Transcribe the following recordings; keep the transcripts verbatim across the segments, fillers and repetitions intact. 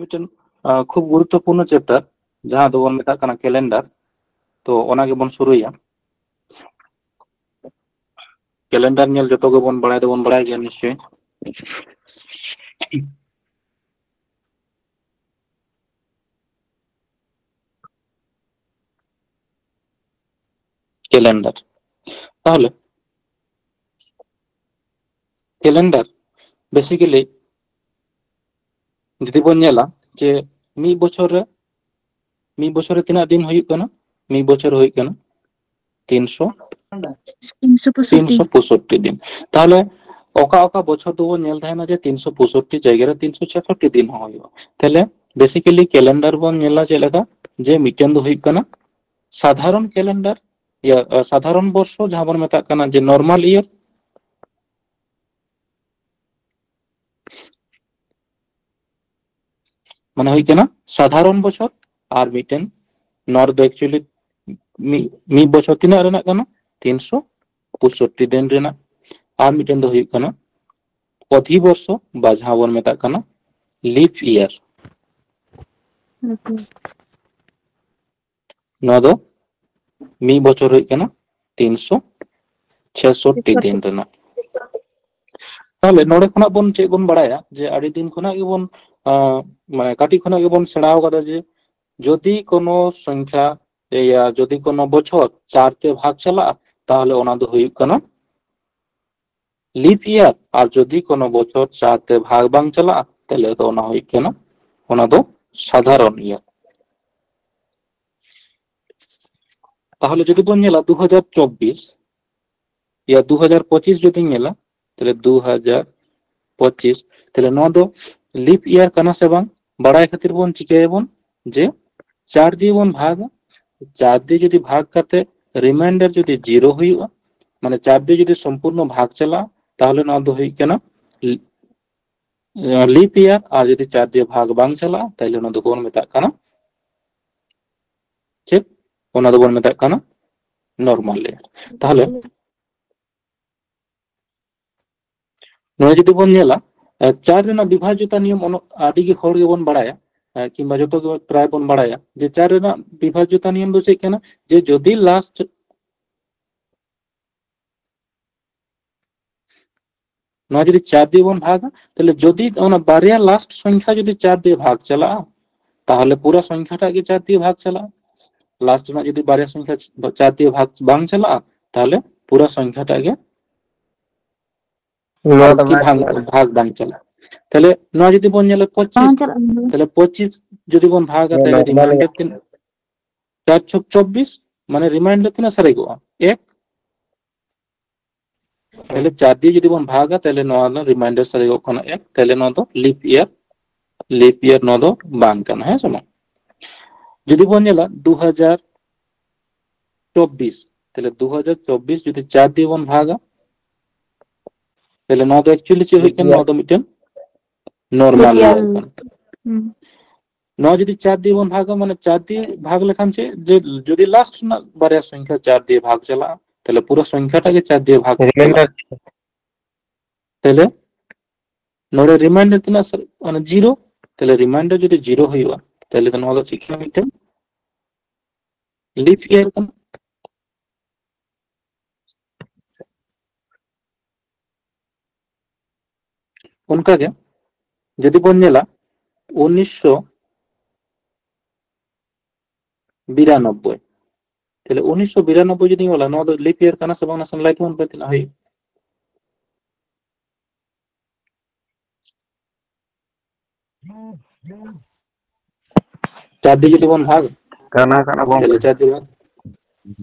ᱢᱤᱫᱴᱮᱱ ᱟᱸ, ᱠᱷᱩᱵ ᱜᱩᱨᱩᱛᱛᱚᱯᱩᱨᱱᱚ ᱪᱮᱯᱴᱟᱨ, ᱡᱟᱦᱟᱸ ᱫᱚᱵᱚᱱ ᱢᱮᱛᱟᱜ ᱠᱟᱱᱟ ᱠᱮᱞᱮᱱᱰᱟᱨ᱾ ᱛᱚ ᱚᱱᱟ ᱜᱮᱵᱚᱱ ᱥᱩᱨᱩᱭᱟ᱾ ᱠᱮᱞᱮᱱᱰᱟᱨ ᱧᱮᱞ ᱡᱚᱛᱚ ᱜᱮᱵᱚᱱ ᱵᱟᱲᱟᱭ ᱫᱚᱵᱚᱱ ᱵᱟᱲᱟᱭ ᱜᱮᱭᱟ ᱱᱤᱥᱪᱚᱭ᱾ ᱠᱮᱞᱮᱱᱰᱟᱨ, ᱛᱟᱦᱚᱞᱮ ᱠᱮᱞᱮᱱᱰᱟᱨ ᱵᱮᱥᱤᱠᱮᱞᱤ ᱡᱩᱫᱤ ᱵᱚᱱ ᱧᱮᱞᱟ ᱡᱮ ᱢᱤᱫ ᱵᱚᱪᱷᱚᱨ ᱨᱮ, ᱢᱤᱫ ᱵᱚᱪᱷᱚᱨ ᱨᱮ ᱛᱤᱱᱟᱹᱜ ᱫᱤᱱ ᱦᱩᱭᱩᱜ ᱠᱟᱱᱟ? ᱢᱤᱫ ᱵᱚᱪᱷᱚᱨ ᱦᱩᱭᱩᱜ ᱠᱟᱱᱟ ᱛᱤᱱᱥᱚ, ᱛᱤᱱᱥᱚ ᱯᱚᱸᱭᱥᱚᱴᱴᱤ᱾ ᱛᱤᱱᱥᱚ ᱯᱚᱸᱭᱥᱚᱴᱴᱤ ᱫᱤᱱ᱾ ᱛᱟᱦᱚᱞᱮ ᱚᱠᱟ ᱚᱠᱟ ᱵᱚᱪᱷᱚᱨ ᱫᱚᱵᱚᱱ ᱧᱮᱞ ᱛᱟᱦᱮᱱᱟ ᱡᱮ ᱛᱤᱱᱥᱚ ᱯᱚᱸᱭᱥᱚᱴᱴᱤ ᱡᱟᱭᱜᱟ ᱨᱮ ᱛᱤᱱᱥᱚ ᱪᱷᱮᱥᱚᱴᱴᱤ ᱫᱤᱱ ᱦᱚᱸ ᱦᱩᱭᱩᱜᱼᱟ? ᱛᱟᱦᱚᱞᱮ ᱵᱮᱥᱤᱠᱮᱞᱤ ᱠᱮᱞᱮᱱᱰᱟᱨ ᱵᱚᱱ ᱧᱮᱞᱟ ᱪᱮᱫ ᱞᱮᱠᱟ, ᱡᱮ ᱢᱤᱫᱴᱮᱱ ᱫᱚ ᱦᱩᱭᱩᱜ ᱠᱟᱱᱟ ᱥᱟᱫᱷᱟᱨᱚᱱ ᱠᱮᱞᱮᱱᱰᱟᱨ, ᱤᱭᱟᱹ, ᱥᱟᱫᱷᱟᱨᱚᱱ ᱵᱚᱨᱥᱚ, ᱡᱟᱦᱟᱸ ᱵᱚᱱ ᱢᱮᱛᱟᱜ ᱠᱟᱱᱟ ᱡᱮ ᱱᱚᱨᱢᱟᱞ ᱤᱭᱟᱨ, ᱢᱟᱱᱮ ᱦᱩᱭᱩᱜ ᱠᱟᱱᱟ ᱥᱟᱫᱷᱟᱨᱚᱱ ᱵᱚᱪᱷᱚᱨ᱾ ᱟᱨ ᱢᱤᱫᱴᱮᱱ, ᱱᱚᱣᱟ ᱨᱮᱫᱚ ᱮᱠᱪᱩᱭᱮᱞᱤ ᱢᱤᱫ, ᱢᱤᱫ ᱵᱚᱪᱷᱚᱨ ᱛᱤᱱᱟᱹᱜ ᱨᱮᱱᱟᱜ ᱠᱟᱱᱟ? ᱛᱤᱱᱥᱚ ᱯᱚᱸᱭᱥᱚᱴᱴᱤ ᱫᱤᱱ ᱨᱮᱱᱟᱜ᱾ ᱟᱨ ᱢᱤᱫᱴᱮᱱ ᱫᱚ ᱦᱩᱭᱩᱜ ᱠᱟᱱᱟ ᱚᱫᱷᱤᱵᱚᱨᱥᱚ, ᱵᱟ ᱡᱟᱦᱟᱸ ᱵᱚᱱ ᱢᱮᱛᱟᱜ ᱠᱟᱱᱟ ᱞᱤᱯ ᱤᱭᱟᱨ᱾ ᱱᱚᱣᱟ ᱫᱚ ᱢᱤᱫ ᱵᱚᱪᱷᱚᱨ ᱦᱩᱭᱩᱜ ᱠᱟᱱᱟ ᱛᱤᱱᱥᱚ ᱪᱷᱮᱥᱚᱴᱴᱤ ᱫᱤᱱ ᱨᱮᱱᱟᱜ᱾ ᱛᱟᱦᱚᱞᱮ ᱱᱚᱰᱮ ᱠᱷᱚᱱᱟᱜ ᱵᱚᱱ ᱪᱮᱫ ᱵᱚᱱ ᱵᱟᱲᱟᱭᱟ ᱡᱮ ᱟᱹᱰᱤ ᱫᱤᱱ ᱠᱷᱚᱱᱟᱜ ᱜᱮᱵᱚᱱ, ᱟᱸ, ᱢᱟᱱᱮ ᱠᱟᱹᱴᱤᱡ ᱠᱷᱚᱱᱟᱜ ᱜᱮᱵᱚᱱ ᱥᱮᱬᱟ ᱟᱠᱟᱫᱟ ᱡᱮ ᱡᱩᱫᱤ ᱠᱳᱱᱳ ᱥᱚᱝᱠᱷᱟ, ᱮᱭᱟ, ᱡᱩᱫᱤ ᱠᱳᱱᱳ ᱵᱚᱪᱷᱚᱨ ᱪᱟᱨ ᱛᱮ ᱵᱷᱟᱜᱽ ᱪᱟᱞᱟᱜᱼᱟ, ᱛᱟᱦᱚᱞᱮ ᱚᱱᱟ ᱫᱚ ᱦᱩᱭᱩᱜ ᱠᱟᱱᱟ ᱞᱤᱯ ᱤᱭᱟᱨ᱾ ᱟᱨ ᱡᱩᱫᱤ ᱠᱳᱱᱳ ᱵᱚᱪᱷᱚᱨ ᱪᱟᱨ ᱛᱮ ᱵᱷᱟᱜᱽ ᱵᱟᱝ ᱪᱟᱞᱟᱜᱼᱟ, ᱛᱟᱦᱚᱞᱮ ᱫᱚ ᱚᱱᱟ ᱦᱩᱭᱩᱜ ᱠᱟᱱᱟ, ᱚᱱᱟ ᱫᱚ ᱥᱟᱫᱷᱟᱨᱚᱱ ᱤᱭᱟᱨ᱾ ᱛᱟᱦᱚᱞᱮ ᱡᱩᱫᱤ ᱵᱚᱱ ᱧᱮᱞᱟ ᱫᱩ ᱦᱟᱡᱟᱨ ᱪᱚᱵᱵᱤᱥ, ᱤᱭᱟ, ᱫᱩ ᱦᱟᱡᱟᱨ ᱯᱚᱸᱪᱤᱥ ᱡᱩᱫᱤᱧ ᱧᱮᱞᱟ, ᱛᱟᱦᱚᱞᱮ ᱫᱩ ᱦᱟᱡᱟᱨ ᱯᱚᱸᱪᱤᱥ, ᱛᱟᱦᱚᱞᱮ ᱱᱚᱣᱟ ᱫᱚ ᱞᱤᱯ ᱤᱭᱟᱨ ᱠᱟᱱᱟ ᱥᱮ ᱵᱟᱝ ᱵᱟᱲᱟᱭ ᱠᱷᱟᱹᱛᱤᱨ ᱵᱚᱱ ᱪᱤᱠᱟᱹᱭᱟᱵᱚᱱ ᱡᱮ ᱪᱟᱨ ᱫᱤᱭᱮ ᱵᱚᱱ ᱵᱷᱟᱜᱟ᱾ ᱪᱟᱨ ᱫᱤᱭᱮ ᱡᱩᱫᱤ ᱵᱷᱟᱜᱽ ᱠᱟᱛᱮ ᱨᱤᱢᱟᱭᱤᱱᱰᱟᱨ ᱡᱩᱫᱤ ᱡᱤᱨᱳ ᱦᱩᱭᱩᱜᱼᱟ, ᱢᱟᱱᱮ ᱪᱟᱨ ᱫᱤᱭᱮ ᱡᱩᱫᱤ ᱥᱚᱢᱯᱩᱨᱱᱚ ᱵᱷᱟᱜᱽ ᱪᱟᱞᱟᱜᱼᱟ, ᱛᱟᱦᱚᱞᱮ ᱱᱚᱣᱟ ᱫᱚ ᱦᱩᱭᱩᱜ ᱠᱟᱱᱟ ᱞᱤᱯ ᱤᱭᱟᱨ᱾ ᱟᱨ ᱡᱩᱫᱤ ᱪᱟᱨ ᱫᱤᱭᱮ ᱵᱷᱟᱜᱽ ᱵᱟᱝ ᱪᱟᱞᱟᱜᱼᱟ, ᱛᱟᱦᱚᱞᱮ ᱚᱱᱟ ᱫᱚᱵᱚᱱ ᱢᱮᱛᱟᱜ ᱠᱟᱱᱟ ᱪᱮᱫ? ᱚᱱᱟ ᱫᱚᱵᱚᱱ ᱢᱮᱛᱟᱜ ᱠᱟᱱᱟ ᱱᱚᱨᱢᱟᱞ ᱤᱭᱟᱨ᱾ ᱛᱟᱦᱚᱞᱮ ᱱᱚᱣᱟ ᱡᱩᱫᱤ ᱵᱚᱱ ᱧᱮᱞᱟ, ᱮ, ᱪᱟᱨ ᱨᱮᱱᱟᱜ ᱵᱤᱵᱷᱟᱡᱽᱡᱚᱛᱟ ᱱᱤᱭᱚᱢ ᱚᱱᱚ-, ᱟᱹᱰᱤ ᱜᱮ ᱦᱚᱲ ᱜᱮᱵᱚᱱ ᱵᱟᱲᱟᱭᱟ, ᱮ, ᱠᱤᱝᱵᱟ ᱡᱚᱛᱚ ᱜᱮ ᱯᱨᱟᱭ ᱵᱚᱱ ᱵᱟᱲᱟᱭᱟ ᱡᱮ ᱪᱟᱨ ᱨᱮᱱᱟᱜ ᱵᱤᱵᱷᱟᱡᱽᱡᱚᱛᱟ ᱱᱤᱭᱚᱢ ᱫᱚ ᱪᱮᱫ ᱠᱟᱱᱟ, ᱡᱮ ᱡᱩᱫᱤ ᱞᱟᱥᱴ ᱱᱚᱣᱟ ᱡᱩᱫᱤ ᱪᱟᱨ ᱫᱤᱭᱮ ᱵᱚᱱ ᱵᱷᱟᱜᱟ, ᱛᱟᱦᱞᱮ ᱡᱩᱫᱤ ᱚᱱᱟ ᱵᱟᱨᱭᱟ ᱞᱟᱥᱴ ᱥᱚᱝᱠᱷᱟ ᱡᱩᱫᱤ ᱪᱟᱨ ᱫᱤᱭᱮ ᱵᱷᱟᱜ ᱪᱟᱞᱟᱜᱼᱟ, ᱛᱟᱦᱞᱮ ᱯᱩᱨᱟᱹ ᱥᱚᱝᱠᱷᱟ ᱴᱟᱜ ᱜᱮ ᱪᱟᱨ ᱫᱤᱭᱮ ᱵᱷᱟᱜ ᱪᱟᱞᱟᱜᱼᱟ᱾ ᱞᱟᱥᱴ ᱨᱮᱱᱟᱜ ᱡᱩᱫᱤ ᱵᱟᱨᱭᱟ ᱥᱚᱝᱠᱷᱟ ᱪᱟᱨ ᱫᱤᱭᱮ ᱵᱷᱟᱜ ᱵᱟᱝ ᱪᱟᱞᱟᱜᱼᱟ, ᱛᱟᱦᱞᱮ ᱯᱩᱨᱟᱹ ᱥᱚᱝᱠᱷᱟ ᱴᱟᱜ ᱜᱮ ᱱᱚᱣᱟ ᱫᱚ ᱟᱨᱠᱤ ᱵᱟᱝ ᱵᱷᱟᱜ, ᱪᱟᱞᱟᱜᱼᱟ᱾ ᱵᱷᱟᱜ ᱵᱟᱝ ᱪᱟᱞᱟᱜᱼᱟ᱾ ᱛᱟᱦᱞᱮ ᱱᱚᱣᱟ ᱡᱩᱫᱤ ᱵᱚᱱ ᱧᱮᱞᱟ ᱵᱟᱝ ᱯᱚᱸᱪᱤᱥ, ᱪᱟᱞᱟᱜᱼᱟ᱾ ᱛᱟᱦᱞᱮ ᱯᱚᱸᱪᱤᱥ ᱡᱩᱫᱤ ᱵᱚᱱ ᱵᱷᱟᱜᱟ, ᱦᱮᱸ, ᱛᱟᱦᱞᱮ ᱱᱚᱨᱢᱟᱞ ᱨᱤᱢᱟᱭᱤᱱᱰᱟᱨ ᱛᱤᱱᱟᱹᱜ? ᱪᱟᱨ ᱪᱷᱚᱠ ᱪᱚᱵᱵᱤᱥ, ᱢᱟᱱᱮ ᱨᱤᱢᱟᱭᱤᱱᱰᱟᱨ ᱛᱤᱱᱟᱹᱜ ᱥᱟᱨᱮᱡᱚᱜᱼᱟ? ᱮᱠ᱾ ᱛᱟᱦᱞᱮ ᱪᱟᱨ ᱫᱤᱭᱮ ᱡᱩᱫᱤ ᱵᱚᱱ ᱵᱷᱟᱜᱟ, ᱛᱟᱦᱞᱮ ᱱᱚᱣᱟ ᱨᱮᱱᱟᱜ ᱨᱤᱢᱟᱭᱤᱱᱰᱟᱨ ᱥᱟᱨᱮᱡᱚᱜ ᱠᱟᱱᱟ ᱮᱠ, ᱛᱟᱦᱞᱮ ᱱᱚᱣᱟ ᱫᱚ ᱞᱤᱯ ᱤᱭᱟᱨ, ᱞᱤᱯ ᱤᱭᱟᱨ ᱱᱚᱣᱟ ᱫᱚ ᱵᱟᱝ ᱠᱟᱱᱟ, ᱦᱮᱸ ᱥᱮ ᱵᱟᱝ? ᱡᱩᱫᱤ ᱵᱚᱱ ᱧᱮᱞᱟ ᱫᱩ ᱦᱟᱡᱟᱨ ᱪᱚᱵᱵᱤᱥ, ᱛᱟᱦᱞᱮ ᱫᱩ ᱦᱟᱡᱟᱨ ᱪᱚᱵᱵᱤᱥ ᱡᱩᱫᱤ ᱪᱟᱨ ᱫᱤᱭᱮ ᱵᱚᱱ ᱵᱷᱟᱜᱟ, ᱛᱟᱦᱞᱮ ᱱᱚᱣᱟ ᱫᱚ actually ᱪᱮᱫ ᱦᱩᱭᱩᱜ ᱠᱟᱱᱟ? ᱞᱤᱯ ᱤᱭᱟᱨ᱾ ᱱᱚᱣᱟ ᱫᱚ ᱢᱤᱫᱴᱮᱱ ᱱᱚᱨᱢᱟᱞ ᱞᱤᱯ ᱤᱭᱟᱨ᱾ ᱤᱭᱟᱨ ᱠᱟᱱᱟ᱾ ᱦᱩᱸ᱾ ᱱᱚᱣᱟ ᱡᱩᱫᱤ ᱪᱟᱨ ᱫᱤᱭᱮ ᱵᱚᱱ ᱵᱷᱟᱜᱟ, ᱢᱟᱱᱮ ᱪᱟᱨ ᱫᱤᱭᱮ ᱵᱷᱟᱜ ᱞᱮᱠᱷᱟᱱ ᱪᱮᱫ, ᱡᱮ ᱡᱩᱫᱤ ᱞᱟᱥᱴ ᱨᱮᱱᱟᱜ ᱵᱟᱨᱭᱟ ᱥᱚᱝᱠᱷᱟ ᱪᱟᱨ ᱫᱤᱭᱮ ᱵᱷᱟᱜ ᱪᱟᱞᱟᱜᱼᱟ, ᱛᱟᱦᱞᱮ ᱯᱩᱨᱟᱹ ᱥᱚᱝᱠᱷᱟ ᱴᱟᱜ ᱜᱮ ᱪᱟᱨ ᱫᱤᱭᱮ ᱵᱷᱟᱜ ᱪᱟᱞᱟᱜᱼᱟ᱾ ᱨᱤᱢᱟᱭᱤᱱᱰᱟᱨ᱾ ᱛᱟᱦᱞᱮ ᱱᱚᱰᱮ ᱨᱤᱢᱟᱭᱤᱱᱰᱟᱨ ᱛᱤᱱᱟᱹᱜ ᱥᱟᱨ-, ᱢᱟᱱᱮ ᱡᱤᱨᱳ, ᱛᱟᱦᱞᱮ ᱨᱤᱢᱟᱭᱤᱱᱰᱟᱨ ᱡᱩᱫᱤ ᱡᱤᱨᱳ ᱦᱩᱭᱩᱜᱼᱟ, ᱛᱟᱦᱞᱮ ᱫᱚ ᱱᱚᱣᱟ ᱫᱚ ᱪᱮᱫ ᱠᱟᱱᱟ? ᱢᱤᱫᱴᱮᱱ ᱞᱤᱯ ᱤᱭᱟᱨ ᱠᱟᱱᱟ᱾ ᱚᱱᱠᱟᱜᱮ ᱡᱩᱫᱤ ᱵᱚᱱ ᱧᱮᱞᱟ ᱩᱱᱤᱥᱥᱚ ᱵᱤᱨᱟᱱᱚᱵᱵᱳᱭ, ᱛᱟᱦᱞᱮ ᱩᱱᱤᱥᱥᱚ ᱵᱤᱨᱟᱱᱚᱵᱵᱳᱭ ᱡᱩᱫᱤᱧ ᱚᱞᱟ, ᱱᱚᱣᱟ ᱫᱚ ᱞᱤᱯ ᱤᱭᱟᱨ ᱠᱟᱱᱟ ᱥᱮ ᱵᱟᱝ, ᱱᱟᱥᱮ ᱞᱟᱹᱭ ᱛᱟᱵᱚᱱ ᱯᱮ ᱛᱤᱱᱟᱹᱜ ᱦᱩᱭᱩᱜ? ᱪᱟᱨ ᱫᱤᱭᱮ ᱡᱩᱫᱤ ᱵᱚᱱ ᱵᱷᱟᱜᱽ, ᱠᱟᱱᱟ, ᱠᱟᱱᱟ ᱜᱚᱝᱠᱮ᱾ ᱛᱟᱦᱞᱮ ᱪᱟᱨ ᱫᱤᱭᱮ ᱵᱷᱟᱜᱽ,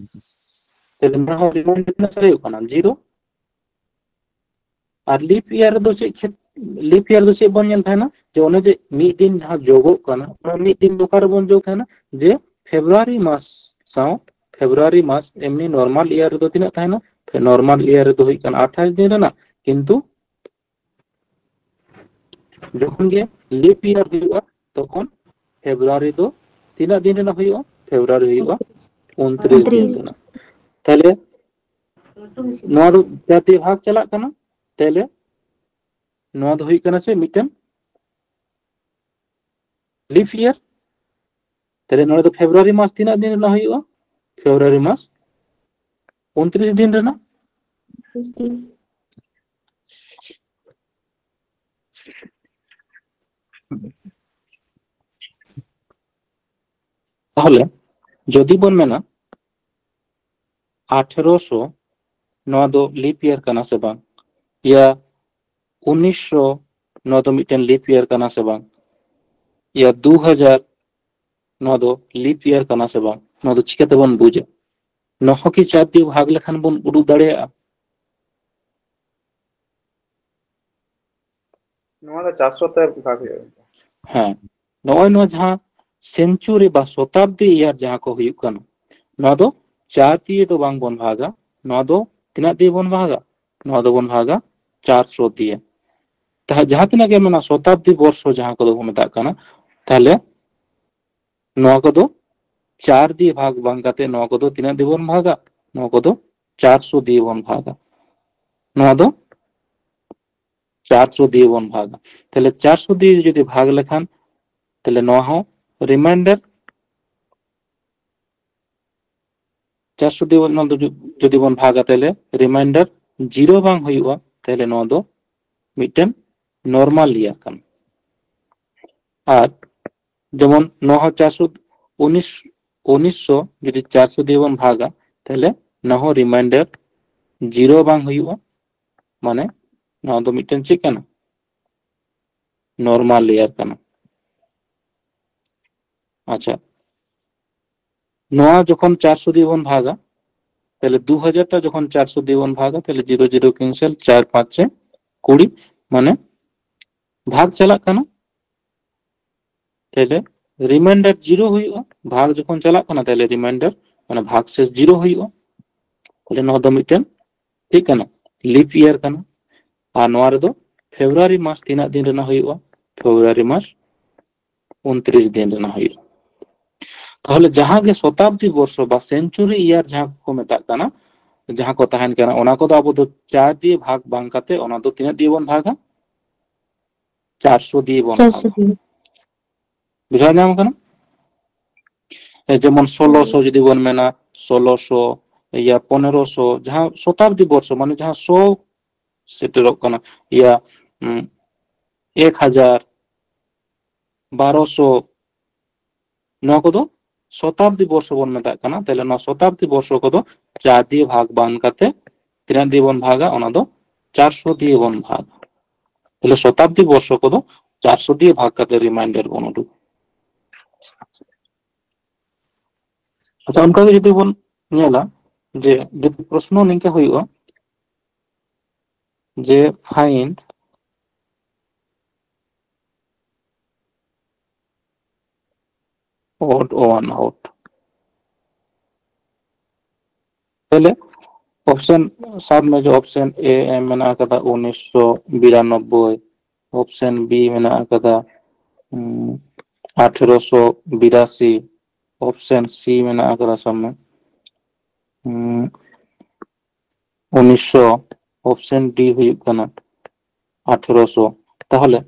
ᱛᱟᱦᱞᱮ ᱱᱚᱣᱟ ᱦᱚᱸ ᱨᱤᱢᱟᱭᱤᱱᱰᱟᱨ ᱛᱤᱱᱟᱹᱜ ᱥᱟᱨᱮᱡᱚᱜ ᱠᱟᱱᱟ? ᱡᱤᱨᱳ᱾ ᱟᱨ ᱞᱤᱯ ᱤᱭᱟᱨ ᱨᱮᱫᱚ ᱪᱮᱫ ᱠᱷᱮᱛ-, ᱞᱤᱯ ᱤᱭᱟᱨ ᱫᱚ ᱪᱮᱫ ᱵᱚᱱ ᱧᱮᱞ ᱛᱟᱦᱮᱱᱟ? ᱡᱮ ᱚᱱᱮ ᱡᱮ ᱢᱤᱫ ᱫᱤᱱ ᱡᱟᱦᱟᱸ ᱡᱳᱜᱚᱜ ᱠᱟᱱᱟ, ᱚᱱᱟ ᱢᱤᱫ ᱫᱤᱱ ᱫᱚ ᱚᱠᱟ ᱨᱮᱵᱚᱱ ᱡᱳᱜ ᱛᱟᱦᱮᱱᱟ? ᱡᱮ ᱯᱷᱮᱵᱽᱨᱩᱣᱟᱨᱤ ᱢᱟᱥ ᱥᱟᱶ, ᱯᱷᱮᱵᱽᱨᱩᱣᱟᱨᱤ ᱢᱟᱥ ᱮᱢᱱᱤ ᱱᱚᱨᱢᱟᱞ ᱤᱭᱟᱨ ᱨᱮᱫᱚ ᱛᱤᱱᱟᱹᱜ ᱛᱟᱦᱮᱱᱟ? ᱱᱚᱨᱢᱟᱞ ᱤᱭᱟᱨ ᱨᱮᱫᱚ ᱦᱩᱭᱩᱜ ᱠᱟᱱᱟ ᱟᱴᱷᱟᱥ ᱫᱤᱱ ᱨᱮᱱᱟᱜ, ᱠᱤᱱᱛᱩ ᱡᱚᱠᱷᱚᱱ ᱜᱮ ᱞᱤᱯ ᱤᱭᱟᱨ ᱦᱩᱭᱩᱜᱼᱟ, ᱛᱚᱠᱷᱚᱱ ᱯᱷᱮᱵᱽᱨᱩᱣᱟᱨᱤ ᱫᱚ ᱛᱤᱱᱟᱹᱜ ᱫᱤᱱ ᱨᱮᱱᱟᱜ ᱦᱩᱭᱩᱜᱼᱟ? ᱯᱷᱮᱵᱽᱨᱩᱣᱟᱨᱤ ᱦᱩᱭᱩᱜᱼᱟ ᱩᱱᱛᱨᱤᱥ ᱫᱤᱱ ᱩᱱᱛᱨᱤᱥ᱾ ᱨᱮᱱᱟᱜ᱾ ᱛᱟᱦᱞᱮ ᱱᱚᱣᱟ ᱫᱚ ᱪᱟᱨ ᱫᱤᱭᱮ ᱵᱷᱟᱜᱽ ᱪᱟᱞᱟᱜ ᱠᱟᱱᱟ, ᱛᱟᱦᱞᱮ ᱱᱚᱣᱟ ᱫᱚ ᱦᱩᱭᱩᱜ ᱠᱟᱱᱟ ᱪᱮᱫ? ᱢᱤᱫᱴᱮᱱ ᱞᱤᱯ ᱤᱭᱟᱨ᱾ ᱛᱟᱦᱞᱮ ᱱᱚᱰᱮ ᱫᱚ ᱯᱷᱮᱵᱽᱨᱩᱣᱟᱨᱤ ᱢᱟᱥ ᱛᱤᱱᱟᱹᱜ ᱫᱤᱱ ᱨᱮᱱᱟᱜ ᱦᱩᱭᱩᱜᱼᱟ? ᱯᱷᱮᱵᱽᱨᱩᱣᱟᱨᱤ ᱢᱟᱥ ᱩᱱᱛᱨᱤᱥ ᱫᱤᱱ ᱨᱮᱱᱟᱜ᱾ ᱛᱟᱦᱚᱞᱮ ᱡᱩᱫᱤ ᱵᱚᱱ ᱢᱮᱱᱟ ᱟᱴᱷᱨᱚᱥᱚ, ᱱᱚᱣᱟ ᱫᱚ ᱞᱤᱯ ᱤᱭᱟᱨ ᱠᱟᱱᱟ ᱥᱮ ᱵᱟᱝ? ᱭᱟ ᱩᱱᱤᱥᱥᱚ, ᱱᱚᱣᱟ ᱫᱚ ᱢᱤᱫᱴᱮᱱ ᱞᱤᱯ ᱤᱭᱟᱨ ᱠᱟᱱᱟ ᱥᱮ ᱵᱟᱝ? ᱭᱟ ᱫᱩ ᱦᱟᱡᱟᱨ, ᱱᱚᱣᱟ ᱫᱚ ᱞᱤᱯ ᱤᱭᱟᱨ ᱠᱟᱱᱟ ᱥᱮ ᱵᱟᱝ? ᱱᱚᱣᱟ ᱫᱚ ᱪᱤᱠᱟᱹ ᱛᱮᱵᱚᱱ ᱵᱩᱡᱟ? ᱱᱚᱣᱟ ᱦᱚᱸ ᱠᱤ ᱪᱟᱨ ᱫᱤᱭᱮ ᱵᱷᱟᱜᱽ ᱞᱮᱠᱷᱟᱱ ᱵᱚᱱ ᱩᱰᱩᱠ ᱫᱟᱲᱮᱭᱟᱜᱼᱟ? ᱱᱚᱣᱟ ᱫᱚ ᱪᱟᱨᱥᱚ ᱛᱮ ᱵᱷᱟᱜᱽ ᱦᱩᱭᱩᱜᱼᱟ᱾ ᱦᱮᱸ, ᱱᱚᱜᱼᱚᱭ ᱱᱚᱣᱟ ᱡᱟᱦᱟᱸ ᱥᱮᱱᱪᱩᱨᱤ ᱵᱟ ᱥᱚᱛᱟᱵᱫᱤ ᱤᱭᱟᱨ ᱡᱟᱦᱟᱸ ᱠᱚ ᱦᱩᱭᱩᱜ ᱠᱟᱱᱟ, ᱱᱚᱣᱟ ᱫᱚ ᱪᱟᱨ ᱫᱤᱭᱮ ᱫᱚ ᱵᱟᱝ ᱵᱚᱱ ᱵᱷᱟᱜᱟ᱾ ᱱᱚᱣᱟ ᱫᱚ ᱛᱤᱱᱟᱹᱜ ᱫᱤᱭᱮ ᱵᱚᱱ ᱵᱷᱟᱜᱟ? ᱱᱚᱣᱟ ᱫᱚᱵᱚᱱ ᱵᱷᱟᱜᱟ ᱪᱟᱨᱥᱚ ᱫᱤᱭᱮ᱾ ᱛᱟᱦᱮᱸ ᱡᱟᱦᱟᱸ ᱛᱤᱱᱟᱹᱜ ᱜᱮ ᱢᱮᱱᱟᱜᱼᱟ, ᱥᱚᱛᱟᱵᱫᱤ ᱵᱚᱨᱥᱚ ᱡᱟᱦᱟᱸ ᱠᱚᱫᱚ ᱠᱚ ᱢᱮᱛᱟᱜ ᱠᱟᱱᱟ, ᱛᱟᱦᱞᱮ ᱱᱚᱣᱟ ᱠᱚᱫᱚ ᱪᱟᱨ ᱫᱤᱭᱮ ᱵᱷᱟᱜᱽ ᱵᱟᱝ ᱠᱟᱛᱮ ᱱᱚᱣᱟ ᱠᱚᱫᱚ ᱛᱤᱱᱟᱹᱜ ᱫᱤᱭᱮ ᱵᱚᱱ ᱵᱷᱟᱜᱟ? ᱱᱚᱣᱟ ᱠᱚᱫᱚ ᱪᱟᱨᱥᱚ ᱫᱤᱭᱮ ᱵᱚᱱ ᱵᱷᱟᱜᱟ᱾ ᱱᱚᱣᱟ ᱫᱚ ᱪᱟᱨᱥᱚ ᱫᱤᱭᱮ ᱵᱚᱱ ᱵᱷᱟᱜᱟ᱾ ᱛᱟᱦᱞᱮ ᱪᱟᱨᱥᱚ ᱫᱤᱭᱮ ᱡᱩᱫᱤ ᱵᱷᱟᱜᱽ ᱞᱮᱠᱷᱟᱱ, ᱛᱟᱦᱞᱮ ᱱᱚᱣᱟ ᱦᱚᱸ ᱨᱤᱢᱟᱭᱤᱱᱰᱟᱨ ᱪᱟᱨᱥᱚ ᱫᱤᱭᱮ ᱵᱚᱱ, ᱱᱚᱣᱟ ᱫᱚ ᱡᱩ-, ᱡᱩᱫᱤ ᱵᱚᱱ ᱵᱷᱟᱜᱟ, ᱛᱟᱦᱞᱮ ᱨᱤᱢᱟᱭᱤᱱᱰᱟᱨ ᱡᱤᱨᱳ ᱵᱟᱝ ᱦᱩᱭᱩᱜᱼᱟ, ᱛᱟᱦᱞᱮ ᱱᱚᱣᱟ ᱫᱚ ᱢᱤᱫᱴᱮᱱ ᱱᱚᱨᱢᱟᱞ ᱤᱭᱟᱨ ᱠᱟᱱᱟ᱾ ᱟᱨ ᱡᱮᱢᱚᱱ ᱱᱚᱣᱟ ᱦᱚᱸ ᱪᱟᱨᱥᱚ, ᱩᱱᱤᱥ, ᱩᱱᱤᱥᱥᱚ ᱡᱩᱫᱤ ᱪᱟᱨᱥᱚ ᱫᱤᱭᱮ ᱵᱚᱱ ᱵᱷᱟᱜᱟ, ᱛᱟᱦᱞᱮ ᱱᱚᱣᱟ ᱦᱚᱸ ᱨᱤᱢᱟᱭᱤᱱᱰᱟᱨ ᱡᱤᱨᱳ ᱵᱟᱝ ᱦᱩᱭᱩᱜᱼᱟ, ᱢᱟᱱᱮ ᱱᱚᱣᱟ ᱫᱚ ᱢᱤᱫᱴᱮᱱ ᱪᱮᱫ ᱠᱟᱱᱟ? ᱱᱚᱨᱢᱟᱞ ᱤᱭᱟᱨ ᱠᱟᱱᱟ᱾ ᱟᱪᱪᱷᱟ, ᱱᱚᱣᱟ ᱡᱚᱠᱷᱚᱱ ᱪᱟᱨᱥᱚ ᱫᱤᱭᱮ ᱵᱚᱱ ᱵᱷᱟᱜᱟ, ᱛᱟᱦᱞᱮ ᱫᱩ ᱦᱟᱡᱟᱨ ᱴᱟ ᱡᱚᱠᱷᱚᱱ ᱪᱟᱨᱥᱚ ᱫᱤᱭᱮ ᱵᱚᱱ ᱵᱷᱟᱜᱟ, ᱛᱟᱦᱞᱮ ᱡᱤᱨᱳ ᱡᱤᱨᱳ ᱠᱮᱱᱥᱮᱞ, ᱪᱟᱨ ᱯᱟᱸᱪ ᱪᱮ ᱠᱩᱲᱤ, ᱢᱟᱱᱮ ᱵᱷᱟᱜᱽ ᱪᱟᱞᱟᱜ ᱠᱟᱱᱟ, ᱛᱟᱦᱞᱮ ᱨᱤᱢᱟᱭᱤᱱᱰᱟᱨ ᱡᱤᱨᱳ ᱦᱩᱭᱩᱜᱼᱟ᱾ ᱵᱷᱟᱜᱽ ᱡᱚᱠᱷᱚᱱ ᱪᱟᱞᱟᱜ ᱠᱟᱱᱟ, ᱛᱟᱦᱞᱮ ᱨᱤᱢᱟᱭᱤᱱᱰᱟᱨ, ᱢᱟᱱᱮ ᱵᱷᱟᱜᱽ ᱥᱮᱥ ᱡᱤᱨᱳ ᱦᱩᱭᱩᱜᱼᱟ᱾ ᱛᱟᱦᱞᱮ ᱱᱚᱣᱟ ᱫᱚ ᱢᱤᱫᱴᱮᱱ ᱪᱮᱫ ᱠᱟᱱᱟ? ᱞᱤᱯ ᱤᱭᱟᱨ ᱠᱟᱱᱟ᱾ ᱟᱨ ᱱᱚᱣᱟ ᱨᱮᱫᱚ ᱯᱷᱮᱵᱽᱨᱩᱣᱟᱨᱤ ᱢᱟᱥ ᱛᱤᱱᱟᱹᱜ ᱫᱤᱱ ᱨᱮᱱᱟᱜ ᱦᱩᱭᱩᱜᱼᱟ? ᱯᱷᱮᱵᱽᱨᱩᱣᱟᱨᱤ ᱢᱟᱥ ᱩᱱᱛᱨᱤᱥ ᱫᱤᱱ ᱨᱮᱱᱟᱜ ᱦᱩᱭᱩᱜᱼᱟ᱾ ᱛᱟᱦᱚᱞᱮ ᱡᱟᱦᱟᱸ ᱜᱮ ᱥᱚᱛᱟᱵᱫᱤ ᱵᱚᱨᱥᱚ ᱵᱟ ᱥᱮᱱᱪᱩᱨᱤ ᱤᱭᱟᱨ ᱡᱟᱦᱟᱸ ᱠᱚ ᱢᱮᱛᱟᱜ ᱠᱟᱱᱟ, ᱡᱟᱦᱟᱸ ᱠᱚ ᱛᱟᱦᱮᱱ ᱠᱟᱱᱟ, ᱚᱱᱟ ᱠᱚᱫᱚ ᱟᱵᱚ ᱫᱚ ᱪᱟᱨ ᱫᱤᱭᱮ ᱵᱷᱟᱜᱽ ᱵᱟᱝ ᱠᱟᱛᱮ ᱚᱱᱟ ᱫᱚ ᱛᱤᱱᱟᱹᱜ ᱫᱤᱭᱮ ᱵᱚᱱ ᱵᱷᱟᱜᱟ? ᱪᱟᱨᱥᱚ ᱫᱤᱭᱮ ᱵᱚᱱ ᱪᱟᱨᱥᱚ ᱵᱷᱟᱜᱟ᱾ ᱫᱤᱭᱮ᱾ ᱵᱩᱡᱷᱟᱹᱣ ᱧᱟᱢ ᱠᱟᱱᱟ? ᱮ, ᱡᱮᱢᱚᱱ ᱥᱳᱞᱳᱥᱚ ᱡᱩᱫᱤ ᱵᱚᱱ ᱢᱮᱱᱟ, ᱥᱳᱞᱳᱥᱚ, ᱤᱭᱟ, ᱯᱚᱱᱮᱨᱚᱥᱚ, ᱡᱟᱦᱟᱸ ᱥᱚᱛᱟᱵᱫᱤ ᱵᱚᱨᱥᱚ, ᱢᱟᱱᱮ ᱡᱟᱦᱟᱸ ᱥᱚ ᱥᱮᱴᱮᱨᱚᱜ ᱠᱟᱱᱟ, ᱤᱭᱟ, ᱩᱢ, ᱮᱠ ᱦᱟᱡᱟᱨ, ᱵᱟᱨᱚᱥᱚ, ᱱᱚᱣᱟ ᱠᱚᱫᱚ ᱥᱚᱛᱟᱵᱫᱤ ᱵᱚᱨᱥᱚ ᱵᱚᱱ ᱢᱮᱛᱟᱜ ᱠᱟᱱᱟ᱾ ᱛᱟᱦᱞᱮ ᱱᱚᱣᱟ ᱥᱚᱛᱟᱵᱫᱤ ᱵᱚᱨᱥᱚ ᱠᱚᱫᱚ ᱪᱟᱨ ᱫᱤᱭᱮ ᱵᱷᱟᱜᱽ ᱵᱟᱝ ᱠᱟᱛᱮ ᱛᱤᱱᱟᱹᱜ ᱫᱤᱭᱮ ᱵᱚᱱ ᱵᱷᱟᱜᱟ? ᱚᱱᱟ ᱫᱚ ᱪᱟᱨᱥᱚ ᱫᱤᱭᱮ ᱵᱚᱱ ᱵᱷᱟᱜᱟ᱾ ᱛᱟᱦᱞᱮ ᱥᱚᱛᱟᱵᱫᱤ ᱵᱚᱨᱥᱚ ᱠᱚᱫᱚ ᱪᱟᱨᱥᱚ ᱫᱤᱭᱮ ᱵᱷᱟᱜᱽ ᱠᱟᱛᱮ ᱨᱤᱢᱟᱭᱤᱱᱰᱟᱨ ᱵᱚᱱ ᱩᱰᱩᱠᱟ᱾ ᱟᱪᱪᱷᱟ, ᱚᱱᱠᱟ ᱜᱮ ᱡᱩᱫᱤ ᱵᱚᱱ ᱧᱮᱞᱟ, ᱡᱮ ᱡᱩᱫᱤ ᱯᱨᱚᱥᱱᱚ ᱱᱤᱝᱠᱟ ᱦᱩᱭᱩᱜᱼᱟ, ᱡᱮ find odd one out, ᱛᱟᱦᱞᱮ ᱚᱯᱥᱮᱱ ᱥᱟᱵ ᱢᱮ, ᱡᱮ ᱚᱯᱥᱮᱱ ᱮ ᱮᱢ ᱢᱮᱱᱟᱜ ᱟᱠᱟᱫᱟ ᱩᱱᱤᱥᱥᱚ ᱵᱤᱨᱟᱱᱚᱵᱵᱳᱭ, ᱚᱯᱥᱮᱱ ᱵᱤ ᱢᱮᱱᱟᱜ ᱟᱠᱟᱫᱟ, ᱩᱸ, ᱟᱴᱷᱨᱚᱥᱚ ᱵᱤᱨᱟᱥᱤ, ᱚᱯᱥᱮᱱ ᱥᱤ ᱢᱮᱱᱟᱜ ᱟᱠᱟᱫᱟ ᱥᱟᱵ ᱢᱮ, ᱩᱸ, ᱩᱱᱤᱥᱥᱚ, ᱚᱯᱥᱮᱱ ᱰᱤ ᱦᱩᱭᱩᱜ ᱠᱟᱱᱟ ᱟᱴᱷᱨᱚᱥᱚ᱾ ᱛᱟᱦᱚᱞᱮ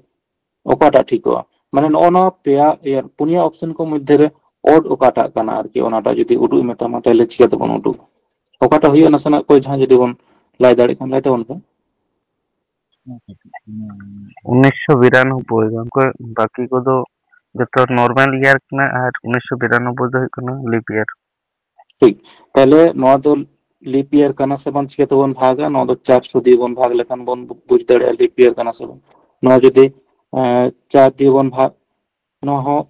ᱚᱠᱟᱴᱟᱜ ᱴᱷᱤᱠᱚᱜᱼᱟ? ᱢᱟᱱᱮ ᱱᱚᱜᱼᱚ ᱱᱚᱣᱟ ᱯᱮᱭᱟ, ᱤᱭᱟᱹ, ᱯᱩᱱᱭᱟ ᱚᱯᱥᱮᱱ ᱠᱚ ᱢᱚᱫᱽᱫᱷᱮ ᱨᱮ ᱚᱰ ᱚᱠᱟᱴᱟᱜ ᱠᱟᱱᱟ ᱟᱨᱠᱤ, ᱚᱱᱟᱴᱟᱜ ᱡᱩᱫᱤ ᱩᱰᱩᱠ ᱢᱮᱛᱟᱢᱟ, ᱛᱟᱦᱚᱞᱮ ᱪᱤᱠᱟᱹ ᱛᱮᱵᱚᱱ ᱩᱰᱩᱠᱟ? ᱚᱠᱟᱴᱟᱜ ᱦᱩᱭᱩᱜᱼᱟ, ᱱᱟᱥᱮᱱᱟᱜ ᱚᱠᱚᱭ ᱡᱟᱦᱟᱸᱭ ᱡᱩᱫᱤ ᱵᱚᱱ ᱞᱟᱹᱭ ᱫᱟᱲᱮᱭᱟᱜ ᱠᱷᱟᱱ ᱞᱟᱹᱭ ᱛᱟᱵᱚᱱ ᱯᱮ᱾ ᱩᱱᱤᱥᱥᱚ ᱵᱤᱨᱟᱱᱚᱵᱵᱳᱭ, ᱜᱚᱢᱠᱮ, ᱵᱟᱹᱠᱤ ᱠᱚᱫᱚ ᱡᱚᱛᱚ ᱱᱚᱨᱢᱟᱞ ᱤᱭᱟᱨ ᱠᱟᱱᱟ, ᱟᱨ ᱩᱱᱤᱥᱥᱚ ᱵᱤᱨᱟᱱᱚᱵᱵᱳᱭ ᱫᱚ ᱦᱩᱭᱩᱜ ᱠᱟᱱᱟ ᱞᱤᱯ ᱤᱭᱟᱨ᱾ ᱴᱷᱤᱠ᱾ ᱛᱟᱦᱞᱮ ᱱᱚᱣᱟ ᱫᱚ ᱞᱤᱯ ᱤᱭᱟᱨ ᱠᱟᱱᱟ ᱥᱮ ᱵᱟᱝ, ᱪᱤᱠᱟᱹ ᱛᱮᱵᱚᱱ ᱵᱷᱟᱜᱟ? ᱱᱚᱣᱟ ᱫᱚ ᱪᱟᱨᱥᱚ ᱫᱤᱭᱮ ᱵᱚᱱ ᱵᱷᱟᱜᱽ ᱞᱮᱠᱷᱟᱱ ᱵᱚᱱ ᱵᱩᱡᱽ ᱫᱟᱲᱮᱭᱟᱜᱼᱟ ᱞᱤᱯ ᱤᱭᱟᱨ ᱠᱟᱱᱟ ᱥᱮ ᱵᱟᱝ᱾ ᱱᱚᱣᱟ ᱡᱩᱫᱤ, ᱮᱸ, ᱪᱟᱨ ᱫᱤᱭᱮ ᱵᱚᱱ ᱵᱷᱟᱜᱽ, ᱱᱚᱣᱟ ᱦᱚᱸ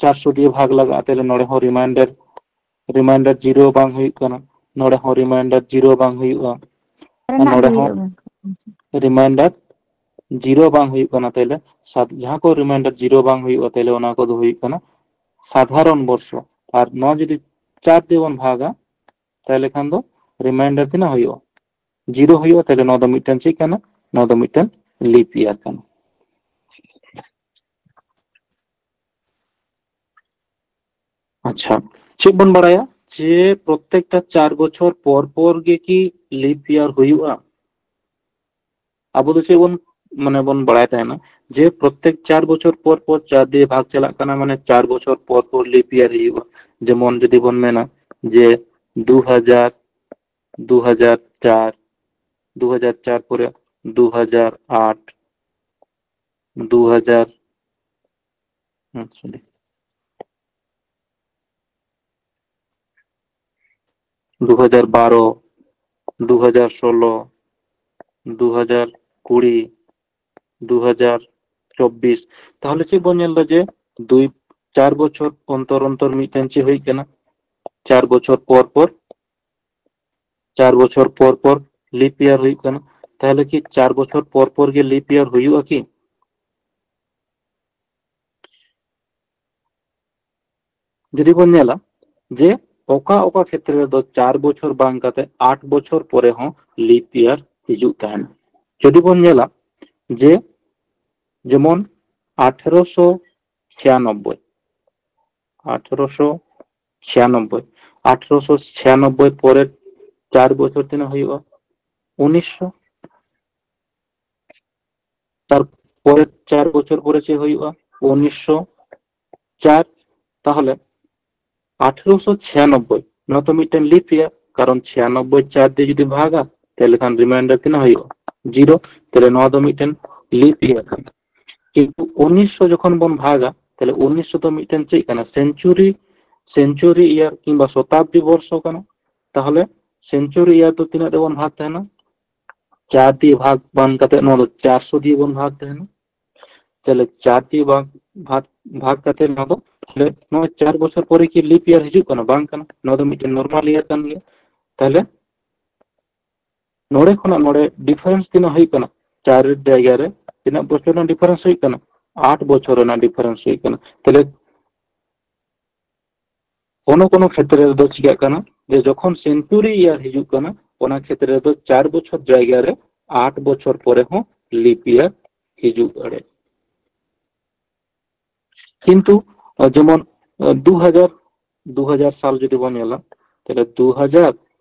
ᱪᱟᱨᱥᱚ ᱫᱤᱭᱮ ᱵᱷᱟᱜᱽ ᱞᱟᱜᱟᱜᱼᱟ, ᱛᱟᱦᱞᱮ ᱱᱚᱰᱮ ᱦᱚᱸ ᱨᱤᱢᱟᱭᱤᱱᱰᱟᱨ, ᱨᱤᱢᱟᱭᱤᱱᱰᱟᱨ ᱡᱤᱨᱳ ᱵᱟᱝ ᱦᱩᱭᱩᱜ ᱠᱟᱱᱟ, ᱱᱚᱰᱮ ᱦᱚᱸ ᱨᱤᱢᱟᱭᱤᱱᱰᱟᱨ ᱡᱤᱨᱳ ᱵᱟᱝ ᱦᱩᱭᱩᱜᱼᱟ, ᱟᱨ ᱨᱮᱱᱟᱜ ᱱᱚᱰᱮ ᱦᱚᱸ ᱦᱩᱭᱩᱜᱼᱟ, ᱜᱚᱢᱠᱮ᱾ ᱨᱤᱢᱟᱭᱤᱱᱰᱟᱨ ᱡᱤᱨᱳ ᱵᱟᱝ ᱦᱩᱭᱩᱜ ᱠᱟᱱᱟ, ᱛᱟᱦᱞᱮ ᱥᱟᱛ-, ᱡᱟᱦᱟᱸ ᱠᱚ ᱨᱤᱢᱟᱭᱤᱱᱰᱟᱨ ᱡᱤᱨᱳ ᱵᱟᱝ ᱦᱩᱭᱩᱜᱼᱟ, ᱛᱟᱦᱞᱮ ᱚᱱᱟ ᱠᱚᱫᱚ ᱦᱩᱭᱩᱜ ᱠᱟᱱᱟ ᱥᱟᱫᱷᱟᱨᱚᱱ ᱵᱚᱨᱥᱚ᱾ ᱟᱨ ᱱᱚᱣᱟ ᱡᱩᱫᱤ ᱪᱟᱨ ᱛᱮᱵᱚᱱ ᱵᱷᱟᱜᱟ, ᱛᱟᱦᱞᱮ ᱠᱷᱟᱱ ᱫᱚ ᱨᱤᱢᱟᱭᱤᱱᱰᱟᱨ ᱛᱤᱱᱟᱹᱜ ᱦᱩᱭᱩᱜᱼᱟ? ᱡᱤᱨᱳ ᱦᱩᱭᱩᱜᱼᱟ᱾ ᱛᱟᱦᱞᱮ ᱱᱚᱣᱟ ᱫᱚ ᱢᱤᱫᱴᱮᱱ ᱪᱮᱫ ᱠᱟᱱᱟ? ᱱᱚᱣᱟ ᱫᱚ ᱢᱤᱫᱴᱮᱱ ᱞᱤᱯ ᱤᱭᱟᱨ ᱠᱟᱱᱟ᱾ ᱟᱪᱪᱷᱟ, ᱪᱮᱫ ᱵᱚᱱ ᱵᱟᱲᱟᱭᱟ ᱡᱮ ᱯᱨᱚᱛᱮᱠᱴᱟ ᱪᱟᱨ ᱵᱚᱪᱷᱚᱨ ᱯᱚᱨ ᱯᱚᱨ ᱜᱮ ᱠᱤ ᱞᱤᱯ ᱤᱭᱟᱨ ᱦᱩᱭᱩᱜᱼᱟ? ᱟᱵᱚ ᱫᱚ ᱪᱮᱫ ᱵᱚᱱ, ᱢᱟᱱᱮ, ᱵᱚᱱ ᱵᱟᱲᱟᱭ ᱛᱟᱦᱮᱱᱟ ᱡᱮ ᱯᱨᱚᱛᱮᱠ ᱪᱟᱨ ᱵᱚᱪᱷᱚᱨ ᱯᱚᱨ ᱯᱚᱨ ᱪᱟᱨ ᱫᱤᱭᱮ ᱵᱷᱟᱜᱽ ᱪᱟᱞᱟᱜ ᱠᱟᱱᱟ, ᱢᱟᱱᱮ ᱪᱟᱨ ᱵᱚᱪᱷᱚᱨ ᱯᱚᱨ ᱯᱚᱨ ᱞᱤᱯ ᱤᱭᱟᱨ ᱦᱩᱭᱩᱜᱼᱟ᱾ ᱡᱮᱢᱚᱱ ᱡᱩᱫᱤ ᱵᱚᱱ ᱢᱮᱱᱟ ᱡᱮ ᱫᱩ ᱦᱟᱡᱟᱨ, ᱫᱩ ᱦᱟᱡᱟᱨ ᱪᱟᱨ, ᱫᱩ ᱦᱟᱡᱟᱨ ᱪᱟᱨ ᱯᱚᱨᱮ ᱫᱩ ᱦᱟᱡᱟᱨ ᱟᱴ, ᱫᱩ ᱦᱟᱡᱟᱨ, ᱦᱩᱸ, ᱥᱚᱨᱤ, ᱫᱩ ᱦᱟᱡᱟᱨ ᱵᱟᱨᱚ, ᱫᱩ ᱦᱟᱡᱟᱨ ᱥᱳᱞᱳ, ᱫᱩ ᱦᱟᱡᱟᱨ ᱠᱩᱲᱤ, ᱫᱩ ᱦᱟᱡᱟᱨ ᱪᱚᱵᱵᱤᱥ᱾ ᱛᱟᱦᱚᱞᱮ ᱪᱮᱫ ᱵᱚᱱ ᱧᱮᱞ ᱮᱫᱟ ᱡᱮ ᱫᱩᱭ, ᱪᱟᱨ ᱵᱚᱪᱷᱚᱨ ᱚᱱᱛᱚᱨ ᱚᱱᱛᱚᱨ ᱢᱤᱫᱴᱮᱱ ᱪᱮᱫ ᱦᱩᱭᱩᱜ ᱠᱟᱱᱟ? ᱪᱟᱨ ᱵᱚᱪᱷᱚᱨ ᱯᱚᱨ ᱯᱚᱨ, ᱪᱟᱨ ᱵᱚᱪᱷᱚᱨ ᱯᱚᱨ ᱯᱚᱨ ᱞᱤᱯ ᱤᱭᱟᱨ ᱦᱩᱭᱩᱜ ᱠᱟᱱᱟ᱾ ᱛᱟᱦᱚᱞᱮ ᱠᱤ ᱪᱟᱨ ᱵᱚᱪᱷᱚᱨ ᱯᱚᱨ ᱯᱚᱨ ᱜᱮ ᱞᱤᱯ ᱤᱭᱟᱨ ᱦᱩᱭᱩᱜᱼᱟ ᱠᱤ? ᱡᱩᱫᱤ ᱵᱚᱱ ᱧᱮᱞᱟ ᱡᱮ ᱚᱠᱟ ᱚᱠᱟ ᱠᱷᱮᱛᱨᱮ ᱨᱮᱫᱚ ᱪᱟᱨ ᱵᱚᱪᱷᱚᱨ ᱵᱟᱝ ᱠᱟᱛᱮ ᱟᱴ ᱵᱚᱪᱷᱚᱨ ᱯᱚᱨᱮ ᱦᱚᱸ ᱞᱤᱯ ᱤᱭᱟᱨ ᱦᱤᱡᱩᱜ ᱛᱟᱦᱮᱱᱟ᱾ ᱡᱩᱫᱤ ᱵᱚᱱ ᱧᱮᱞᱟ ᱡᱮ ᱡᱮᱢᱚᱱ ᱟᱴᱷᱨᱚᱥᱚ ᱪᱷᱤᱭᱟᱱᱚᱵᱵᱳᱭ, ᱟᱴᱷᱨᱚᱥᱚ ᱪᱷᱤᱭᱟᱱᱚᱵᱵᱳᱭ, ᱟᱴᱷᱨᱚᱥᱚ ᱪᱷᱤᱭᱟᱱᱚᱵᱵᱳᱭ ᱯᱚᱨᱮ ᱪᱟᱨ ᱵᱚᱪᱷᱚᱨ ᱛᱤᱱᱟᱹᱜ ᱦᱩᱭᱩᱜᱼᱟ? ᱩᱱᱤᱥᱥᱚ᱾ ᱛᱟᱨᱯᱚᱨᱮ ᱪᱟᱨ ᱵᱚᱪᱷᱚᱨ ᱯᱚᱨᱮ ᱪᱮᱫ ᱦᱩᱭᱩᱜᱼᱟ? ᱩᱱᱤᱥᱥᱚ ᱪᱟᱨ᱾ ᱛᱟᱦᱚᱞᱮ ᱟᱴᱷᱨᱚᱥᱚ ᱪᱷᱤᱭᱟᱱᱚᱵᱵᱳᱭ, ᱱᱚᱣᱟ ᱫᱚ ᱢᱤᱫᱴᱮᱱ ᱞᱤᱯ ᱤᱭᱟᱨ, ᱠᱟᱨᱚᱱ ᱪᱷᱤᱭᱟᱱᱚᱵᱵᱳᱭ ᱪᱟᱨ ᱫᱤᱭᱮ ᱡᱩᱫᱤ ᱵᱷᱟᱜᱟ, ᱛᱟᱦᱚᱞᱮ ᱠᱷᱟᱱ ᱨᱤᱢᱟᱭᱤᱱᱰᱟᱨ ᱛᱤᱱᱟᱹᱜ ᱦᱩᱭᱩᱜᱼᱟ? ᱡᱤᱨᱳ᱾ ᱛᱟᱦᱚᱞᱮ ᱱᱚᱣᱟ ᱫᱚ ᱢᱤᱫᱴᱮᱱ ᱞᱤᱯ ᱤᱭᱟᱨ ᱠᱟᱱᱟ᱾ ᱠᱤᱱᱛᱩ ᱩᱱᱤᱥᱥᱚ ᱡᱚᱠᱷᱚᱱ ᱵᱚᱱ ᱵᱷᱟᱜᱟ, ᱛᱟᱦᱚᱞᱮ ᱩᱱᱤᱥᱥᱚ ᱫᱚ ᱢᱤᱫᱴᱮᱱ ᱪᱮᱫ ᱠᱟᱱᱟ? ᱥᱮᱱᱪᱩᱨᱤ, ᱥᱮᱱᱪᱩᱨᱤ ᱤᱭᱟᱨ ᱠᱤᱝᱵᱟ ᱥᱚᱛᱟᱵᱫᱤ ᱵᱚᱨᱥᱚ ᱠᱟᱱᱟ᱾ ᱛᱟᱦᱚᱞᱮ ᱥᱮᱱᱪᱩᱨᱤ ᱤᱭᱟᱨ ᱫᱚ ᱛᱤᱱᱟᱹᱜ ᱨᱮᱵᱚᱱ ᱵᱷᱟᱜᱽ ᱛᱟᱦᱮᱱᱟ? ᱪᱟᱨ ᱫᱤᱭᱮ ᱵᱷᱟᱜᱽ ᱵᱟᱝ ᱠᱟᱛᱮ ᱱᱚᱣᱟ ᱫᱚ ᱪᱟᱨᱥᱚ ᱫᱤᱭᱮ ᱵᱚᱱ ᱵᱷᱟᱜᱽ ᱛᱟᱦᱮᱱᱟ᱾ ᱛᱟᱦᱞᱮ ᱪᱟᱨ ᱫᱤᱭᱮ ᱵᱷᱟᱜᱽ, ᱵᱷᱟᱜᱽ, ᱵᱷᱟᱜᱽ ᱠᱟᱛᱮ ᱱᱚᱣᱟ ᱫᱚ, ᱛᱟᱦᱞᱮ ᱱᱚᱣᱟ ᱪᱟᱨ ᱵᱚᱪᱷᱚᱨ ᱯᱚᱨᱮ ᱠᱤ ᱞᱤᱯ ᱤᱭᱟᱨ ᱦᱤᱡᱩᱜ ᱠᱟᱱᱟ? ᱵᱟᱝ ᱠᱟᱱᱟ, ᱱᱚᱣᱟ ᱫᱚ ᱢᱤᱫᱴᱮᱱ ᱱᱚᱨᱢᱟᱞ ᱤᱭᱟᱨ ᱠᱟᱱ ᱜᱮᱭᱟ᱾ ᱛᱟᱦᱞᱮ ᱱᱚᱰᱮ ᱠᱷᱚᱱᱟᱜ ᱱᱚᱰᱮ ᱰᱤᱯᱷᱟᱨᱮᱱᱥ ᱛᱤᱱᱟᱹᱜ ᱦᱩᱭᱩᱜ ᱠᱟᱱᱟ? ᱪᱟᱨ ᱡᱟᱭᱜᱟ ᱨᱮ ᱛᱤᱱᱟᱹᱜ ᱵᱚᱪᱷᱚᱨ ᱨᱮᱱᱟᱜ ᱰᱤᱯᱷᱟᱨᱮᱱᱥ ᱦᱩᱭᱩᱜ ᱠᱟᱱᱟ? ᱟᱴ ᱵᱚᱪᱷᱚᱨ ᱨᱮᱱᱟᱜ ᱰᱤᱯᱷᱟᱨᱮᱱᱥ ᱦᱩᱭᱩᱜ ᱠᱟᱱᱟ᱾ ᱛᱟᱦᱞᱮ ᱠᱳᱱᱳ ᱠᱳᱱᱳ ᱠᱷᱮᱛᱨᱮ ᱨᱮᱫᱚ ᱪᱤᱠᱟᱹᱜ ᱠᱟᱱᱟ ᱡᱮ ᱡᱚᱠᱷᱚᱱ ᱥᱮᱱᱪᱩᱨᱤ ᱤᱭᱟᱨ ᱦᱤᱡᱩᱜ ᱠᱟᱱᱟ, ᱚᱱᱟ ᱠᱷᱮᱛᱨᱮ ᱨᱮᱫᱚ ᱪᱟᱨ ᱵᱚᱪᱷᱚᱨ ᱡᱟᱭᱜᱟ ᱨᱮ ᱟᱴ ᱵᱚᱪᱷᱚᱨ ᱯᱚᱨᱮ ᱦᱚᱸ ᱞᱤᱯ ᱤᱭᱟᱨ ᱦᱤᱡᱩᱜ ᱫᱟᱲᱮᱭᱟᱜᱼᱟ᱾ ᱠᱤᱱᱛᱩ, ᱟᱸ, ᱡᱮᱢᱚᱱ, ᱟᱸ, ᱫᱩ ᱦᱟᱡᱟᱨ, ᱫᱩ ᱦᱟᱡᱟᱨ ᱥᱟᱞ ᱡᱩᱫᱤ ᱵᱚᱱ ᱧᱮᱞᱟ, ᱛᱟᱦᱞᱮ ᱫᱩ ᱦᱟᱡᱟᱨ,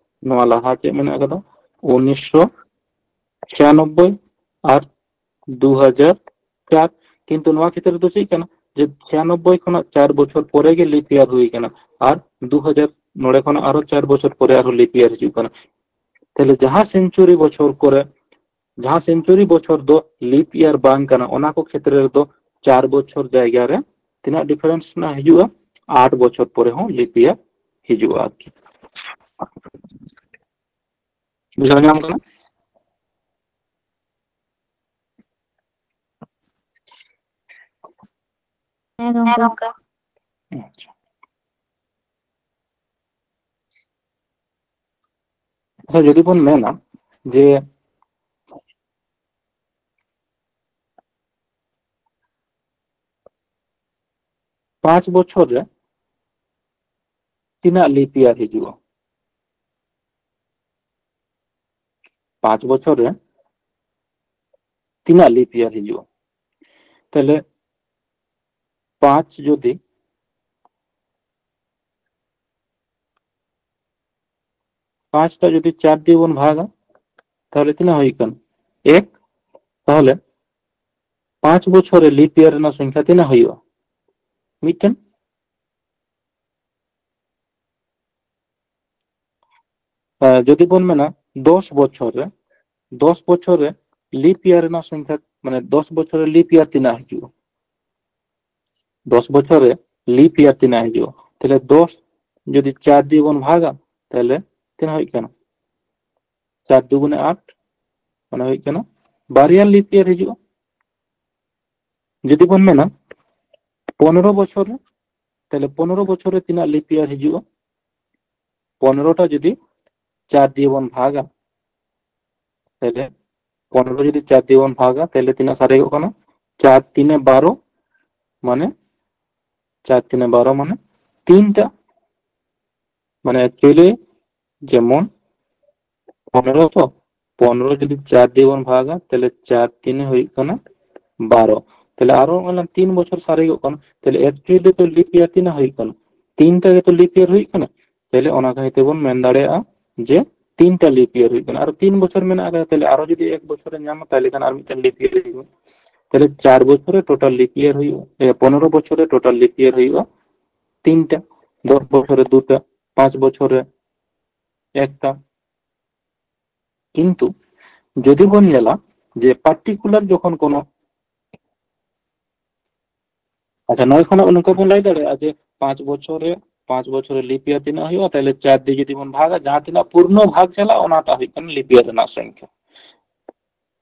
ᱱᱚᱣᱟ ᱞᱟᱦᱟ ᱪᱮᱫ ᱢᱮᱱᱟᱜ ᱟᱠᱟᱫᱟ? ᱩᱱᱤᱥᱥᱚ ᱪᱷᱤᱭᱟᱱᱚᱵᱵᱳᱭ ᱟᱨ ᱫᱩ ᱦᱟᱡᱟᱨ ᱪᱟᱨ, ᱠᱤᱱᱛᱩ ᱱᱚᱣᱟ ᱠᱷᱮᱛᱨᱮ ᱫᱚ ᱪᱮᱫ ᱠᱟᱱᱟ, ᱡᱮ ᱪᱷᱤᱭᱟᱱᱚᱵᱵᱳᱭ ᱠᱷᱚᱱᱟᱜ ᱪᱟᱨ ᱵᱚᱪᱷᱚᱨ ᱯᱚᱨᱮ ᱜᱮ ᱞᱤᱯ ᱤᱭᱟᱨ ᱦᱩᱭ ᱠᱟᱱᱟ, ᱟᱨ ᱫᱩ ᱦᱟᱡᱟᱨ ᱱᱚᱰᱮ ᱠᱷᱚᱱᱟᱜ ᱟᱨᱚ ᱪᱟᱨ ᱵᱚᱪᱷᱚᱨ ᱯᱚᱨᱮ ᱟᱨᱦᱚᱸ ᱞᱤᱯ ᱤᱭᱟᱨ ᱦᱤᱡᱩᱜ ᱠᱟᱱᱟ᱾ ᱛᱟᱦᱞᱮ ᱡᱟᱦᱟᱸ ᱥᱮᱱᱪᱩᱨᱤ ᱵᱚᱪᱷᱚᱨ ᱠᱚᱨᱮ, ᱡᱟᱦᱟᱸ ᱥᱮᱱᱪᱩᱨᱤ ᱵᱚᱪᱷᱚᱨ ᱫᱚ ᱞᱤᱯ ᱤᱭᱟᱨ ᱵᱟᱝ ᱠᱟᱱᱟ, ᱚᱱᱟ ᱠᱚ ᱠᱷᱮᱛᱨᱮ ᱨᱮᱫᱚ ᱪᱟᱨ ᱵᱚᱪᱷᱚᱨ ᱡᱟᱭᱜᱟ ᱨᱮ ᱛᱤᱱᱟᱹᱜ ᱰᱤᱯᱷᱟᱨᱮᱱᱥ ᱨᱮᱱᱟᱜ ᱦᱤᱡᱩᱜᱼᱟ? ᱟᱴ ᱵᱚᱪᱷᱚᱨ ᱯᱚᱨᱮ ᱦᱚᱸ ᱞᱤᱯ ᱤᱭᱟᱨ ᱦᱤᱡᱩᱜᱼᱟ ᱟᱨᱠᱤ᱾ ᱵᱩᱡᱷᱟᱹᱣ ᱧᱟᱢ ᱠᱟᱱᱟ? ᱦᱮᱸ ᱜᱚᱝᱠᱮ᱾ ᱟᱪᱪᱷᱟ᱾ ᱟᱪᱪᱷᱟ, ᱡᱩᱫᱤ ᱵᱚᱱ ᱢᱮᱱᱟ ᱡᱮ ᱯᱟᱸᱪ ᱵᱚᱪᱷᱚᱨ ᱨᱮ ᱛᱤᱱᱟᱹᱜ ᱞᱤᱯ ᱤᱭᱟᱨ ᱦᱤᱡᱩᱜᱼᱟ? ᱯᱟᱸᱪ ᱵᱚᱪᱷᱚᱨ ᱨᱮ ᱛᱤᱱᱟᱹᱜ ᱞᱤᱯ ᱤᱭᱟᱨ ᱦᱤᱡᱩᱜᱼᱟ? ᱛᱟᱦᱞᱮ ᱯᱟᱸᱪ ᱡᱩᱫᱤ, ᱯᱟᱸᱪ ᱴᱟ ᱡᱩᱫᱤ ᱪᱟᱨ ᱫᱤᱭᱮ ᱵᱚᱱ ᱵᱷᱟᱜᱟ, ᱛᱟᱦᱞᱮ ᱛᱤᱱᱟᱹᱜ ᱦᱩᱭᱩᱜ ᱠᱟᱱᱟ? ᱮᱠ᱾ ᱛᱟᱦᱞᱮ ᱯᱟᱸᱪ ᱵᱚᱪᱷᱚᱨ ᱨᱮ ᱞᱤᱯ ᱤᱭᱟᱨ ᱨᱮᱱᱟᱜ ᱥᱚᱝᱠᱷᱟ ᱛᱤᱱᱟᱹᱜ ᱦᱩᱭᱩᱜᱼᱟ? ᱢᱤᱫᱴᱮᱱ᱾ ᱟᱨ ᱡᱩᱫᱤ ᱵᱚᱱ ᱢᱮᱱᱟ ᱫᱚᱥ ᱵᱚᱪᱷᱚᱨ ᱨᱮ, ᱫᱚᱥ ᱵᱚᱪᱷᱚᱨ ᱨᱮ ᱞᱤᱯ ᱤᱭᱟᱨ ᱨᱮᱱᱟᱜ ᱥᱚᱝᱠᱷᱟ, ᱢᱟᱱᱮ ᱫᱚᱥ ᱵᱚᱪᱷᱚᱨ ᱨᱮ ᱞᱤᱯ ᱤᱭᱟᱨ ᱛᱤᱱᱟᱹᱜ ᱦᱤᱡᱩᱜᱼᱟ? ᱫᱚᱥ ᱵᱚᱪᱷᱚᱨ ᱨᱮ ᱞᱤᱯ ᱤᱭᱟᱨ ᱛᱤᱱᱟᱹᱜ ᱦᱤᱡᱩᱜᱼᱟ? ᱛᱟᱦᱞᱮ ᱫᱚᱥ ᱡᱩᱫᱤ ᱪᱟᱨ ᱫᱤᱭᱮ ᱵᱚᱱ ᱵᱷᱟᱜᱟ, ᱛᱟᱦᱞᱮ ᱛᱤᱱᱟᱹᱜ ᱦᱩᱭᱩᱜ ᱠᱟᱱᱟ? ᱪᱟᱨ ᱫᱩᱜᱩᱱᱮ ᱟᱴ, ᱢᱟᱱᱮ ᱦᱩᱭᱩᱜ ᱠᱟᱱᱟ ᱵᱟᱨᱭᱟ ᱞᱤᱯ ᱤᱭᱟᱨ ᱦᱤᱡᱩᱜᱼᱟ᱾ ᱡᱩᱫᱤ ᱵᱚᱱ ᱢᱮᱱᱟ ᱯᱚᱱᱨᱚ ᱵᱚᱪᱷᱚᱨ ᱨᱮ, ᱛᱟᱦᱞᱮ ᱯᱚᱱᱨᱚ ᱵᱚᱪᱷᱚᱨ ᱨᱮ ᱛᱤᱱᱟᱹᱜ ᱞᱤᱯ ᱤᱭᱟᱨ ᱦᱤᱡᱩᱜᱼᱟ? ᱯᱚᱱᱨᱚ ᱴᱟ ᱡᱩᱫᱤ ᱪᱟᱨ ᱫᱤᱭᱮ ᱵᱚᱱ ᱵᱷᱟᱜᱟ, ᱛᱟᱦᱞᱮ ᱯᱚᱱᱨᱚ ᱡᱩᱫᱤ ᱪᱟᱨ ᱫᱤᱭᱮ ᱵᱚᱱ ᱵᱷᱟᱜᱟ, ᱛᱟᱦᱞᱮ ᱛᱤᱱᱟᱹᱜ ᱥᱟᱨᱮᱡᱚᱜ ᱠᱟᱱᱟ? ᱪᱟᱨ ᱛᱤᱱᱮ ᱵᱟᱨᱚ, ᱢᱟᱱᱮ ᱪᱟᱨ ᱛᱤᱱᱮ ᱵᱟᱨᱚ ᱢᱟᱱᱮ ᱛᱤᱱᱴᱟ, ᱢᱟᱱᱮ actually ᱡᱮᱢᱚᱱ ᱯᱚᱱᱨᱚ ᱛᱚ, ᱯᱚᱱᱨᱚ ᱡᱩᱫᱤ ᱪᱟᱨ ᱫᱤᱭᱮ ᱵᱚᱱ ᱵᱷᱟᱜᱟ, ᱛᱟᱦᱞᱮ ᱪᱟᱨ ᱛᱤᱱᱮ ᱦᱩᱭᱩᱜ ᱠᱟᱱᱟ ᱵᱟᱨᱚ᱾ ᱛᱟᱦᱞᱮ ᱟᱨᱚ ᱚᱱᱟ ᱛᱤᱱ ᱵᱚᱪᱷᱚᱨ ᱥᱟᱨᱮᱡᱚᱜ ᱠᱟᱱᱟ, ᱛᱟᱦᱞᱮ actually ᱛᱚ ᱞᱤᱯ ᱤᱭᱟᱨ ᱛᱤᱱᱟᱹᱜ ᱦᱩᱭᱩᱜ ᱠᱟᱱᱟ? ᱛᱤᱱᱴᱟ ᱜᱮᱛᱚ ᱞᱤᱯ ᱤᱭᱟᱨ ᱦᱩᱭᱩᱜ ᱠᱟᱱᱟ᱾ ᱛᱟᱦᱞᱮ ᱚᱱᱟ ᱠᱷᱟᱹᱛᱤᱨ ᱛᱮᱵᱚᱱ ᱢᱮᱱ ᱫᱟᱲᱮᱭᱟᱜᱼᱟ ᱡᱮ ᱛᱤᱱᱴᱟ ᱞᱤᱯ ᱤᱭᱟᱨ ᱦᱩᱭᱩᱜ ᱠᱟᱱᱟ᱾ ᱟᱨ ᱛᱤᱱ ᱵᱚᱪᱷᱚᱨ ᱢᱮᱱᱟᱜ ᱟᱠᱟᱫᱟ, ᱛᱟᱦᱞᱮ ᱟᱨᱚ ᱡᱩᱫᱤ ᱮᱠ ᱵᱚᱪᱷᱚᱨᱮ ᱧᱟᱢᱟ, ᱛᱟᱦᱞᱮ ᱠᱷᱟᱱ ᱟᱨ ᱢᱤᱫᱴᱮᱱ ᱞᱤᱯ ᱤᱭᱟᱨ ᱦᱩᱭᱩᱜᱼᱟ᱾ ᱛᱟᱦᱞᱮ ᱪᱟᱨ ᱵᱚᱪᱷᱚᱨ ᱨᱮ total leap year ᱦᱩᱭᱩᱜᱼᱟ, ᱮ, ᱯᱚᱱᱮᱨᱚ ᱵᱚᱪᱷᱚᱨ ᱨᱮ total leap year ᱦᱩᱭᱩᱜᱼᱟ ᱛᱤᱱᱴᱟ, ᱫᱚᱥ ᱵᱚᱪᱷᱚᱨ ᱨᱮ ᱫᱩᱴᱟ, ᱯᱟᱸᱪ ᱵᱚᱪᱷᱚᱨ ᱨᱮ ᱮᱠᱴᱟ᱾ ᱠᱤᱱᱛᱩ ᱡᱩᱫᱤ ᱵᱚᱱ ᱧᱮᱞᱟ ᱡᱮ particular ᱡᱚᱠᱷᱚᱱ ᱠᱳᱱᱳ, ᱟᱪᱪᱷᱟ, ᱱᱚᱜᱼᱚᱭ ᱠᱷᱚᱱᱟᱜ ᱱᱚᱝᱠᱟ ᱵᱚᱱ ᱞᱟᱹᱭ ᱫᱟᱲᱮᱭᱟᱜᱼᱟ ᱡᱮ ᱯᱟᱸᱪ ᱵᱚᱪᱷᱚᱨ ᱨᱮ, ᱯᱟᱸᱪ ᱵᱚᱪᱷᱚᱨ ᱨᱮ leap year ᱛᱤᱱᱟᱹᱜ ᱦᱩᱭᱩᱜᱼᱟ? ᱛᱟᱦᱞᱮ ᱪᱟᱨ ᱫᱤᱭᱮ ᱡᱩᱫᱤ ᱵᱚᱱ ᱵᱷᱟᱜᱟ, ᱡᱟᱦᱟᱸ ᱛᱤᱱᱟᱹᱜ ᱯᱩᱨᱱᱚ ᱵᱷᱟᱜᱽ ᱪᱟᱞᱟᱜᱼᱟ, ᱚᱱᱟᱴᱟᱜ ᱦᱩᱭᱩᱜ ᱠᱟᱱᱟ leap year ᱨᱮᱱᱟᱜ ᱥᱚᱝᱠᱷᱟ᱾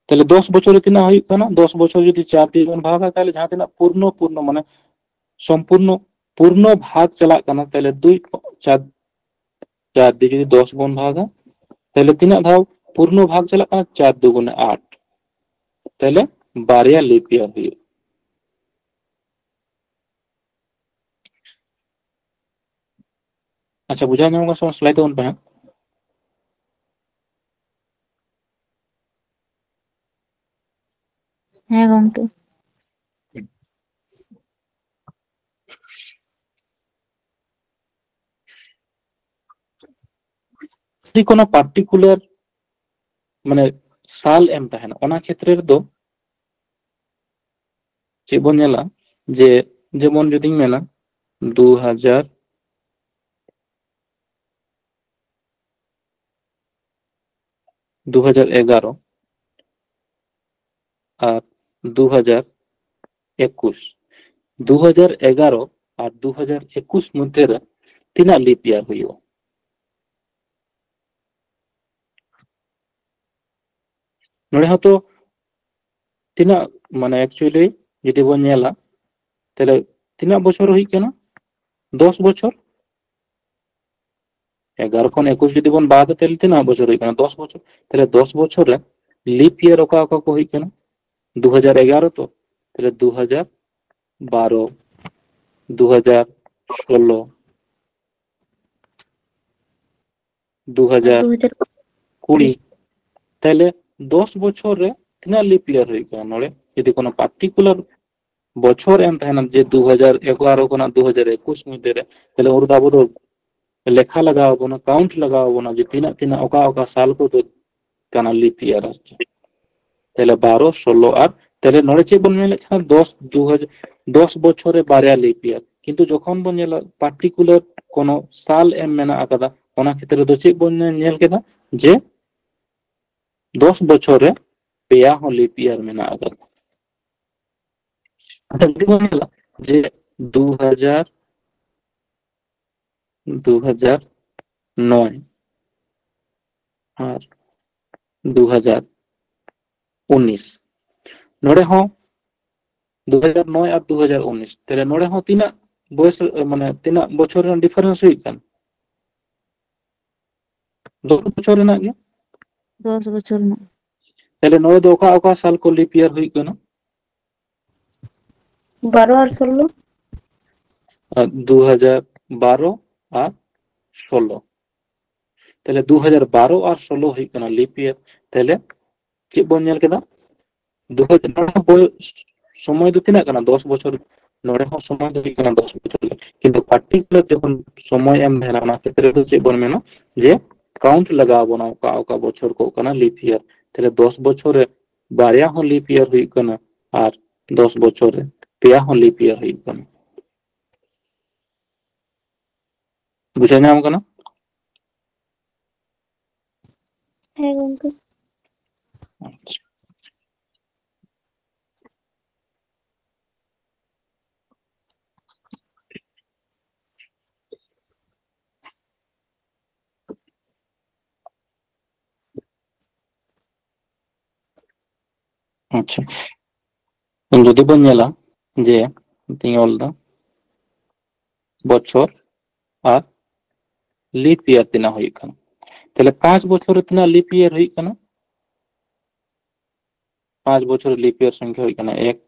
ᱛᱟᱦᱞᱮ ᱫᱚᱥ ᱵᱚᱪᱷᱚᱨ ᱨᱮ ᱛᱤᱱᱟᱹᱜ ᱦᱩᱭᱩᱜ ᱠᱟᱱᱟ? ᱫᱚᱥ ᱵᱚᱪᱷᱚᱨ ᱡᱩᱫᱤ ᱪᱟᱨ ᱫᱤᱭᱮ ᱵᱚᱱ ᱵᱷᱟᱜᱟ, ᱛᱟᱦᱞᱮ ᱡᱟᱦᱟᱸ ᱛᱤᱱᱟᱹᱜ ᱯᱩᱨᱱᱚ, ᱯᱩᱨᱱᱚ ᱢᱟᱱᱮ ᱥᱚᱢᱯᱩᱨᱱᱚ, ᱯᱩᱨᱱᱚ ᱵᱷᱟᱜᱽ ᱪᱟᱞᱟᱜ ᱠᱟᱱᱟ, ᱛᱟᱦᱞᱮ ᱫᱩᱭ, ᱪᱟᱨ, ᱪᱟᱨ ᱫᱤᱭᱮ ᱡᱩᱫᱤ ᱫᱚᱥ ᱵᱚᱱ ᱵᱷᱟᱜᱟ, ᱛᱟᱦᱞᱮ ᱛᱤᱱᱟᱹᱜ ᱫᱷᱟᱣ ᱯᱩᱨᱱᱚ ᱵᱷᱟᱜᱽ ᱪᱟᱞᱟᱜ ᱠᱟᱱᱟ? ᱪᱟᱨ ᱫᱩᱜᱩᱱᱮ ᱟᱴ᱾ ᱛᱟᱦᱞᱮ ᱵᱟᱨᱭᱟ leap year ᱦᱩᱭᱩᱜᱼᱟ᱾ ᱟᱪᱪᱷᱟ, ᱵᱩᱡᱷᱟᱹᱣ ᱧᱟᱢᱚᱜ ᱠᱟᱱᱟ ᱥᱮ ᱵᱟᱝ? ᱞᱟᱹᱭ ᱛᱟᱵᱚᱱ ᱯᱮ ᱦᱟᱸᱜ᱾ ᱦᱮᱸ ᱜᱚᱢᱠᱮ᱾ ᱡᱩᱫᱤ ᱠᱳᱱᱳ particular ᱢᱟᱱᱮ ᱥᱟᱞ ᱮᱢ ᱛᱟᱦᱮᱱᱟ, ᱚᱱᱟ ᱠᱷᱮᱛᱨᱮ ᱨᱮᱫᱚ ᱪᱮᱫ ᱵᱚᱱ ᱧᱮᱞᱟ? ᱡᱮ ᱡᱮᱢᱚᱱ ᱡᱩᱫᱤᱧ ᱢᱮᱱᱟ ᱫᱩ ᱦᱟᱡᱟᱨ, ᱫᱩ ᱦᱟᱡᱟᱨ ᱮᱜᱟᱨᱚ ᱟᱨ ᱫᱩ ᱦᱟᱡᱟᱨ ᱮᱠᱩᱥ, ᱫᱩ ᱦᱟᱡᱟᱨ ᱮᱜᱟᱨᱚ ᱟᱨ ᱫᱩ ᱦᱟᱡᱟᱨ ᱮᱠᱩᱥ ᱢᱚᱫᱽᱫᱷᱮ ᱨᱮ ᱛᱤᱱᱟᱹᱜ leap year ᱦᱩᱭᱩᱜᱼᱟ? ᱱᱚᱰᱮ ᱦᱚᱸᱛᱚ ᱛᱤᱱᱟᱹᱜ, ᱢᱟᱱᱮ actually ᱡᱩᱫᱤ ᱵᱚᱱ ᱧᱮᱞᱟ, ᱛᱟᱦᱞᱮ ᱛᱤᱱᱟᱹᱜ ᱵᱚᱪᱷᱚᱨ ᱦᱩᱭᱩᱜ ᱠᱟᱱᱟ? ᱫᱚᱥ ᱵᱚᱪᱷᱚᱨ᱾ ᱮᱜᱟᱨᱚ ᱠᱷᱚᱱ ᱮᱠᱩᱥ ᱡᱩᱫᱤ ᱵᱚᱱ ᱵᱟᱫᱟ, ᱛᱟᱦᱞᱮ ᱛᱤᱱᱟᱹᱜ ᱵᱚᱪᱷᱚᱨ ᱦᱩᱭᱩᱜ ᱠᱟᱱᱟ? ᱫᱚᱥ ᱵᱚᱪᱷᱚᱨ᱾ ᱛᱟᱦᱞᱮ ᱫᱚᱥ ᱵᱚᱪᱷᱚᱨ ᱨᱮ leap year ᱚᱠᱟ ᱚᱠᱟ ᱠᱚ ᱦᱩᱭᱩᱜ ᱠᱟᱱᱟ? ᱫᱩ ᱦᱟᱡᱟᱨ ᱮᱜᱟᱨᱚ ᱛᱚ, ᱛᱟᱦᱞᱮ ᱫᱩ ᱦᱟᱡᱟᱨ ᱵᱟᱨᱚ, ᱫᱩ ᱦᱟᱡᱟᱨ ᱥᱳᱞᱳ, ᱫᱩ ᱦᱟᱡᱟᱨ ᱫᱩ ᱦᱟᱡᱟᱨ ᱠᱩᱲᱤ᱾ ᱛᱟᱦᱞᱮ ᱫᱚᱥ ᱵᱚᱪᱷᱚᱨ ᱨᱮ ᱛᱤᱱᱟᱹᱜ leap year ᱦᱩᱭᱩᱜ ᱠᱟᱱᱟ ᱱᱚᱰᱮ? ᱡᱩᱫᱤ ᱠᱳᱱᱳ particular ᱵᱚᱪᱷᱚᱨ ᱮᱢ ᱛᱟᱦᱮᱱᱟ ᱡᱮ ᱫᱩ ᱦᱟᱡᱟᱨ ᱮᱜᱟᱨᱚ ᱠᱷᱚᱱᱟᱜ ᱫᱩ ᱦᱟᱡᱟᱨ ᱮᱠᱩᱥ ᱢᱚᱫᱽᱫᱷᱮ ᱨᱮ, ᱛᱟᱦᱞᱮ ᱩᱱ ᱨᱮᱫᱚ ᱟᱵᱚ ᱫᱚ ᱞᱮᱠᱷᱟ ᱞᱟᱜᱟᱣ ᱵᱚᱱᱟ, count ᱞᱟᱜᱟᱣ ᱵᱚᱱᱟ ᱡᱮ ᱛᱤᱱᱟᱹᱜ, ᱛᱤᱱᱟᱹᱜ, ᱚᱠᱟ, ᱚᱠᱟ ᱥᱟᱞ ᱠᱚᱫᱚ ᱠᱟᱱᱟ leap year ᱟᱨ ᱪᱮᱫ᱾ ᱛᱟᱦᱞᱮ ᱵᱟᱨᱚ, ᱥᱳᱞᱳ ᱟᱨ ᱛᱟᱦᱞᱮ ᱱᱚᱰᱮ ᱪᱮᱫ ᱵᱚᱱ ᱧᱮᱞᱮᱫ ᱛᱟᱦᱮᱱᱟ? ᱫᱚᱥ, ᱫᱩ ᱦᱟᱡᱟᱨ, ᱫᱚᱥ ᱵᱚᱪᱷᱚᱨ ᱨᱮ ᱵᱟᱨᱭᱟ leap year, ᱠᱤᱱᱛᱩ ᱡᱚᱠᱷᱚᱱ ᱵᱚᱱ ᱧᱮᱞᱟ particular ᱠᱳᱱᱳ ᱥᱟᱞ ᱮᱢ ᱢᱮᱱᱟᱜ ᱟᱠᱟᱫᱟ, ᱚᱱᱟ ᱠᱷᱮᱛᱨᱮ ᱫᱚ ᱪᱮᱫ ᱵᱚᱱ ᱧᱮᱞ ᱠᱮᱫᱟ? ᱡᱮ ᱫᱚᱥ ᱵᱚᱪᱷᱚᱨ ᱨᱮ ᱯᱮᱭᱟ ᱦᱚᱸ leap year ᱢᱮᱱᱟᱜ ᱟᱠᱟᱫᱟ᱾ ᱟᱪᱪᱷᱟ, ᱡᱩᱫᱤ ᱵᱚᱱ ᱧᱮᱞᱟ ᱡᱮ ᱫᱩ ᱦᱟᱡᱟᱨ, ᱫᱩ ᱦᱟᱡᱟᱨ ᱱᱚᱭ ᱟᱨ ᱫᱩ ᱦᱟᱡᱟᱨ ᱩᱱᱤᱥ, ᱱᱚᱰᱮ ᱦᱚᱸ ᱫᱩ ᱦᱟᱡᱟᱨ ᱱᱚᱭ ᱟᱨ ᱫᱩ ᱦᱟᱡᱟᱨ ᱩᱱᱤᱥ, ᱛᱟᱦᱞᱮ ᱱᱚᱰᱮ ᱦᱚᱸ ᱛᱤᱱᱟᱹᱜ ᱵᱚᱭᱮᱥ, ᱢᱟᱱᱮ ᱛᱤᱱᱟᱹᱜ ᱵᱚᱪᱷᱚᱨ ᱨᱮᱱᱟᱜ difference ᱦᱩᱭᱩᱜ ᱠᱟᱱᱟ? ᱫᱚᱥ ᱵᱚᱪᱷᱚᱨ ᱨᱮᱱᱟᱜ ᱜᱮ᱾ ᱫᱚᱥ ᱵᱚᱪᱷᱚᱨ ᱨᱮᱱᱟᱜ᱾ ᱛᱟᱦᱞᱮ ᱱᱚᱰᱮ ᱫᱚ ᱚᱠᱟ ᱚᱠᱟ ᱥᱟᱞ ᱠᱚ leap year ᱦᱩᱭᱩᱜ ᱠᱟᱱᱟ? ᱵᱟᱨᱚ ᱟᱨ ᱥᱳᱞᱞᱳ᱾ ᱟᱨ ᱫᱩ ᱦᱟᱡᱟᱨ ᱵᱟᱨᱚ ᱟᱨ ᱥᱳᱞᱞᱳ᱾ ᱛᱟᱦᱞᱮ ᱫᱩ ᱦᱟᱡᱟᱨ ᱵᱟᱨᱚ ᱟᱨ ᱥᱳᱞᱞᱳ ᱦᱩᱭᱩᱜ ᱠᱟᱱᱟ leap year᱾ ᱛᱟᱦᱞᱮ ᱪᱮᱫ ᱵᱚᱱ ᱧᱮᱞ ᱠᱮᱫᱟ? ᱫᱩ ᱦᱟᱡᱟᱨ ᱵᱚᱭᱚᱥ, ᱥᱚᱢᱚᱭ ᱫᱚ ᱛᱤᱱᱟᱹᱜ ᱠᱟᱱᱟ? ᱫᱚᱥ ᱵᱚᱪᱷᱚᱨ᱾ ᱱᱚᱰᱮ ᱦᱚᱸ ᱥᱚᱢᱚᱭ ᱫᱚ ᱦᱩᱭᱩᱜ ᱠᱟᱱᱟ ᱫᱚᱥ ᱵᱚᱪᱷᱚᱨ ᱜᱮ, ᱠᱤᱱᱛᱩ particular ᱡᱚᱠᱷᱚᱱ ᱥᱚᱢᱚᱭ ᱮᱢ ᱛᱟᱦᱮᱱᱟ, ᱚᱱᱟ ᱠᱷᱮᱛᱨᱮ ᱫᱚ ᱪᱮᱫ ᱵᱚᱱ ᱢᱮᱱᱟ? ᱡᱮ count ᱞᱟᱜᱟᱣ ᱵᱚᱱᱟ, ᱚᱠᱟ ᱚᱠᱟ ᱵᱚᱪᱷᱚᱨ ᱠᱚ ᱠᱟᱱᱟ leap year᱾ ᱛᱟᱦᱞᱮ ᱫᱚᱥ ᱵᱚᱪᱷᱚᱨ ᱨᱮ ᱵᱟᱨᱭᱟ ᱦᱚᱸ leap year ᱦᱩᱭᱩᱜ ᱠᱟᱱᱟ ᱟᱨ ᱫᱚᱥ ᱵᱚᱪᱷᱚᱨ ᱨᱮ ᱯᱮᱭᱟ ᱦᱚᱸ leap year ᱦᱩᱭᱩᱜ ᱠᱟᱱᱟ᱾ ᱵᱩᱡᱷᱟᱹᱣ ᱧᱟᱢ ᱠᱟᱱᱟ? ᱦᱮᱸ ᱜᱚᱝᱠᱮ᱾ ᱟᱪᱪᱷᱟ᱾ ᱟᱪᱪᱷᱟ, ᱡᱩᱫᱤ ᱵᱚᱱ ᱧᱮᱞᱟ ᱡᱮ, ᱛᱤᱧ ᱚᱞ ᱮᱫᱟ, ᱵᱚᱪᱷᱚᱨ ᱟᱨ leap year ᱛᱤᱱᱟᱹᱜ ᱦᱩᱭᱩᱜ ᱠᱟᱱᱟ᱾ ᱛᱟᱦᱞᱮ ᱯᱟᱸᱪ ᱵᱚᱪᱷᱚᱨ ᱨᱮ ᱛᱤᱱᱟᱹᱜ leap year ᱦᱩᱭᱩᱜ ᱠᱟᱱᱟ? ᱯᱟᱸᱪ ᱵᱚᱪᱷᱚᱨ leap year ᱥᱚᱝᱠᱷᱟ ᱦᱩᱭᱩᱜ ᱠᱟᱱᱟ ᱮᱠ᱾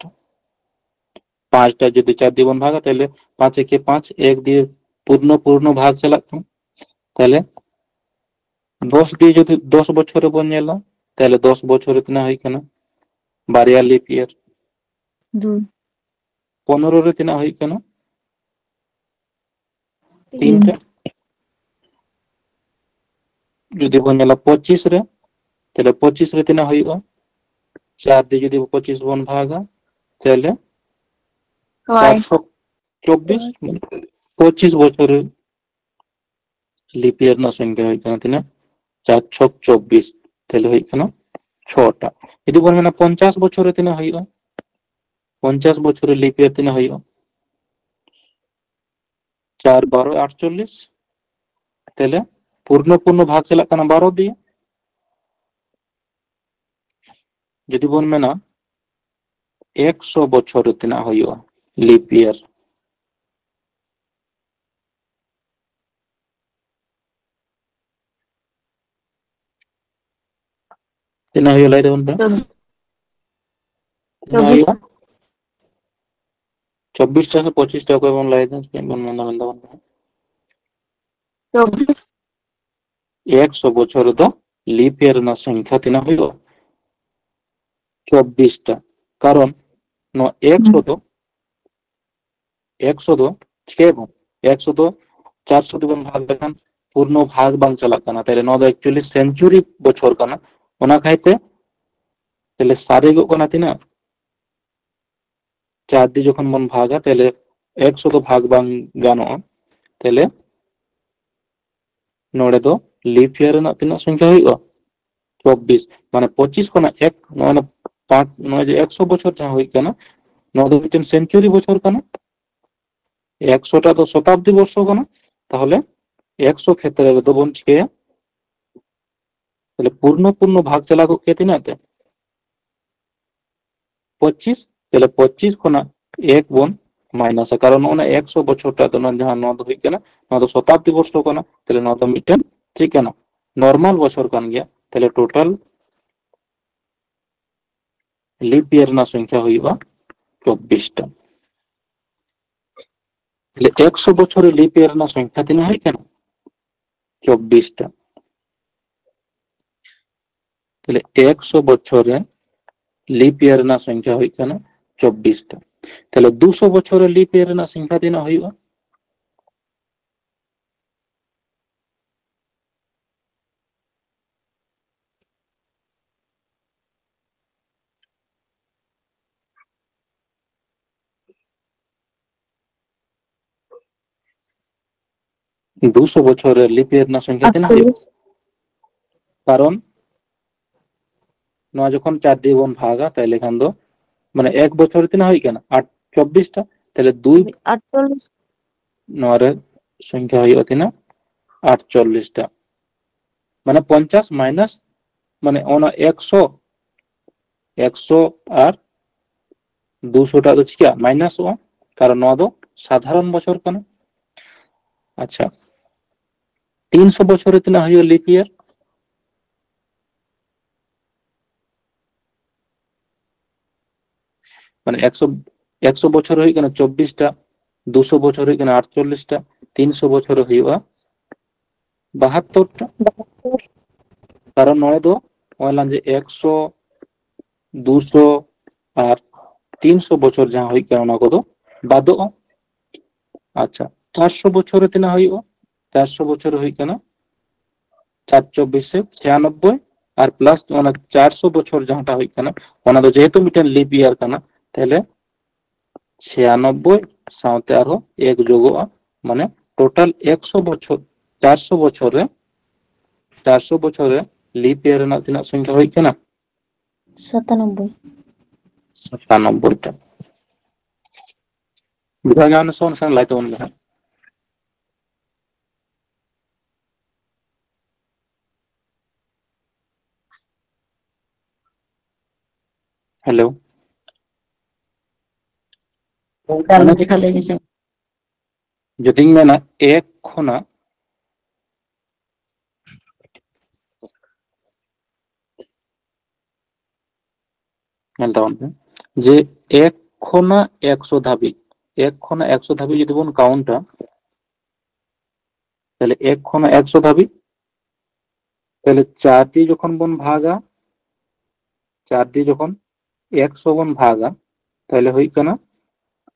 ᱯᱟᱸᱪ ᱴᱟ ᱡᱩᱫᱤ ᱪᱟᱨ ᱫᱤᱭᱮ ᱵᱚᱱ ᱵᱷᱟᱜᱟ, ᱛᱟᱦᱞᱮ ᱯᱟᱸᱪ ᱮᱠᱮ ᱯᱟᱸᱪ, ᱮᱠ ᱫᱤᱭᱮ ᱯᱩᱨᱱᱚ ᱯᱩᱨᱱᱚ ᱵᱷᱟᱜᱽ ᱪᱟᱞᱟᱜ ᱠᱟᱱᱟ᱾ ᱛᱟᱦᱞᱮ ᱫᱚᱥ ᱫᱤᱭᱮ ᱡᱩᱫᱤ ᱫᱚᱥ ᱵᱚᱪᱷᱚᱨ ᱨᱮᱵᱚᱱ ᱧᱮᱞᱟ, ᱛᱟᱦᱞᱮ ᱫᱚᱥ ᱵᱚᱪᱷᱚᱨ ᱨᱮ ᱛᱤᱱᱟᱹᱜ ᱦᱩᱭᱩᱜ ᱠᱟᱱᱟ? ᱵᱟᱨᱭᱟ leap year᱾ ᱫᱩ᱾ ᱯᱚᱱᱨᱚ ᱨᱮ ᱛᱤᱱᱟᱹᱜ ᱦᱩᱭᱩᱜ ᱠᱟᱱᱟ? ᱛᱤᱱ᱾ ᱛᱤᱱᱴᱟ᱾ ᱡᱩᱫᱤ ᱵᱚᱱ ᱧᱮᱞᱟ ᱯᱚᱸᱪᱤᱥ ᱨᱮ, ᱛᱟᱦᱞᱮ ᱯᱚᱸᱪᱤᱥ ᱨᱮ ᱛᱤᱱᱟᱹᱜ ᱦᱩᱭᱩᱜᱼᱟ? ᱪᱟᱨ ᱫᱤᱭᱮ ᱡᱩᱫᱤ ᱯᱚᱸᱪᱤᱥ ᱵᱚᱱ ᱵᱷᱟᱜᱟ, ᱛᱟᱦᱞᱮ ᱦᱳᱭ᱾ ᱪᱟᱨ ᱪᱷᱚᱠ ᱪᱚᱵᱵᱤᱥ, ᱢᱟᱱᱮ ᱯᱚᱸᱪᱤᱥ ᱵᱚᱪᱷᱚᱨ ᱨᱮ leap year ᱨᱮᱱᱟᱜ ᱥᱚᱝᱠᱷᱟ ᱦᱩᱭᱩᱜ ᱠᱟᱱᱟ ᱛᱤᱱᱟᱹᱜ? ᱪᱟᱨ ᱪᱷᱚᱠ ᱪᱚᱵᱵᱤᱥ, ᱛᱟᱦᱞᱮ ᱦᱩᱭᱩᱜ ᱠᱟᱱᱟ ᱪᱷᱚᱴᱟ᱾ ᱡᱩᱫᱤ ᱵᱚᱱ ᱢᱮᱱᱟ ᱯᱚᱧᱪᱟᱥ ᱵᱚᱪᱷᱚᱨ ᱨᱮ ᱛᱤᱱᱟᱹᱜ ᱦᱩᱭᱩᱜᱼᱟ? ᱯᱚᱧᱪᱟᱥ ᱵᱚᱪᱷᱚᱨ ᱨᱮ leap year ᱛᱤᱱᱟᱹᱜ ᱦᱩᱭᱩᱜᱼᱟ? ᱪᱟᱨ ᱵᱟᱨᱚ ᱟᱴᱪᱚᱞᱞᱤᱥ, ᱛᱟᱦᱞᱮ ᱯᱩᱨᱱᱚ ᱯᱩᱨᱱᱚ ᱵᱷᱟᱜᱽ ᱪᱟᱞᱟᱜ ᱠᱟᱱᱟ ᱵᱟᱨᱚ ᱫᱤᱭᱮ᱾ ᱡᱩᱫᱤ ᱵᱚᱱ ᱢᱮᱱᱟ ᱮᱠᱥᱚ ᱵᱚᱪᱷᱚᱨ ᱨᱮ ᱛᱤᱱᱟᱹᱜ ᱦᱩᱭᱩᱜᱼᱟ leap year? ᱛᱤᱱᱟᱹᱜ ᱦᱩᱭᱩᱜᱼᱟ ᱞᱟᱹᱭ ᱛᱟᱵᱚᱱ ᱯᱮ? ᱛᱤᱱᱟᱹᱜ ᱦᱩᱭᱩᱜᱼᱟ? ᱪᱚᱵᱵᱤᱥ ᱴᱟ ᱥᱮ ᱯᱚᱸᱪᱤᱥ ᱴᱟ, ᱚᱠᱚᱭ ᱵᱚᱱ ᱞᱟᱹᱭ ᱫᱟ? ᱪᱮᱫ ᱵᱚᱱ ᱢᱮᱱᱫᱟ, ᱢᱮᱱ ᱛᱟᱵᱚᱱ ᱯᱮ᱾ ᱪᱚᱵᱵᱤᱥ᱾ ᱮᱠᱥᱚ ᱵᱚᱪᱷᱚᱨ ᱨᱮᱫᱚ leap year ᱨᱮᱱᱟᱜ ᱥᱚᱝᱠᱷᱟ ᱛᱤᱱᱟᱹᱜ ᱦᱩᱭᱩᱜᱼᱟ? ᱪᱚᱵᱵᱤᱥ ᱴᱟ᱾ ᱠᱟᱨᱚᱱ ᱱᱚᱣᱟ ᱮᱠᱥᱚ ᱫᱚ, ᱮᱠᱥᱚ ᱫᱚ ᱪᱤᱠᱟᱹᱭᱟᱵᱚᱱ? ᱮᱠᱥᱚ ᱫᱚ ᱪᱟᱨᱥᱚ ᱛᱮᱵᱚᱱ ᱵᱷᱟᱜᱽ ᱞᱮᱠᱷᱟᱱ ᱯᱩᱨᱱᱚ ᱵᱷᱟᱜᱽ ᱵᱟᱝ ᱪᱟᱞᱟᱜ ᱠᱟᱱᱟ, ᱛᱟᱦᱞᱮ ᱱᱚᱣᱟ ᱫᱚ actually century ᱵᱚᱪᱷᱚᱨ ᱠᱟᱱᱟ᱾ ᱚᱱᱟ ᱠᱷᱟᱹᱛᱤᱨ ᱛᱮ ᱛᱟᱦᱞᱮ ᱥᱟᱨᱮᱡᱚᱜ ᱠᱟᱱᱟ ᱛᱤᱱᱟᱹᱜ? ᱪᱟᱨ ᱫᱤᱭᱮ ᱡᱚᱠᱷᱚᱱ ᱵᱚᱱ ᱵᱷᱟᱜᱟ, ᱛᱟᱦᱞᱮ ᱮᱠᱥᱚ ᱫᱚ ᱵᱷᱟᱜᱽ ᱵᱟᱝ ᱜᱟᱱᱚᱜᱼᱟ᱾ ᱛᱟᱦᱞᱮ ᱱᱚᱰᱮ ᱫᱚ leap year ᱨᱮᱱᱟᱜ ᱛᱤᱱᱟᱹᱜ ᱥᱚᱝᱠᱷᱟ ᱦᱩᱭᱩᱜᱼᱟ? ᱪᱚᱵᱵᱤᱥ᱾ ᱢᱟᱱᱮ ᱯᱚᱸᱪᱤᱥ ᱠᱷᱚᱱᱟᱜ ᱮᱠ, ᱱᱚᱜᱼᱚᱭ ᱱᱟ ᱯᱟᱸᱪ, ᱱᱚᱜᱼᱚᱭ ᱡᱮ ᱮᱠᱥᱚ ᱵᱚᱪᱷᱚᱨ ᱡᱟᱦᱟᱸ ᱦᱩᱭᱩᱜ ᱠᱟᱱᱟ, ᱱᱚᱣᱟ ᱫᱚ ᱢᱤᱫᱴᱮᱱ century ᱵᱚᱪᱷᱚᱨ ᱠᱟᱱᱟ, ᱮᱠᱥᱚ ᱴᱟ ᱫᱚ ᱥᱚᱛᱟᱵᱫᱤ ᱵᱚᱨᱥᱚ ᱠᱟᱱᱟ᱾ ᱛᱟᱦᱞᱮ ᱮᱠᱥᱚ ᱠᱷᱮᱛᱨᱮ ᱨᱮᱫᱚ ᱵᱚᱱ ᱪᱤᱠᱟᱹᱭᱟ? ᱛᱟᱦᱞᱮ ᱯᱩᱨᱱᱚ ᱯᱩᱨᱱᱚ ᱵᱷᱟᱜᱽ ᱪᱟᱞᱟᱣ ᱠᱚᱜ ᱠᱮᱭᱟ ᱛᱤᱱᱟᱹᱜ ᱛᱮ? ᱯᱚᱸᱪᱤᱥ᱾ ᱛᱟᱦᱞᱮ ᱯᱚᱸᱪᱤᱥ ᱠᱷᱚᱱᱟᱜ ᱮᱠ ᱵᱚᱱ ᱢᱟᱭᱱᱟᱥᱟ, ᱠᱟᱨᱚᱱ ᱱᱚᱜᱼᱚᱭ ᱮᱠᱥᱚ ᱵᱚᱪᱷᱚᱨ ᱴᱟᱜ ᱫᱚ ᱱᱚᱣᱟ ᱡᱟᱦᱟᱸ ᱱᱚᱣᱟ ᱫᱚ ᱦᱩᱭᱩᱜ ᱠᱟᱱᱟ, ᱱᱚᱣᱟ ᱫᱚ ᱥᱚᱛᱟᱵᱫᱤ ᱵᱚᱨᱥᱚ ᱠᱟᱱᱟ, ᱛᱟᱦᱞᱮ ᱱᱚᱣᱟ ᱫᱚ ᱢᱤᱫᱴᱮᱱ ᱪᱮᱫ ᱠᱟᱱᱟ? Normal ᱵᱚᱪᱷᱚᱨ ᱠᱟᱱ ᱜᱮᱭᱟ᱾ ᱛᱟᱦᱞᱮ total leap year ᱨᱮᱱᱟᱜ ᱥᱚᱝᱠᱷᱟ ᱦᱩᱭᱩᱜᱼᱟ ᱪᱚᱵᱵᱤᱥ ᱴᱟ᱾ ᱛᱟᱦᱞᱮ ᱮᱠᱥᱚ ᱵᱚᱪᱷᱚᱨ ᱨᱮ leap year ᱨᱮᱱᱟᱜ ᱥᱚᱝᱠᱷᱟ ᱛᱤᱱᱟᱹᱜ ᱦᱩᱭᱩᱜ ᱠᱟᱱᱟ? ᱪᱚᱵᱵᱤᱥ ᱴᱟ᱾ ᱛᱟᱦᱞᱮ ᱮᱠᱥᱚ ᱵᱚᱪᱷᱚᱨ ᱨᱮ leap year ᱨᱮᱱᱟᱜ ᱥᱚᱝᱠᱷᱟ ᱦᱩᱭᱩᱜ ᱠᱟᱱᱟ ᱪᱚᱵᱵᱤᱥ ᱴᱟ᱾ ᱛᱟᱦᱞᱮ ᱫᱩᱥᱚ ᱵᱚᱪᱷᱚᱨ ᱨᱮ leap year ᱨᱮᱱᱟᱜ ᱥᱚᱝᱠᱷᱟ ᱛᱤᱱᱟᱹᱜ ᱦᱩᱭᱩᱜᱼᱟ? ᱫᱩᱥᱚ ᱵᱚᱪᱷᱚᱨ ᱨᱮ ᱞᱤᱯ ᱤᱭᱟᱨ ᱨᱮᱱᱟᱜ ᱥᱚᱝᱠᱷᱟ ᱛᱤᱱᱟᱹᱜ ᱦᱩᱭᱩᱜᱼᱟ? ᱠᱟᱨᱚᱱ ᱱᱚᱣᱟ ᱡᱚᱠᱷᱚᱱ ᱪᱟᱨ ᱫᱤᱭᱮ ᱵᱚᱱ ᱵᱷᱟᱜᱟ, ᱛᱟᱦᱞᱮ ᱠᱷᱟᱱ ᱫᱚ ᱢᱟᱱᱮ ᱮᱠ ᱵᱚᱪᱷᱚᱨ ᱨᱮ ᱛᱤᱱᱟᱹᱜ ᱦᱩᱭᱩᱜ ᱠᱟᱱᱟ? ᱟᱴ, ᱪᱚᱵᱵᱤᱥ ᱴᱟ᱾ ᱛᱟᱦᱞᱮ ᱫᱩᱭ, ᱟᱴᱪᱚᱞᱞᱤᱥ᱾ ᱱᱚᱣᱟ ᱨᱮ ᱥᱚᱝᱠᱷᱟ ᱦᱩᱭᱩᱜᱼᱟ ᱛᱤᱱᱟᱹᱜ? ᱟᱴᱪᱚᱞᱞᱤᱥ ᱴᱟ᱾ ᱢᱟᱱᱮ ᱯᱚᱧᱪᱟᱥ ᱢᱟᱭᱱᱟᱥ, ᱢᱟᱱᱮ ᱚᱱᱟ ᱮᱠᱥᱚ, ᱮᱠᱥᱚ ᱟᱨ ᱫᱩᱥᱚ ᱴᱟᱜ ᱫᱚ ᱪᱤᱠᱟᱹᱜᱼᱟ? ᱢᱟᱭᱱᱟᱥᱚᱜᱼᱟ, ᱠᱟᱨᱚᱱ ᱱᱚᱣᱟ ᱫᱚ ᱥᱟᱫᱷᱟᱨᱚᱱ ᱵᱚᱪᱷᱚᱨ ᱠᱟᱱᱟ᱾ ᱟᱪᱪᱷᱟ, ᱛᱤᱱᱥᱚ ᱵᱚᱪᱷᱚᱨ ᱨᱮ ᱛᱤᱱᱟᱹᱜ ᱦᱩᱭᱩᱜᱼᱟ ᱞᱤᱯ ᱤᱭᱟᱨ? ᱢᱟᱱᱮ ᱮᱠᱥᱚ, ᱮᱠᱥᱚ ᱵᱚᱪᱷᱚᱨ ᱦᱩᱭᱩᱜ ᱠᱟᱱᱟ ᱪᱚᱵᱵᱤᱥ ᱴᱟ, ᱫᱩᱥᱚ ᱵᱚᱪᱷᱚᱨ ᱦᱩᱭᱩᱜ ᱠᱟᱱᱟ ᱟᱴᱪᱚᱞᱞᱤᱥ ᱴᱟ, ᱛᱤᱱᱥᱚ ᱵᱚᱪᱷᱚᱨ ᱦᱩᱭᱩᱜᱼᱟ ᱵᱟᱦᱟᱛᱛᱚᱨ ᱴᱟ᱾ ᱠᱟᱨᱚᱱ ᱱᱚᱰᱮ ᱫᱚ ᱱᱚᱜᱼᱚᱭ ᱞᱟᱝ ᱡᱮ ᱮᱠᱥᱚ, ᱫᱩᱥᱚ ᱟᱨ ᱛᱤᱱᱥᱚ ᱵᱚᱪᱷᱚᱨ ᱡᱟᱦᱟᱸ ᱦᱩᱭᱩᱜ ᱠᱟᱱᱟ, ᱚᱱᱟ ᱠᱚᱫᱚ ᱵᱟᱫᱚᱜᱼᱟ᱾ ᱟᱪᱪᱷᱟ, ᱪᱟᱨᱥᱚ ᱵᱚᱪᱷᱚᱨ ᱨᱮ ᱛᱤᱱᱟᱹᱜ ᱦᱩᱭᱩᱜᱼᱟ? ᱪᱟᱨᱥᱚ ᱵᱚᱪᱷᱚᱨ ᱨᱮ ᱦᱩᱭᱩᱜ ᱠᱟᱱᱟ ᱪᱟᱨ ᱪᱚᱵᱵᱤᱥ ᱪᱷᱤᱭᱟᱱᱚᱵᱵᱳᱭ, ᱟᱨ ᱯᱞᱟᱥ ᱚᱱᱟ ᱪᱟᱨᱥᱚ ᱵᱚᱪᱷᱚᱨ ᱡᱟᱦᱟᱸᱴᱟᱜ ᱦᱩᱭᱩᱜ ᱠᱟᱱᱟ, ᱚᱱᱟ ᱫᱚ ᱡᱮᱦᱮᱛᱩ ᱢᱤᱫᱴᱮᱱ ᱞᱤᱯ ᱤᱭᱟᱨ ᱠᱟᱱᱟ, ᱛᱟᱦᱞᱮ ᱪᱷᱤᱭᱟᱱᱚᱵᱵᱳᱭ ᱥᱟᱶᱛᱮ ᱟᱨᱦᱚᱸ ᱮᱠ ᱡᱳᱜᱚᱜᱼᱟ, ᱢᱟᱱᱮ ᱴᱳᱴᱟᱞ ᱮᱠᱥᱚ ᱵᱚᱪᱷᱚᱨ, ᱪᱟᱨᱥᱚ ᱵᱚᱪᱷᱚᱨ ᱨᱮ, ᱪᱟᱨᱥᱚ ᱵᱚᱪᱷᱚᱨ ᱨᱮ ᱞᱤᱯ ᱤᱭᱟᱨ ᱨᱮᱱᱟᱜ ᱛᱤᱱᱟᱹᱜ ᱥᱚᱝᱠᱷᱟ ᱦᱩᱭ ᱠᱟᱱᱟ? ᱥᱟᱛᱟᱱᱚᱵᱵᱳᱭ᱾ ᱥᱟᱛᱟᱱᱚᱵᱵᱳᱭ ᱴᱟ᱾ ᱵᱩᱡᱷᱟᱹᱣ ᱧᱟᱢ ᱱᱟ ᱥᱮ ᱵᱟᱝ? ᱞᱟᱹᱭ ᱛᱟᱵᱚᱱ ᱯᱮ ᱦᱟᱸᱜ᱾ ᱦᱮᱞᱳ᱾ ᱜᱚᱝᱠᱮ, ᱟᱨ ᱢᱤᱫ ᱡᱚᱠᱷᱟ ᱞᱟᱹᱭ ᱢᱮᱥᱮ᱾ ᱡᱩᱫᱤᱧ ᱢᱮᱱᱟ ᱮᱠ ᱠᱷᱚᱱᱟᱜ, ᱢᱮᱱ ᱛᱟᱵᱚᱱ ᱯᱮ, ᱡᱮ ᱮᱠ ᱠᱷᱚᱱᱟᱜ ᱮᱠᱥᱚ ᱫᱷᱟᱹᱵᱤᱡ, ᱮᱠ ᱠᱷᱚᱱᱟᱜ ᱮᱠᱥᱚ ᱫᱷᱟᱹᱵᱤᱡ ᱡᱩᱫᱤ ᱵᱚᱱ ᱠᱟᱣᱩᱱᱴᱟ, ᱛᱟᱦᱞᱮ ᱮᱠ ᱠᱷᱚᱱᱟᱜ ᱮᱠᱥᱚ ᱫᱷᱟᱹᱵᱤᱡ, ᱛᱟᱦᱞᱮ ᱪᱟᱨ ᱫᱤᱭᱮ ᱡᱚᱠᱷᱚᱱ ᱵᱚᱱ ᱵᱷᱟᱜᱟ, ᱪᱟᱨ ᱫᱤᱭᱮ ᱡᱚᱠᱷᱚᱱ ᱮᱠᱥᱚ ᱵᱚᱱ ᱵᱷᱟᱜᱟ, ᱛᱟᱦᱞᱮ ᱦᱩᱭᱩᱜ ᱠᱟᱱᱟ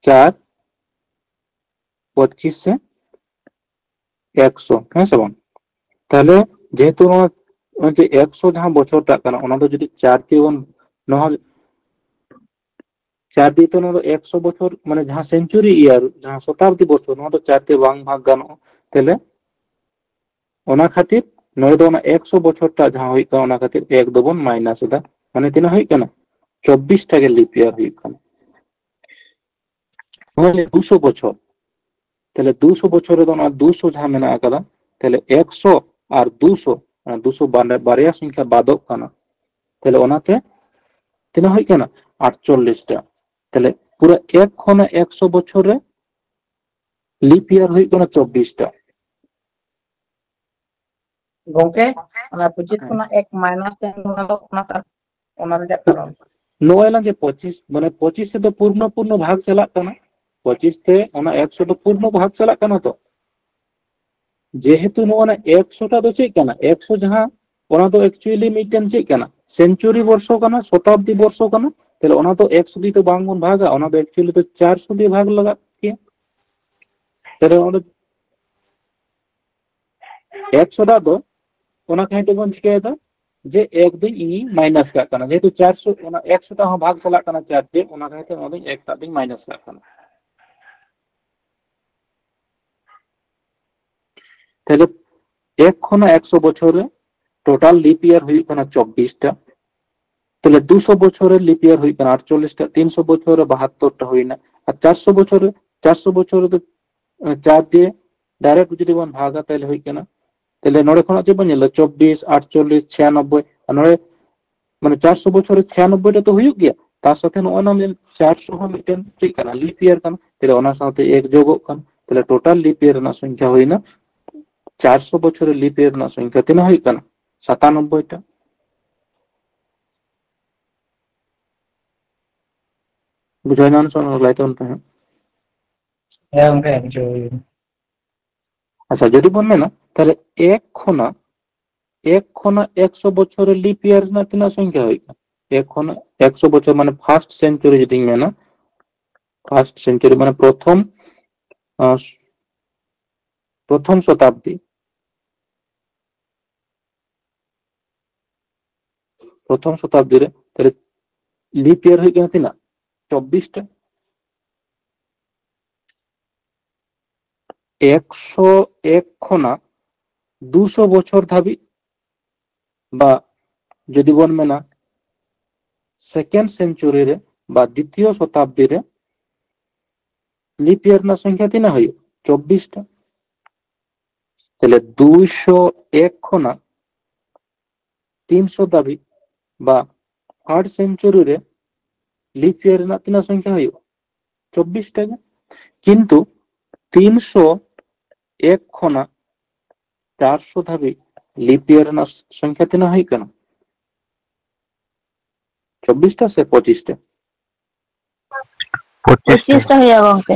ᱪᱟᱨ ᱯᱚᱸᱪᱤᱥ ᱥᱮ ᱮᱠᱥᱚ, ᱦᱮᱸ ᱥᱮ ᱵᱟᱝ? ᱛᱟᱦᱞᱮ ᱡᱮᱦᱮᱛᱩ ᱱᱚᱣᱟ, ᱱᱚᱜᱼᱚᱭ ᱡᱮ ᱮᱠᱥᱚ ᱡᱟᱦᱟᱸ ᱵᱚᱪᱷᱚᱨ ᱴᱟᱜ ᱠᱟᱱᱟ, ᱚᱱᱟ ᱫᱚ ᱡᱩᱫᱤ ᱪᱟᱨ ᱫᱤᱭᱮ ᱵᱚᱱ, ᱱᱚᱣᱟ ᱪᱟᱨ ᱫᱤᱭᱮ ᱛᱚ ᱱᱚᱣᱟ ᱫᱚ ᱮᱠᱥᱚ ᱵᱚᱪᱷᱚᱨ, ᱢᱟᱱᱮ ᱡᱟᱦᱟᱸ century year, ᱡᱟᱦᱟᱸ ᱥᱚᱛᱟᱵᱫᱤ ᱵᱚᱪᱷᱚᱨ, ᱱᱚᱣᱟ ᱫᱚ ᱪᱟᱨ ᱛᱮ ᱵᱟᱝ ᱵᱷᱟᱜᱽ ᱜᱟᱱᱚᱜᱼᱟ᱾ ᱛᱟᱦᱞᱮ ᱚᱱᱟ ᱠᱷᱟᱹᱛᱤᱨ ᱱᱚᱰᱮ ᱫᱚ ᱚᱱᱟ ᱮᱠᱥᱚ ᱵᱚᱪᱷᱚᱨ ᱴᱟᱜ ᱡᱟᱦᱟᱸ ᱦᱩᱭᱩᱜ ᱠᱟᱱᱟ, ᱚᱱᱟ ᱠᱷᱟᱹᱛᱤᱨ ᱮᱠ ᱫᱚᱵᱚᱱ ᱢᱟᱭᱱᱟᱥ ᱮᱫᱟ᱾ ᱢᱟᱱᱮ ᱛᱤᱱᱟᱹᱜ ᱦᱩᱭᱩᱜ ᱠᱟᱱᱟ? ᱪᱚᱵᱵᱤᱥ ᱴᱟ ᱜᱮ ᱞᱤᱯ ᱤᱭᱟᱨ ᱦᱩᱭᱩᱜ ᱠᱟᱱᱟ᱾ ᱱᱚᱣᱟ ᱞᱟᱹᱜᱤᱫ ᱫᱩᱥᱚ ᱵᱚᱪᱷᱚᱨ, ᱛᱟᱦᱞᱮ ᱫᱩᱥᱚ ᱵᱚᱪᱷᱚᱨ ᱨᱮᱫᱚ ᱚᱱᱟ ᱫᱩᱥᱚ ᱡᱟᱦᱟᱸ ᱢᱮᱱᱟᱜ ᱟᱠᱟᱫᱟ, ᱛᱟᱦᱞᱮ ᱮᱠᱥᱚ ᱟᱨ ᱫᱩᱥᱚ, ᱚᱱᱟ ᱫᱩᱥᱚ ᱵᱟᱨᱭᱟ ᱥᱚᱝᱠᱷᱟ ᱵᱟᱫᱚᱜ ᱠᱟᱱᱟ᱾ ᱛᱟᱦᱞᱮ ᱚᱱᱟᱛᱮ ᱛᱤᱱᱟᱹᱜ ᱦᱩᱭᱩᱜ ᱠᱟᱱᱟ? ᱟᱴᱪᱚᱞᱞᱤᱥ ᱴᱟ᱾ ᱛᱟᱦᱞᱮ ᱯᱩᱨᱟᱹ ᱮᱠ ᱠᱷᱚᱱᱟᱜ ᱮᱠᱥᱚ ᱵᱚᱪᱷᱚᱨ ᱨᱮ ᱞᱤᱯ ᱤᱭᱟᱨ ᱦᱩᱭᱩᱜ ᱠᱟᱱᱟ ᱪᱚᱵᱵᱤᱥ ᱴᱟ᱾ ᱜᱚᱝᱠᱮ, ᱚᱱᱟ ᱯᱚᱸᱪᱤᱥ ᱠᱷᱚᱱᱟᱜ ᱮᱠ ᱢᱟᱭᱱᱟᱥ ᱮᱱ, ᱚᱱᱟ ᱫᱚ ᱚᱱᱟ ᱠᱟ-, ᱚᱱᱟ ᱨᱮᱭᱟᱜ ᱠᱟᱨᱚᱱ? ᱱᱚᱜᱼᱚᱭ ᱞᱟᱝ ᱡᱮ ᱯᱚᱸᱪᱤᱥ, ᱢᱟᱱᱮ ᱯᱚᱸᱪᱤᱥ ᱛᱮᱫᱚ ᱯᱩᱨᱱᱚ ᱯᱩᱨᱱᱚ ᱵᱷᱟᱜᱽ ᱪᱟᱞᱟᱜ ᱠᱟᱱᱟ᱾ ᱯᱚᱸᱪᱤᱥ ᱛᱮ ᱚᱱᱟ ᱮᱠᱥᱚ ᱫᱚ ᱯᱩᱨᱱᱚ ᱵᱷᱟᱜᱽ ᱪᱟᱞᱟᱜ ᱠᱟᱱᱟ ᱛᱚ᱾ ᱡᱮᱦᱮᱛᱩ ᱱᱚᱜᱼᱚᱭ ᱮᱠᱥᱚ ᱴᱟ ᱫᱚ ᱪᱮᱫ ᱠᱟᱱᱟ? ᱮᱠᱥᱚ ᱡᱟᱦᱟᱸ, ᱚᱱᱟ ᱫᱚ actually ᱢᱤᱫᱴᱮᱱ ᱪᱮᱫ ᱠᱟᱱᱟ? ᱥᱮᱱᱪᱩᱨᱤ ᱵᱚᱨᱥᱚ ᱠᱟᱱᱟ, ᱥᱚᱛᱟᱵᱫᱤ ᱵᱚᱨᱥᱚ ᱠᱟᱱᱟ᱾ ᱛᱟᱦᱞᱮ ᱚᱱᱟ ᱫᱚ ᱮᱠᱥᱚ ᱫᱤᱭᱮ ᱫᱚ ᱵᱟᱝ ᱵᱚᱱ ᱵᱷᱟᱜᱟ, ᱚᱱᱟ ᱫᱚ actually ᱫᱚ ᱪᱟᱨᱥᱚ ᱫᱤᱭᱮ ᱵᱷᱟᱜᱽ ᱞᱟᱜᱟᱜ ᱜᱮᱭᱟ᱾ ᱛᱟᱦᱞᱮ ᱚᱸᱰᱮ ᱮᱠᱥᱚ ᱴᱟ ᱫᱚ ᱚᱱᱟ ᱠᱷᱟᱹᱛᱤᱨ ᱛᱮᱵᱚᱱ ᱪᱤᱠᱟᱹᱭᱮᱫᱟ ᱡᱮ ᱮᱠ ᱫᱩᱧ ᱤᱧᱤᱧ ᱢᱟᱭᱱᱟᱥ ᱠᱟᱜ ᱠᱟᱱᱟ, ᱡᱮᱦᱮᱛᱩ ᱪᱟᱨᱥᱚ, ᱚᱱᱟ ᱮᱠᱥᱚ ᱴᱟ ᱦᱚᱸ ᱵᱷᱟᱜᱽ ᱪᱟᱞᱟᱜ ᱠᱟᱱᱟ ᱪᱟᱨ ᱫᱤᱭᱮ, ᱚᱱᱟ ᱠᱷᱟᱹᱛᱤᱨ ᱛᱮ ᱚᱱᱟ ᱫᱚᱧ ᱮᱠ ᱴᱟᱜ ᱫᱩᱧ ᱢᱟᱭᱱᱟᱥ ᱠᱟᱜ ᱠᱟᱱᱟ᱾ ᱛᱟᱦᱞᱮ ᱮᱠ ᱠᱷᱚᱱᱟᱜ ᱮᱠᱥᱚ ᱵᱚᱪᱷᱚᱨ ᱨᱮ ᱴᱳᱴᱟᱞ ᱞᱤᱯ ᱤᱭᱟᱨ ᱦᱩᱭᱩᱜ ᱠᱟᱱᱟ ᱪᱚᱵᱵᱤᱥ ᱴᱟ᱾ ᱛᱟᱦᱞᱮ ᱫᱩᱥᱚ ᱵᱚᱪᱷᱚᱨ ᱨᱮ ᱞᱤᱯ ᱤᱭᱟᱨ ᱦᱩᱭᱩᱜ ᱠᱟᱱᱟ ᱟᱴᱪᱚᱞᱞᱤᱥ ᱴᱟ, ᱛᱤᱱᱥᱚ ᱵᱚᱪᱷᱚᱨ ᱨᱮ ᱵᱟᱦᱟᱛᱛᱚᱨ ᱴᱟ ᱦᱩᱭᱱᱟ, ᱟᱨ ᱪᱟᱨᱥᱚ ᱵᱚᱪᱷᱚᱨ ᱨᱮ, ᱪᱟᱨᱥᱚ ᱵᱚᱪᱷᱚᱨ ᱨᱮᱫᱚ, ᱮ, ᱪᱟᱨ ᱫᱤᱭᱮ ᱰᱟᱭᱨᱮᱠᱴ ᱡᱩᱫᱤ ᱵᱚᱱ ᱵᱷᱟᱜᱟ, ᱛᱟᱦᱞᱮ ᱦᱩᱭᱩᱜ ᱠᱟᱱᱟ, ᱛᱟᱦᱞᱮ ᱱᱚᱰᱮ ᱠᱷᱚᱱᱟᱜ ᱪᱮᱫ ᱵᱚᱱ ᱧᱮᱞᱟ? ᱪᱚᱵᱵᱤᱥ, ᱟᱴᱪᱚᱞᱞᱤᱥ, ᱪᱷᱤᱭᱟᱱᱚᱵᱵᱳᱭ, ᱟᱨ ᱱᱚᱰᱮ ᱢᱟᱱᱮ ᱪᱟᱨᱥᱚ ᱵᱚᱪᱷᱚᱨ ᱨᱮ ᱪᱷᱤᱭᱟᱱᱚᱵᱵᱳᱭ ᱴᱟ ᱛᱚ ᱦᱩᱭᱩᱜ ᱜᱮᱭᱟ, ᱛᱟᱨ ᱥᱟᱛᱷᱮ ᱱᱚᱜᱼᱚᱭ ᱱᱚᱣᱟ ᱪᱟᱨᱥᱚ ᱦᱚᱸ ᱢᱤᱫᱴᱮᱱ ᱪᱮᱫ ᱠᱟᱱᱟ? ᱞᱤᱯ ᱤᱭᱟᱨ ᱠᱟᱱᱟ᱾ ᱛᱟᱦᱞᱮ ᱚᱱᱟ ᱥᱟᱶᱛᱮ ᱮᱠ ᱡᱳᱜᱚᱜ ᱠᱟᱱᱟ᱾ ᱛᱟᱦᱞᱮ ᱴᱳᱴᱟᱞ ᱞᱤᱯ ᱤᱭᱟᱨ ᱨᱮᱱᱟᱜ ᱥᱚᱝᱠᱷᱟ ᱦᱩᱭᱱᱟ, ᱪᱟᱨᱥᱚ ᱵᱚᱪᱷᱚᱨ ᱨᱮ ᱞᱤᱯ ᱤᱭᱟᱨ ᱨᱮᱱᱟᱜ ᱥᱚᱝᱠᱷᱟ ᱛᱤᱱᱟᱹᱜ ᱦᱩᱭᱩᱜ ᱠᱟᱱᱟ? ᱥᱟᱛᱟᱱᱚᱵᱵᱳᱭ ᱴᱟ᱾ ᱵᱩᱡᱷᱟᱹᱣ ᱧᱟᱢ ᱥᱮ ᱞᱟᱹᱭ ᱛᱟᱵᱚᱱ ᱯᱮ ᱦᱟᱸᱜ᱾ ᱦᱮᱸ ᱜᱚᱝᱠᱮ, ᱵᱩᱡᱷᱟᱹᱣ ᱦᱩᱭ ᱮᱱᱟ᱾ ᱟᱪᱪᱷᱟ, ᱡᱩᱫᱤ ᱵᱚᱱ ᱢᱮᱱᱟ, ᱛᱟᱦᱞᱮ ᱮᱠ ᱠᱷᱚᱱᱟᱜ, ᱮᱠ ᱠᱷᱚᱱᱟᱜ ᱮᱠᱥᱚ ᱵᱚᱪᱷᱚᱨ ᱨᱮ ᱞᱤᱯ ᱤᱭᱟᱨ ᱨᱮᱱᱟᱜ ᱛᱤᱱᱟᱹᱜ ᱥᱚᱝᱠᱷᱟ ᱦᱩᱭᱩᱜ ᱠᱟᱱᱟ? ᱮᱠ ᱠᱷᱚᱱᱟᱜ ᱮᱠᱥᱚ ᱵᱚᱪᱷᱚᱨ, ᱢᱟᱱᱮ ᱯᱷᱟᱨᱥᱴ ᱥᱮᱱᱪᱩᱨᱤ ᱡᱩᱫᱤᱧ ᱢᱮᱱᱟ, ᱯᱷᱟᱨᱥᱴ ᱥᱮᱱᱪᱩᱨᱤ ᱢᱟᱱᱮ ᱯᱨᱚᱛᱷᱚᱢ, ᱟᱸ, ᱯᱨᱚᱛᱷᱚᱢ ᱥᱚᱛᱟᱵᱫᱤ, ᱯᱨᱚᱛᱷᱚᱢ ᱥᱚᱛᱟᱵᱫᱤ ᱨᱮ, ᱛᱟᱦᱞᱮ ᱞᱤᱯ ᱤᱭᱟᱨ ᱦᱩᱭᱩᱜ ᱠᱟᱱᱟ ᱛᱤᱱᱟᱹᱜ? ᱪᱚᱵᱵᱤᱥ ᱴᱟ᱾ ᱮᱠᱥᱚ ᱮᱠ ᱠᱷᱚᱱᱟᱜ ᱫᱩᱥᱚ ᱵᱚᱪᱷᱚᱨ ᱫᱷᱟᱹᱵᱤᱡ, ᱵᱟ ᱡᱩᱫᱤ ᱵᱚᱱ ᱢᱮᱱᱟ second century ᱨᱮ ᱵᱟ ᱫᱤᱛᱤᱭᱚ ᱥᱚᱛᱟᱵᱫᱤ ᱨᱮ leap year ᱨᱮᱱᱟᱜ ᱥᱚᱝᱠᱷᱟ ᱛᱤᱱᱟᱹᱜ ᱦᱩᱭᱩᱜᱼᱟ? ᱪᱚᱵᱵᱤᱥ ᱴᱟ᱾ ᱛᱟᱦᱞᱮ ᱫᱩᱭᱥᱚ ᱮᱠ ᱠᱷᱚᱱᱟᱜ ᱛᱤᱱᱥᱚ ᱫᱷᱟᱹᱵᱤᱡ ᱵᱟ third century ᱨᱮ leap year ᱨᱮᱱᱟᱜ ᱛᱤᱱᱟᱹᱜ ᱥᱚᱝᱠᱷᱟ ᱦᱩᱭᱩᱜᱼᱟ? ᱪᱚᱵᱵᱤᱥ ᱴᱟ ᱜᱮ᱾ ᱠᱤᱱᱛᱩ ᱛᱤᱱᱥᱚ ᱮᱠ ᱠᱷᱚᱱᱟᱜ ᱪᱟᱨᱥᱚ ᱫᱷᱟᱹᱵᱤᱡ leap year ᱨᱮᱱᱟᱜ ᱥᱚᱝᱠᱷᱟ ᱛᱤᱱᱟᱹᱜ ᱦᱩᱭᱩᱜ ᱠᱟᱱᱟ? ᱪᱚᱵᱵᱤᱥ ᱴᱟ ᱥᱮ ᱯᱚᱸᱪᱤᱥ ᱴᱟ? ᱯᱚᱸᱪᱤᱥ ᱴᱟ᱾ ᱯᱚᱸᱪᱤᱥ ᱴᱟ ᱦᱩᱭᱩᱜᱼᱟ ᱜᱚᱝᱠᱮ᱾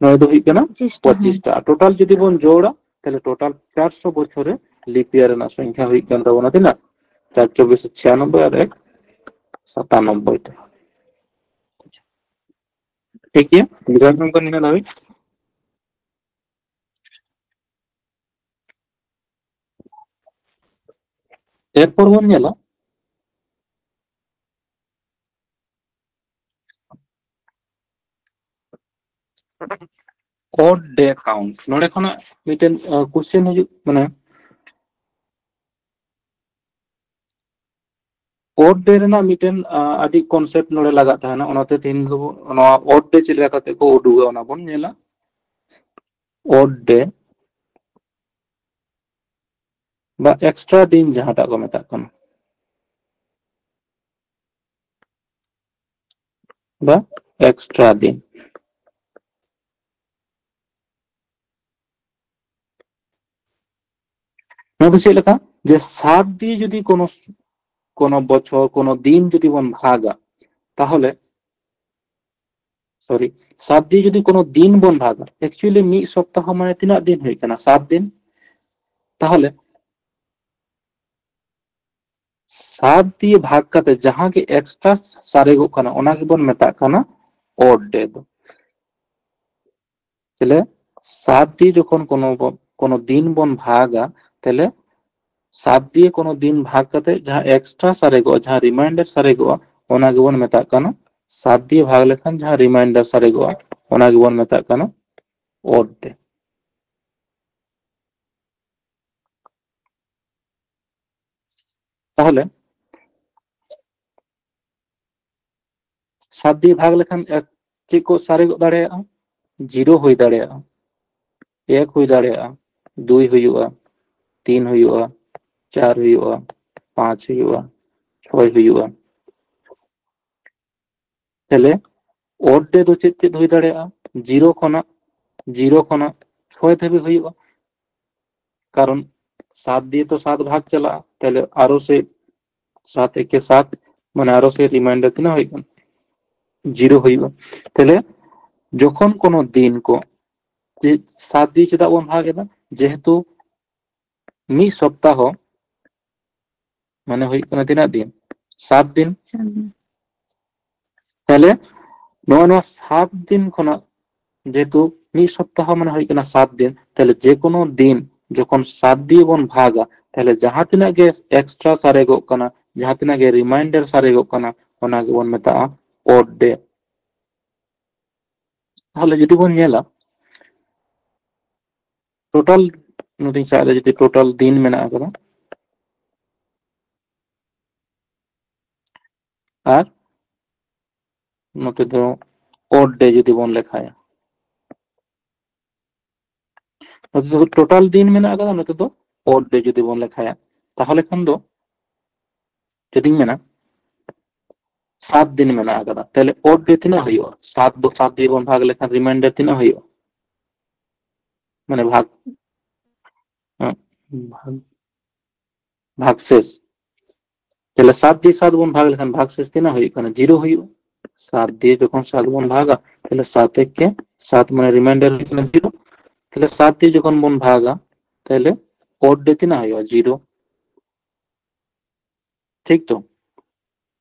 ᱱᱚᱣᱟ ᱫᱚ ᱦᱩᱭᱩᱜ ᱠᱟᱱᱟ ᱯᱚᱸᱪᱤᱥ ᱴᱟ, ᱦᱮᱸ᱾ ᱯᱚᱸᱪᱤᱥ ᱴᱟ᱾ ᱟᱨ total ᱡᱩᱫᱤ ᱵᱚᱱ ᱡᱳᱲᱟ, ᱛᱟᱦᱞᱮ total ᱪᱟᱨᱥᱚ ᱵᱚᱪᱷᱚᱨ ᱨᱮ leap year ᱨᱮᱱᱟᱜ ᱥᱚᱝᱠᱷᱟ ᱦᱩᱭᱩᱜ ᱠᱟᱱ ᱛᱟᱵᱚᱱᱟ ᱛᱤᱱᱟᱹᱜ? ᱪᱟᱨ ᱪᱚᱵᱵᱤᱥ ᱪᱷᱤᱭᱟᱱᱚᱵᱵᱳᱭ ᱟᱨ ᱮᱠ ᱥᱟᱛᱟᱱᱚᱵᱵᱳᱭ ᱴᱟ᱾ ᱴᱷᱤᱠ ᱜᱮᱭᱟ, ᱵᱩᱡᱷᱟᱹᱣ ᱧᱟᱢ ᱠᱟᱱᱟ ᱱᱤᱱᱟᱹᱜ ᱫᱷᱟᱹᱵᱤᱡ? ᱮᱨᱯᱚᱨ ᱵᱚᱱ ᱧᱮᱞᱟ odd day count᱾ ᱱᱚᱰᱮ ᱠᱷᱚᱱᱟᱜ ᱢᱤᱫᱴᱮᱱ, ᱟᱸ, question ᱦᱤᱡᱩᱜ, ᱢᱟᱱᱮ, odd day ᱨᱮᱱᱟᱜ ᱢᱤᱫᱴᱮᱱ, ᱟᱸ, ᱟᱹᱰᱤ concept ᱱᱚᱰᱮ ᱞᱟᱜᱟᱜ ᱛᱟᱦᱮᱱᱟ᱾ ᱚᱱᱟᱛᱮ ᱛᱮᱦᱮᱧ ᱫᱚ ᱱᱚᱣᱟ odd day ᱪᱮᱫ ᱞᱮᱠᱟ ᱠᱟᱛᱮ ᱠᱚ ᱩᱰᱩᱠᱟ, ᱚᱱᱟ ᱵᱚᱱ ᱧᱮᱞᱟ᱾ Odd day ᱵᱟ extra ᱫᱤᱱ ᱡᱟᱦᱟᱸᱴᱟᱜ ᱠᱚ ᱢᱮᱛᱟᱜ ᱠᱟᱱᱟ, ᱵᱟ extra ᱫᱤᱱ᱾ ᱱᱚᱣᱟ ᱫᱚ ᱪᱮᱫ ᱞᱮᱠᱟ? ᱡᱮ ᱥᱟᱛ ᱫᱤᱭᱮ ᱡᱩᱫᱤ ᱠᱳᱱᱳ, ᱠᱳᱱᱳ ᱵᱚᱪᱷᱚᱨ, ᱠᱳᱱᱳ ᱫᱤᱱ ᱡᱩᱫᱤ ᱵᱚᱱ ᱵᱷᱟᱜᱟ, ᱛᱟᱦᱚᱞᱮ, sorry, ᱥᱟᱛ ᱫᱤᱭᱮ ᱡᱩᱫᱤ ᱠᱳᱱᱳ ᱫᱤᱱ ᱵᱚᱱ ᱵᱷᱟᱜᱟ, actually ᱢᱤᱫ ᱥᱚᱯᱛᱟᱦᱚ ᱢᱟᱱᱮ ᱛᱤᱱᱟᱹᱜ ᱫᱤᱱ ᱦᱩᱭᱩᱜ ᱠᱟᱱᱟ? ᱥᱟᱛ ᱫᱤᱱ᱾ ᱛᱟᱦᱚᱞᱮ ᱥᱟᱛ ᱫᱤᱭᱮ ᱵᱷᱟᱜᱽ ᱠᱟᱛᱮ ᱡᱟᱦᱟᱸ ᱜᱮ extra ᱥᱟᱨᱮᱡᱚᱜ ᱠᱟᱱᱟ, ᱚᱱᱟ ᱜᱮᱵᱚᱱ ᱢᱮᱛᱟᱜ ᱠᱟᱱᱟ odd day ᱫᱚ᱾ ᱛᱟᱦᱞᱮ ᱥᱟᱛ ᱫᱤᱭᱮ ᱡᱚᱠᱷᱚᱱ ᱠᱳᱱᱳ ᱵᱚ-, ᱠᱳᱱᱳ ᱫᱤᱱ ᱵᱚᱱ ᱵᱷᱟᱜᱟ, ᱛᱟᱦᱞᱮ ᱥᱟᱛ ᱫᱤᱭᱮ ᱠᱳᱱᱳ ᱫᱤᱱ ᱵᱷᱟᱜᱽ ᱠᱟᱛᱮ ᱡᱟᱦᱟᱸ extra ᱥᱟᱨᱮᱡᱚᱜᱼᱟ, ᱡᱟᱦᱟᱸ remainder ᱥᱟᱨᱮᱡᱚᱜᱼᱟ, ᱚᱱᱟ ᱜᱮᱵᱚᱱ ᱢᱮᱛᱟᱜ ᱠᱟᱱᱟ, ᱥᱟᱛ ᱫᱤᱭᱮ ᱵᱷᱟᱜᱽ ᱞᱮᱠᱷᱟᱱ ᱡᱟᱦᱟᱸ remainder ᱥᱟᱨᱮᱡᱚᱜᱼᱟ, ᱚᱱᱟ ᱜᱮᱵᱚᱱ ᱢᱮᱛᱟᱜ ᱠᱟᱱᱟ odd day᱾ ᱛᱟᱦᱚᱞᱮ ᱥᱟᱛ ᱫᱤᱭᱮ ᱵᱷᱟᱜᱽ ᱞᱮᱠᱷᱟᱱ ᱮᱠ ᱪᱮᱫ ᱠᱚ ᱥᱟᱨᱮᱡᱚᱜ ᱫᱟᱲᱮᱭᱟᱜᱼᱟ? ᱡᱤᱨᱳ ᱦᱩᱭ ᱫᱟᱲᱮᱭᱟᱜᱼᱟ, ᱮᱠ ᱦᱩᱭ ᱫᱟᱲᱮᱭᱟᱜᱼᱟ, ᱫᱩᱭ ᱦᱩᱭᱩᱜᱼᱟ, ᱛᱤᱱ ᱦᱩᱭᱩᱜᱼᱟ, ᱪᱟᱨ ᱦᱩᱭᱩᱜᱼᱟ, ᱯᱟᱸᱪ ᱦᱩᱭᱩᱜᱼᱟ, ᱪᱷᱚᱭ ᱦᱩᱭᱩᱜᱼᱟ᱾ ᱛᱟᱦᱞᱮ ᱚᱰ ᱨᱮᱫᱚ ᱪᱮᱫ ᱪᱮᱫ ᱦᱩᱭ ᱫᱟᱲᱮᱭᱟᱜᱼᱟ? ᱡᱤᱨᱳ ᱠᱷᱚᱱᱟᱜ, ᱡᱤᱨᱳ ᱠᱷᱚᱱᱟᱜ ᱪᱷᱚᱭ ᱫᱷᱟᱹᱵᱤᱡ ᱦᱩᱭᱩᱜᱼᱟ, ᱠᱟᱨᱚᱱ ᱥᱟᱛ ᱫᱤᱭᱮ ᱛᱚ ᱥᱟᱛ ᱵᱷᱟᱜᱽ ᱪᱟᱞᱟᱜᱼᱟ, ᱛᱟᱦᱞᱮ ᱟᱨᱚ ᱥᱮ ᱥᱟᱛ ᱮᱠᱮ ᱥᱟᱛ, ᱢᱟᱱᱮ ᱟᱨᱚ ᱥᱮ ᱨᱤᱢᱟᱭᱤᱱᱰᱟᱨ ᱛᱤᱱᱟᱹᱜ ᱦᱩᱭᱩᱜ ᱠᱟᱱᱟ? ᱡᱤᱨᱳ ᱦᱩᱭᱩᱜᱼᱟ᱾ ᱛᱟᱦᱞᱮ ᱡᱚᱠᱷᱚᱱ ᱠᱳᱱᱳ ᱫᱤᱱ ᱠᱚ, ᱡᱮ ᱥᱟᱛ ᱫᱤᱭᱮ ᱪᱮᱫᱟᱜ ᱵᱚᱱ ᱵᱷᱟᱜᱽ ᱮᱫᱟ? ᱡᱮᱦᱮᱛᱩ ᱢᱤᱫ ᱥᱚᱯᱛᱟᱦᱚ ᱢᱟᱱᱮ ᱦᱩᱭᱩᱜ ᱠᱟᱱᱟ ᱛᱤᱱᱟᱹᱜ ᱫᱤᱱ? ᱥᱟᱛ ᱫᱤᱱ᱾ ᱛᱟᱦᱞᱮ ᱱᱚᱜᱼᱚ ᱱᱚᱣᱟ ᱥᱟᱛ ᱫᱤᱱ ᱠᱷᱚᱱᱟᱜ, ᱡᱮᱦᱮᱛᱩ ᱢᱤᱫ ᱥᱚᱯᱛᱟᱦᱚ ᱢᱟᱱᱮ ᱦᱩᱭᱩᱜ ᱠᱟᱱᱟ ᱥᱟᱛ ᱫᱤᱱ, ᱛᱟᱦᱞᱮ ᱡᱮ ᱠᱳᱱᱳ ᱫᱤᱱ ᱡᱚᱠᱷᱚᱱ ᱥᱟᱛ ᱫᱤᱭᱮ ᱵᱚᱱ ᱵᱷᱟᱜᱟ, ᱛᱟᱦᱞᱮ ᱡᱟᱦᱟᱸ ᱛᱤᱱᱟᱹᱜ ᱜᱮ ᱮᱠᱥᱴᱨᱟ ᱥᱟᱨᱮᱜᱚᱜ ᱠᱟᱱᱟ, ᱡᱟᱦᱟᱸ ᱛᱤᱱᱟᱹᱜ ᱜᱮ ᱨᱤᱢᱟᱭᱤᱱᱰᱟᱨ ᱥᱟᱨᱮᱜᱚᱜ ᱠᱟᱱᱟ, ᱚᱱᱟ ᱜᱮᱵᱚᱱ ᱢᱮᱛᱟᱜᱼᱟ ᱚᱰ ᱰᱮ᱾ ᱛᱟᱦᱞᱮ ᱡᱩᱫᱤ ᱵᱚᱱ ᱧᱮᱞᱟ, ᱴᱳᱴᱟᱞ, ᱱᱚᱛᱮᱧ ᱥᱟᱵ ᱮᱫᱟ, ᱡᱩᱫᱤ ᱴᱳᱴᱟᱞ ᱫᱤᱱ ᱢᱮᱱᱟᱜ ᱟᱠᱟᱫᱟ, ᱟᱨ ᱱᱚᱛᱮ ᱫᱚ ᱚᱰ ᱰᱮ ᱡᱩᱫᱤ ᱵᱚᱱ ᱞᱮᱠᱷᱟᱭᱟ, ᱱᱚᱛᱮ ᱫᱚ ᱴᱳᱴᱟᱞ ᱫᱤᱱ ᱢᱮᱱᱟᱜ ᱟᱠᱟᱫᱟ, ᱱᱚᱛᱮ ᱫᱚ ᱚᱰ ᱰᱮ ᱡᱩᱫᱤ ᱵᱚᱱ ᱞᱮᱠᱷᱟᱭᱟ, ᱛᱟᱦᱚᱞᱮ ᱠᱷᱟᱱ ᱫᱚ ᱡᱩᱫᱤᱧ ᱢᱮᱱᱟ ᱥᱟᱛ ᱫᱤᱱ ᱢᱮᱱᱟᱜ ᱟᱠᱟᱫᱟ, ᱛᱟᱦᱞᱮ ᱚᱰ ᱰᱮ ᱛᱤᱱᱟᱹᱜ ᱦᱩᱭᱩᱜᱼᱟ? ᱥᱟᱛ ᱫᱚ ᱥᱟᱛ ᱫᱤᱭᱮ ᱵᱚᱱ ᱵᱷᱟᱜᱽ ᱞᱮᱠᱷᱟᱱ ᱨᱤᱢᱟᱭᱤᱱᱰᱟᱨ ᱛᱤᱱᱟᱹᱜ ᱦᱩᱭᱩᱜᱼᱟ? ᱢᱟᱱᱮ ᱵᱷᱟᱜᱽ, ᱦᱮᱸ, ᱵᱷᱟᱜᱽ, ᱵᱷᱟᱜᱽ ᱥᱮᱥ᱾ ᱛᱟᱦᱞᱮ ᱥᱟᱛ ᱫᱤᱭᱮ ᱥᱟᱛ ᱵᱚᱱ ᱵᱷᱟᱜᱽ ᱞᱮᱠᱷᱟᱱ ᱵᱷᱟᱜᱽ ᱥᱮᱥ ᱛᱤᱱᱟᱹᱜ ᱦᱩᱭᱩᱜ ᱠᱟᱱᱟ? ᱡᱤᱨᱳ ᱦᱩᱭᱩᱜᱼᱟ᱾ ᱥᱟᱛ ᱫᱤᱭᱮ ᱡᱚᱠᱷᱚᱱ ᱥᱟᱛ ᱵᱚᱱ ᱵᱷᱟᱜᱟ, ᱛᱟᱦᱞᱮ ᱥᱟᱛ ᱮᱠᱮ ᱥᱟᱛ, ᱢᱟᱱᱮ ᱨᱤᱢᱟᱭᱤᱱᱰᱟᱨ ᱦᱩᱭᱩᱜ ᱠᱟᱱᱟ ᱡᱤᱨᱳ᱾ ᱛᱟᱦᱞᱮ ᱥᱟᱛ ᱫᱤᱭᱮ ᱡᱚᱠᱷᱚᱱ ᱵᱚᱱ ᱵᱷᱟᱜᱟ, ᱛᱟᱦᱞᱮ ᱚᱰ ᱰᱮ ᱛᱤᱱᱟᱹᱜ ᱦᱩᱭᱩᱜᱼᱟ? ᱡᱤᱨᱳ᱾ ᱴᱷᱤᱠ ᱛᱚ?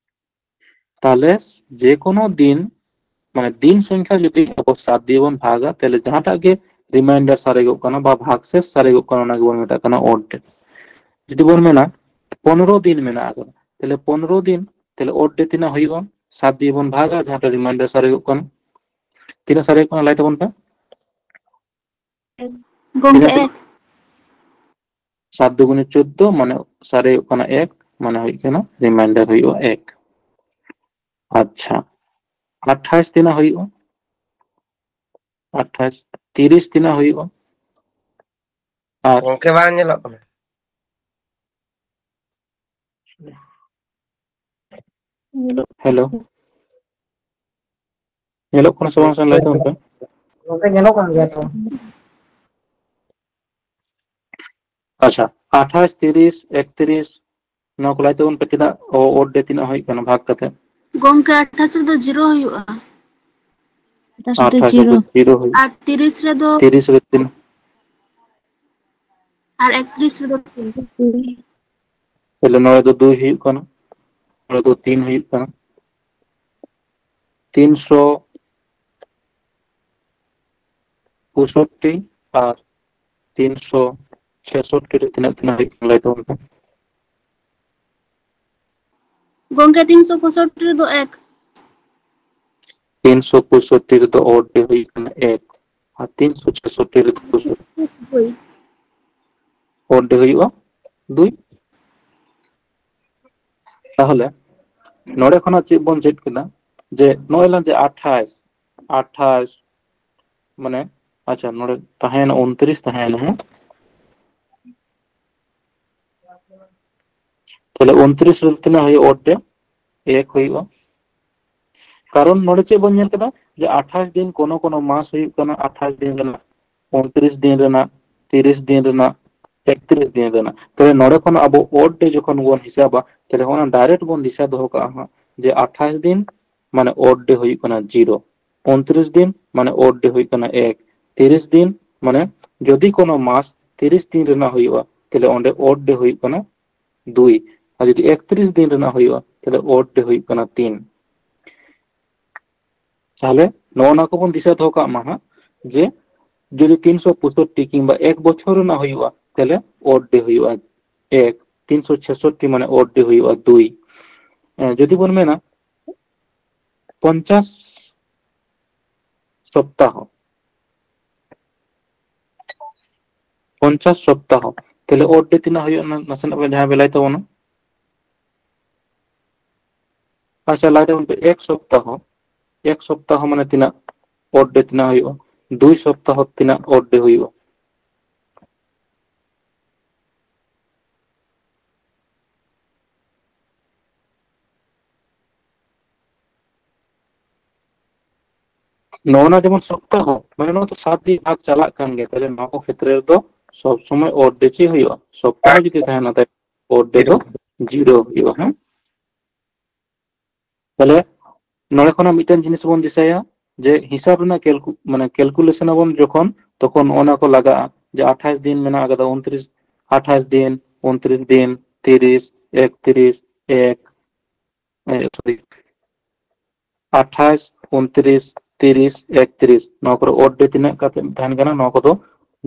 ᱛᱟᱦᱞᱮ ᱡᱮ ᱠᱳᱱᱳ ᱫᱤᱱ, ᱢᱟᱱᱮ ᱫᱤᱱ ᱥᱚᱝᱠᱷᱟ ᱡᱩᱫᱤ ᱟᱵᱚ ᱥᱟᱛ ᱫᱤᱭᱮ ᱵᱚᱱ ᱵᱷᱟᱜᱟ, ᱛᱟᱦᱞᱮ ᱡᱟᱦᱟᱸᱴᱟᱜ ᱜᱮ ᱨᱤᱢᱟᱭᱤᱱᱰᱟᱨ ᱥᱟᱨᱮᱡᱚᱜ ᱠᱟᱱᱟ ᱵᱟ ᱵᱷᱟᱜᱽ ᱥᱮᱥ ᱥᱟᱨᱮᱡᱚᱜ ᱠᱟᱱᱟ, ᱚᱱᱟ ᱜᱮᱵᱚᱱ ᱢᱮᱛᱟᱜ ᱠᱟᱱᱟ ᱚᱰ ᱰᱮ᱾ ᱡᱩᱫᱤ ᱵᱚᱱ ᱢᱮᱱᱟ ᱯᱚᱱᱨᱚ ᱫᱤᱱ ᱢᱮᱱᱟᱜ ᱟᱠᱟᱫᱟ, ᱛᱟᱦᱞᱮ ᱯᱚᱱᱨᱚ ᱫᱤᱱ, ᱛᱟᱦᱞᱮ ᱚᱰ ᱰᱮ ᱛᱤᱱᱟᱹᱜ ᱦᱩᱭᱩᱜᱼᱟ? ᱥᱟᱛ ᱫᱤᱭᱮ ᱵᱚᱱ ᱵᱷᱟᱜᱟ, ᱡᱟᱦᱟᱸᱴᱟᱜ ᱨᱤᱢᱟᱭᱤᱱᱰᱟᱨ ᱥᱟᱨᱮᱡᱚᱜ ᱠᱟᱱᱟ, ᱛᱤᱱᱟᱹᱜ ᱥᱟᱨᱮᱡᱚᱜ ᱠᱟᱱᱟ ᱞᱟᱹᱭ ᱛᱟᱵᱚᱱ ᱯᱮ? ᱜᱚᱝᱠᱮ, ᱛᱤᱱᱟᱹᱜ? ᱮᱠ᱾ ᱥᱟᱛ ᱫᱩᱜᱩᱱᱮ ᱪᱳᱫᱽᱫᱳ, ᱢᱟᱱᱮ ᱥᱟᱨᱮᱡᱚᱜ ᱠᱟᱱᱟ ᱮᱠ, ᱢᱟᱱᱮ ᱦᱩᱭᱩᱜ ᱠᱟᱱᱟ ᱨᱤᱢᱟᱭᱤᱱᱰᱟᱨ ᱦᱩᱭᱩᱜᱼᱟ ᱮᱠ᱾ ᱟᱪᱪᱷᱟ, ᱟᱴᱷᱟᱥ ᱛᱤᱱᱟᱹᱜ ᱦᱩᱭᱩᱜᱼᱟ? ᱟᱴᱷᱟᱥ, ᱛᱤᱨᱤᱥ ᱛᱤᱱᱟᱹᱜ ᱦᱩᱭᱩᱜᱼᱟ? ᱟᱨ ᱜᱚᱝᱠᱮ ᱵᱟᱝ ᱧᱮᱞᱚᱜ ᱠᱟᱱᱟ᱾ ᱧᱮᱞᱚᱜ ᱦᱮᱞᱳ᱾ ᱧᱮᱞᱚᱜ ᱠᱟᱱᱟ ᱥᱮ ᱵᱟᱝ ᱥᱮ ᱞᱟᱹᱭ ᱛᱟᱵᱚᱱ ᱯᱮ? ᱜᱚᱝᱠᱮ ᱧᱮᱞᱚᱜ ᱠᱟᱱ ᱜᱮᱭᱟ ᱛᱚ᱾ ᱟᱪᱪᱷᱟ, ᱟᱴᱷᱟᱥ, ᱛᱤᱨᱤᱥ, ᱮᱠᱛᱨᱤᱥ, ᱱᱚᱣᱟ ᱠᱚ ᱞᱟᱹᱭ ᱛᱟᱵᱚᱱ ᱯᱮ, ᱛᱤᱱᱟᱹᱜ ᱳᱰ ᱰᱮ ᱛᱤᱱᱟᱹᱜ ᱦᱩᱭᱩᱜ ᱠᱟᱱᱟ ᱵᱷᱟᱜᱽ ᱠᱟᱛᱮ? ᱜᱚᱝᱠᱮ, ᱟᱴᱷᱟᱥ ᱨᱮᱫᱚ ᱡᱤᱨᱳ ᱦᱩᱭᱩᱜᱼᱟ᱾ ᱟᱴᱷᱟᱥ ᱨᱮᱫᱚ ᱟᱴᱷᱟᱥ ᱨᱮᱫᱚ ᱡᱤᱨᱳ᱾ ᱡᱤᱨᱳ ᱦᱩᱭᱩᱜᱼᱟ᱾ ᱟᱨ ᱛᱤᱨᱤᱥ ᱨᱮᱫᱚ ᱛᱤᱨᱤᱥ ᱨᱮ ᱛᱤᱱᱟᱹᱜ? ᱟᱨ ᱮᱠᱛᱨᱤᱥ ᱨᱮᱫᱚ ᱛᱤᱱ? ᱛᱟᱦᱞᱮ ᱱᱚᱰᱮ ᱫᱚ ᱫᱩᱭ ᱦᱩᱭᱩᱜ ᱠᱟᱱᱟ, ᱱᱚᱰᱮ ᱫᱚ ᱛᱤᱱ ᱦᱩᱭᱩᱜ ᱠᱟᱱᱟ᱾ ᱛᱤᱱᱥᱚ ᱯᱚᱸᱭᱥᱚᱴᱴᱤ ᱟᱨ ᱛᱤᱱᱥᱚ ᱪᱷᱮᱥᱚᱴᱴᱤ ᱨᱮ ᱛᱤᱱᱟᱹᱜ, ᱛᱤᱱᱟᱹᱜ ᱦᱩᱭᱩᱜ ᱠᱟᱱᱟ ᱞᱟᱹᱭ ᱛᱟᱵᱚᱱ ᱯᱮ? ᱜᱚᱝᱠᱮ, ᱛᱤᱱᱥᱚ ᱯᱚᱸᱭᱥᱚᱴᱴᱤ ᱨᱮᱫᱚ ᱮᱠ᱾ ᱛᱤᱱᱥᱚ ᱯᱚᱸᱭᱥᱚᱴᱴᱤ ᱨᱮᱫᱚ ᱳᱰ ᱰᱮ ᱦᱩᱭᱩᱜ ᱠᱟᱱᱟ ᱮᱠ, ᱟᱨ ᱛᱤᱱᱥᱚ ᱪᱷᱮᱥᱚᱴᱴᱤ ᱨᱮᱫᱚ ᱦᱳᱭ᱾ ᱳᱰ ᱰᱮ ᱦᱩᱭᱩᱜᱼᱟ ᱫᱩᱭ᱾ ᱛᱟᱦᱚᱞᱮ ᱱᱚᱰᱮ ᱠᱷᱚᱱᱟᱜ ᱪᱮᱫ ᱵᱚᱱ ᱪᱮᱫ ᱠᱮᱫᱟ? ᱡᱮ ᱱᱚᱜᱼᱚᱭ ᱞᱟᱝ ᱡᱮ ᱟᱴᱷᱟᱥ, ᱟᱴᱷᱟᱥ, ᱢᱟᱱᱮ, ᱟᱪᱪᱷᱟ, ᱱᱚᱰᱮ ᱛᱟᱦᱮᱸᱭᱮᱱᱟ ᱩᱱᱛᱨᱤᱥ, ᱛᱟᱦᱮᱸᱭᱮᱱᱟ, ᱦᱮᱸ? ᱛᱟᱦᱞᱮ ᱩᱱᱛᱨᱤᱥ ᱨᱮ ᱛᱤᱱᱟᱹᱜ ᱦᱩᱭᱩᱜᱼᱟ? ᱳᱰ ᱰᱮ ᱮᱠ ᱦᱩᱭᱩᱜᱼᱟ᱾ ᱠᱟᱨᱚᱱ ᱱᱚᱰᱮ ᱪᱮᱫ ᱵᱚᱱ ᱧᱮᱞ ᱠᱮᱫᱟ? ᱡᱮ ᱟᱴᱷᱟᱥ ᱫᱤᱱ, ᱠᱳᱱᱳ ᱠᱳᱱᱳ ᱢᱟᱥ ᱦᱩᱭᱩᱜ ᱠᱟᱱᱟ ᱟᱴᱷᱟᱥ ᱫᱤᱱ ᱨᱮᱱᱟᱜ, ᱩᱱᱛᱨᱤᱥ ᱫᱤᱱ ᱨᱮᱱᱟᱜ, ᱛᱤᱨᱤᱥ ᱫᱤᱱ ᱨᱮᱱᱟᱜ, ᱮᱠᱛᱨᱤᱥ ᱫᱤᱱ ᱨᱮᱱᱟᱜ᱾ ᱛᱟᱦᱞᱮ ᱱᱚᱰᱮ ᱠᱷᱚᱱ ᱟᱵᱚ ᱳᱰ ᱰᱮ ᱡᱚᱠᱷᱚᱱ ᱵᱚᱱ ᱦᱤᱥᱟᱹᱵᱟ, ᱛᱟᱦᱞᱮ ᱚᱱᱟ ᱰᱟᱭᱨᱮᱠᱴ ᱵᱚᱱ ᱫᱤᱥᱟᱹ ᱫᱚᱦᱚ ᱠᱟᱜᱼᱟ ᱦᱟᱸᱜ, ᱡᱮ ᱟᱴᱷᱟᱥ ᱫᱤᱱ ᱢᱟᱱᱮ ᱳᱰ ᱰᱮ ᱦᱩᱭᱩᱜ ᱠᱟᱱᱟ ᱡᱤᱨᱳ, ᱩᱱᱛᱨᱤᱥ ᱫᱤᱱ ᱢᱟᱱᱮ ᱳᱰ ᱰᱮ ᱦᱩᱭᱩᱜ ᱠᱟᱱᱟ ᱮᱠ, ᱛᱤᱨᱤᱥ ᱫᱤᱱ ᱢᱟᱱᱮ ᱡᱩᱫᱤ ᱠᱳᱱᱳ ᱢᱟᱥ ᱛᱤᱨᱤᱥ ᱫᱤᱱ ᱨᱮᱱᱟᱜ ᱦᱩᱭᱩᱜᱼᱟ, ᱛᱟᱦᱞᱮ ᱚᱸᱰᱮ ᱳᱰ ᱰᱮ ᱦᱩᱭᱩᱜ ᱠᱟᱱᱟ ᱫᱩᱭ, ᱟᱨ ᱡᱩᱫᱤ ᱮᱠᱛᱨᱤᱥ ᱫᱤᱱ ᱨᱮᱱᱟᱜ ᱦᱩᱭᱩᱜᱼᱟ, ᱛᱟᱦᱞᱮ ᱳᱰ ᱰᱮ ᱦᱩᱭᱩᱜ ᱠᱟᱱᱟ ᱛᱤᱱ᱾ ᱛᱟᱦᱞᱮ ᱱᱚᱜᱼᱚ ᱱᱚᱣᱟ ᱠᱚᱵᱚᱱ ᱫᱤᱥᱟᱹ ᱫᱚᱦᱚ ᱠᱟᱜ ᱢᱟ ᱦᱟᱸᱜ, ᱡᱮ ᱡᱩᱫᱤ ᱛᱤᱱᱥᱚ ᱯᱚᱸᱭᱥᱚᱴᱴᱤ ᱠᱤᱝᱵᱟ ᱮᱠ ᱵᱚᱪᱷᱚᱨ ᱨᱮᱱᱟᱜ ᱦᱩᱭᱩᱜᱼᱟ, ᱛᱟᱦᱞᱮ ᱳᱰ ᱰᱮ ᱦᱩᱭᱩᱜᱼᱟ ᱮᱠ, ᱛᱤᱱᱥᱚ ᱪᱷᱮᱥᱚᱴᱴᱤ ᱢᱟᱱᱮ ᱳᱰ ᱰᱮ ᱦᱩᱭᱩᱜᱼᱟ ᱫᱩᱭ᱾ ᱮ, ᱡᱩᱫᱤ ᱵᱚᱱ ᱢᱮᱱᱟ ᱯᱚᱧᱪᱟᱥ ᱥᱚᱯᱛᱟᱦᱚ, ᱯᱚᱧᱪᱟᱥ ᱥᱚᱯᱛᱟᱦᱚ, ᱛᱟᱦᱞᱮ ᱳᱰ ᱰᱮ ᱛᱤᱱᱟᱹᱜ ᱦᱩᱭᱩᱜᱼᱟ? ᱱᱟ-, ᱱᱟᱥᱮᱱᱟᱜ ᱵᱮᱱ ᱡᱟᱦᱟᱸᱭ ᱵᱮᱱ ᱞᱟᱹᱭ ᱛᱟᱵᱚᱱᱟ᱾ ᱟᱪᱪᱷᱟ, ᱞᱟᱹᱭ ᱛᱟᱵᱚᱱ ᱯᱮ, ᱮᱠ ᱥᱚᱯᱛᱟᱦᱚ, ᱮᱠ ᱥᱚᱯᱛᱟᱦᱚ ᱢᱟᱱᱮ ᱛᱤᱱᱟᱹᱜ ᱚᱰ ᱰᱮ ᱛᱤᱱᱟᱹᱜ ᱦᱩᱭᱩᱜᱼᱟ? ᱫᱩᱭ ᱥᱚᱯᱛᱟᱦᱚ ᱛᱤᱱᱟᱹᱜ ᱚᱰ ᱰᱮ ᱦᱩᱭᱩᱜᱼᱟ? ᱱᱚᱜᱼᱚ ᱱᱟ ᱡᱮᱢᱚᱱ ᱥᱚᱯᱛᱟᱦᱚ, ᱢᱟᱱᱮ ᱱᱚᱣᱟ ᱫᱚ ᱥᱟᱛ ᱫᱤᱱ ᱵᱷᱟᱜᱽ ᱪᱟᱞᱟᱜ ᱠᱟᱱ ᱜᱮᱭᱟ, ᱛᱟᱦᱞᱮ ᱱᱚᱣᱟ ᱠᱚ ᱠᱷᱮᱛᱨᱮ ᱨᱮᱫᱚ ᱥᱚᱵ ᱥᱚᱢᱚᱭ ᱚᱰ ᱰᱮ ᱪᱮᱫ ᱦᱩᱭᱩᱜᱼᱟ? ᱥᱚᱯᱛᱟᱦᱚ ᱡᱩᱫᱤ ᱛᱟᱦᱮᱱᱟ, ᱛᱟᱦᱞᱮ ᱚᱰ ᱰᱮ ᱫᱚ ᱡᱤᱨᱳ ᱦᱩᱭᱩᱜᱼᱟ᱾ ᱦᱮᱸ, ᱛᱟᱦᱞᱮ ᱱᱚᱰᱮ ᱠᱷᱚᱱᱟᱜ ᱢᱤᱫᱴᱮᱱ ᱡᱤᱱᱤᱥ ᱵᱚᱱ ᱫᱤᱥᱟᱹᱭᱟ, ᱡᱮ ᱦᱤᱥᱟᱹᱵ ᱨᱮᱱᱟᱜ ᱠᱮᱞᱠᱩ-, ᱢᱟᱱᱮ ᱠᱮᱞᱠᱩᱞᱮᱥᱚᱱ ᱟᱵᱚᱱ ᱡᱚᱠᱷᱚᱱ, ᱛᱚᱠᱷᱚᱱ ᱱᱚᱜᱼᱚ ᱱᱟ ᱠᱚ ᱞᱟᱜᱟᱜᱼᱟ, ᱡᱮ ᱟᱴᱷᱟᱥ ᱫᱤᱱ ᱢᱮᱱᱟᱜ ᱟᱠᱟᱫᱟ, ᱩᱱᱛᱨᱤᱥ, ᱟᱴᱷᱟᱥ ᱫᱤᱱ, ᱩᱱᱛᱨᱤᱥ ᱫᱤᱱ, ᱛᱤᱨᱤᱥ, ᱮᱠᱛᱨᱤᱥ, ᱮᱠ, ᱮ, ᱥᱚᱨᱤ, ᱟᱴᱷᱟᱥ, ᱩᱱᱛᱨᱤᱥ, ᱛᱤᱨᱤᱥ, ᱮᱠᱛᱨᱤᱥ, ᱱᱚᱣᱟ ᱠᱚᱨᱮ ᱚᱰ ᱰᱮ ᱛᱤᱱᱟᱹᱜ ᱠᱟᱛᱮ ᱛᱟᱦᱮᱱ ᱠᱟᱱᱟ, ᱱᱚᱣᱟ ᱠᱚᱫᱚ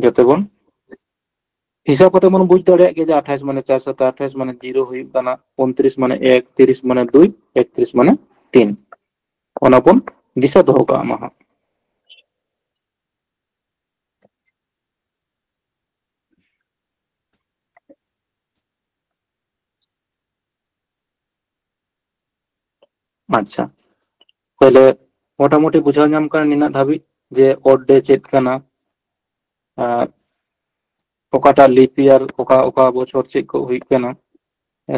ᱡᱚᱛᱚ ᱵᱚᱱ ᱦᱤᱥᱟᱹᱵ ᱠᱟᱛᱮ ᱵᱚᱱ ᱵᱩᱡᱽ ᱫᱟᱲᱮᱭᱟᱜ ᱜᱮᱭᱟ ᱡᱮ ᱟᱴᱷᱟᱥ ᱢᱟᱱᱮ ᱪᱟᱨ ᱥᱟᱛ ᱟᱴᱷᱟᱥ ᱢᱟᱱᱮ ᱡᱤᱨᱳ ᱦᱩᱭᱩᱜ ᱠᱟᱱᱟ, ᱩᱱᱛᱨᱤᱥ ᱢᱟᱱᱮ ᱮᱠ, ᱛᱤᱨᱤᱥ ᱢᱟᱱᱮ ᱫᱩᱭ, ᱮᱠᱛᱨᱤᱥ ᱢᱟᱱᱮ ᱛᱤᱱ᱾ ᱚᱱᱟ ᱵᱚᱱ ᱫᱤᱥᱟᱹ ᱫᱚᱦᱚ ᱠᱟᱜ ᱢᱟ ᱦᱟᱸᱜ᱾ ᱟᱪᱪᱷᱟ, ᱛᱟᱦᱞᱮ ᱢᱚᱴᱟᱢᱩᱴᱤ ᱵᱩᱡᱷᱟᱹᱣ ᱧᱟᱢ ᱠᱟᱱᱟ ᱱᱤᱱᱟᱹᱜ ᱫᱷᱟᱹᱵᱤᱡ ᱡᱮ ᱚᱰ ᱰᱮ ᱪᱮᱫ ᱠᱟᱱᱟ, ᱟᱨ ᱚᱠᱟᱴᱟᱜ ᱞᱤᱯ ᱤᱭᱟᱨ, ᱚᱠᱟ ᱚᱠᱟ ᱵᱚᱪᱷᱚᱨ ᱪᱮᱫ ᱠᱚ ᱦᱩᱭᱩᱜ ᱠᱟᱱᱟ,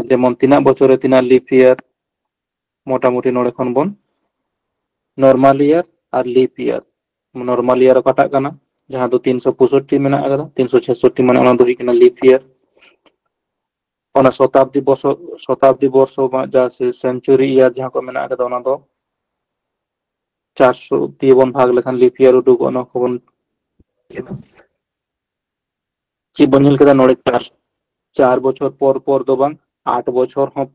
ᱡᱮᱢᱚᱱ ᱛᱤᱱᱟᱹᱜ ᱵᱚᱪᱷᱚᱨ ᱨᱮ ᱛᱤᱱᱟᱹᱜ ᱞᱤᱯ ᱤᱭᱟᱨ, ᱢᱚᱴᱟᱢᱩᱴᱤ ᱱᱚᱰᱮ ᱠᱷᱚᱱ ᱵᱚᱱ ᱱᱚᱨᱢᱟᱞ ᱤᱭᱟᱨ ᱟᱨ ᱞᱤᱯ ᱤᱭᱟᱨ᱾ ᱱᱚᱨᱢᱟᱞ ᱤᱭᱟᱨ ᱚᱠᱟᱴᱟᱜ ᱠᱟᱱᱟ? ᱡᱟᱦᱟᱸ ᱫᱚ ᱛᱤᱱᱥᱚ ᱯᱚᱸᱭᱥᱚᱴᱴᱤ ᱢᱮᱱᱟᱜ ᱟᱠᱟᱫᱟ, ᱛᱤᱱᱥᱚ ᱪᱷᱮᱥᱚᱴᱴᱤ ᱢᱟᱱᱮ ᱚᱱᱟ ᱫᱚ ᱦᱩᱭᱩᱜ ᱠᱟᱱᱟ ᱞᱤᱯ ᱤᱭᱟᱨ᱾ ᱚᱱᱟ ᱥᱚᱛᱟᱵᱫᱤ ᱵᱚᱨᱥᱚ, ᱥᱚᱛᱟᱵᱫᱤ ᱵᱚᱨᱥᱚ ᱡᱟᱦᱟᱸ ᱥᱮ ᱥᱮᱱᱪᱩᱨᱤ ᱤᱭᱟᱨ ᱡᱟᱦᱟᱸ ᱠᱚ ᱢᱮᱱᱟᱜ ᱟᱠᱟᱫᱟ, ᱚᱱᱟ ᱫᱚ ᱪᱟᱨᱥᱚ ᱫᱤᱭᱮ ᱵᱚᱱ ᱵᱷᱟᱜᱽ ᱞᱮᱠᱷᱟᱱ ᱞᱤᱯ ᱤᱭᱟᱨ ᱩᱰᱩᱠᱚᱜᱼᱟ᱾ ᱚᱱᱟ ᱠᱚᱵᱚᱱ ᱪᱮᱫ ᱵᱚᱱ ᱧᱮᱞ ᱠᱮᱫᱟ ᱱᱚᱰᱮ? ᱪᱟᱨ, ᱪᱟᱨ ᱵᱚᱪᱷᱚᱨ ᱯᱚᱨ ᱯᱚᱨ ᱫᱚ ᱵᱟᱝ, ᱟᱴ ᱵᱚᱪᱷᱚᱨ ᱦᱚᱸ,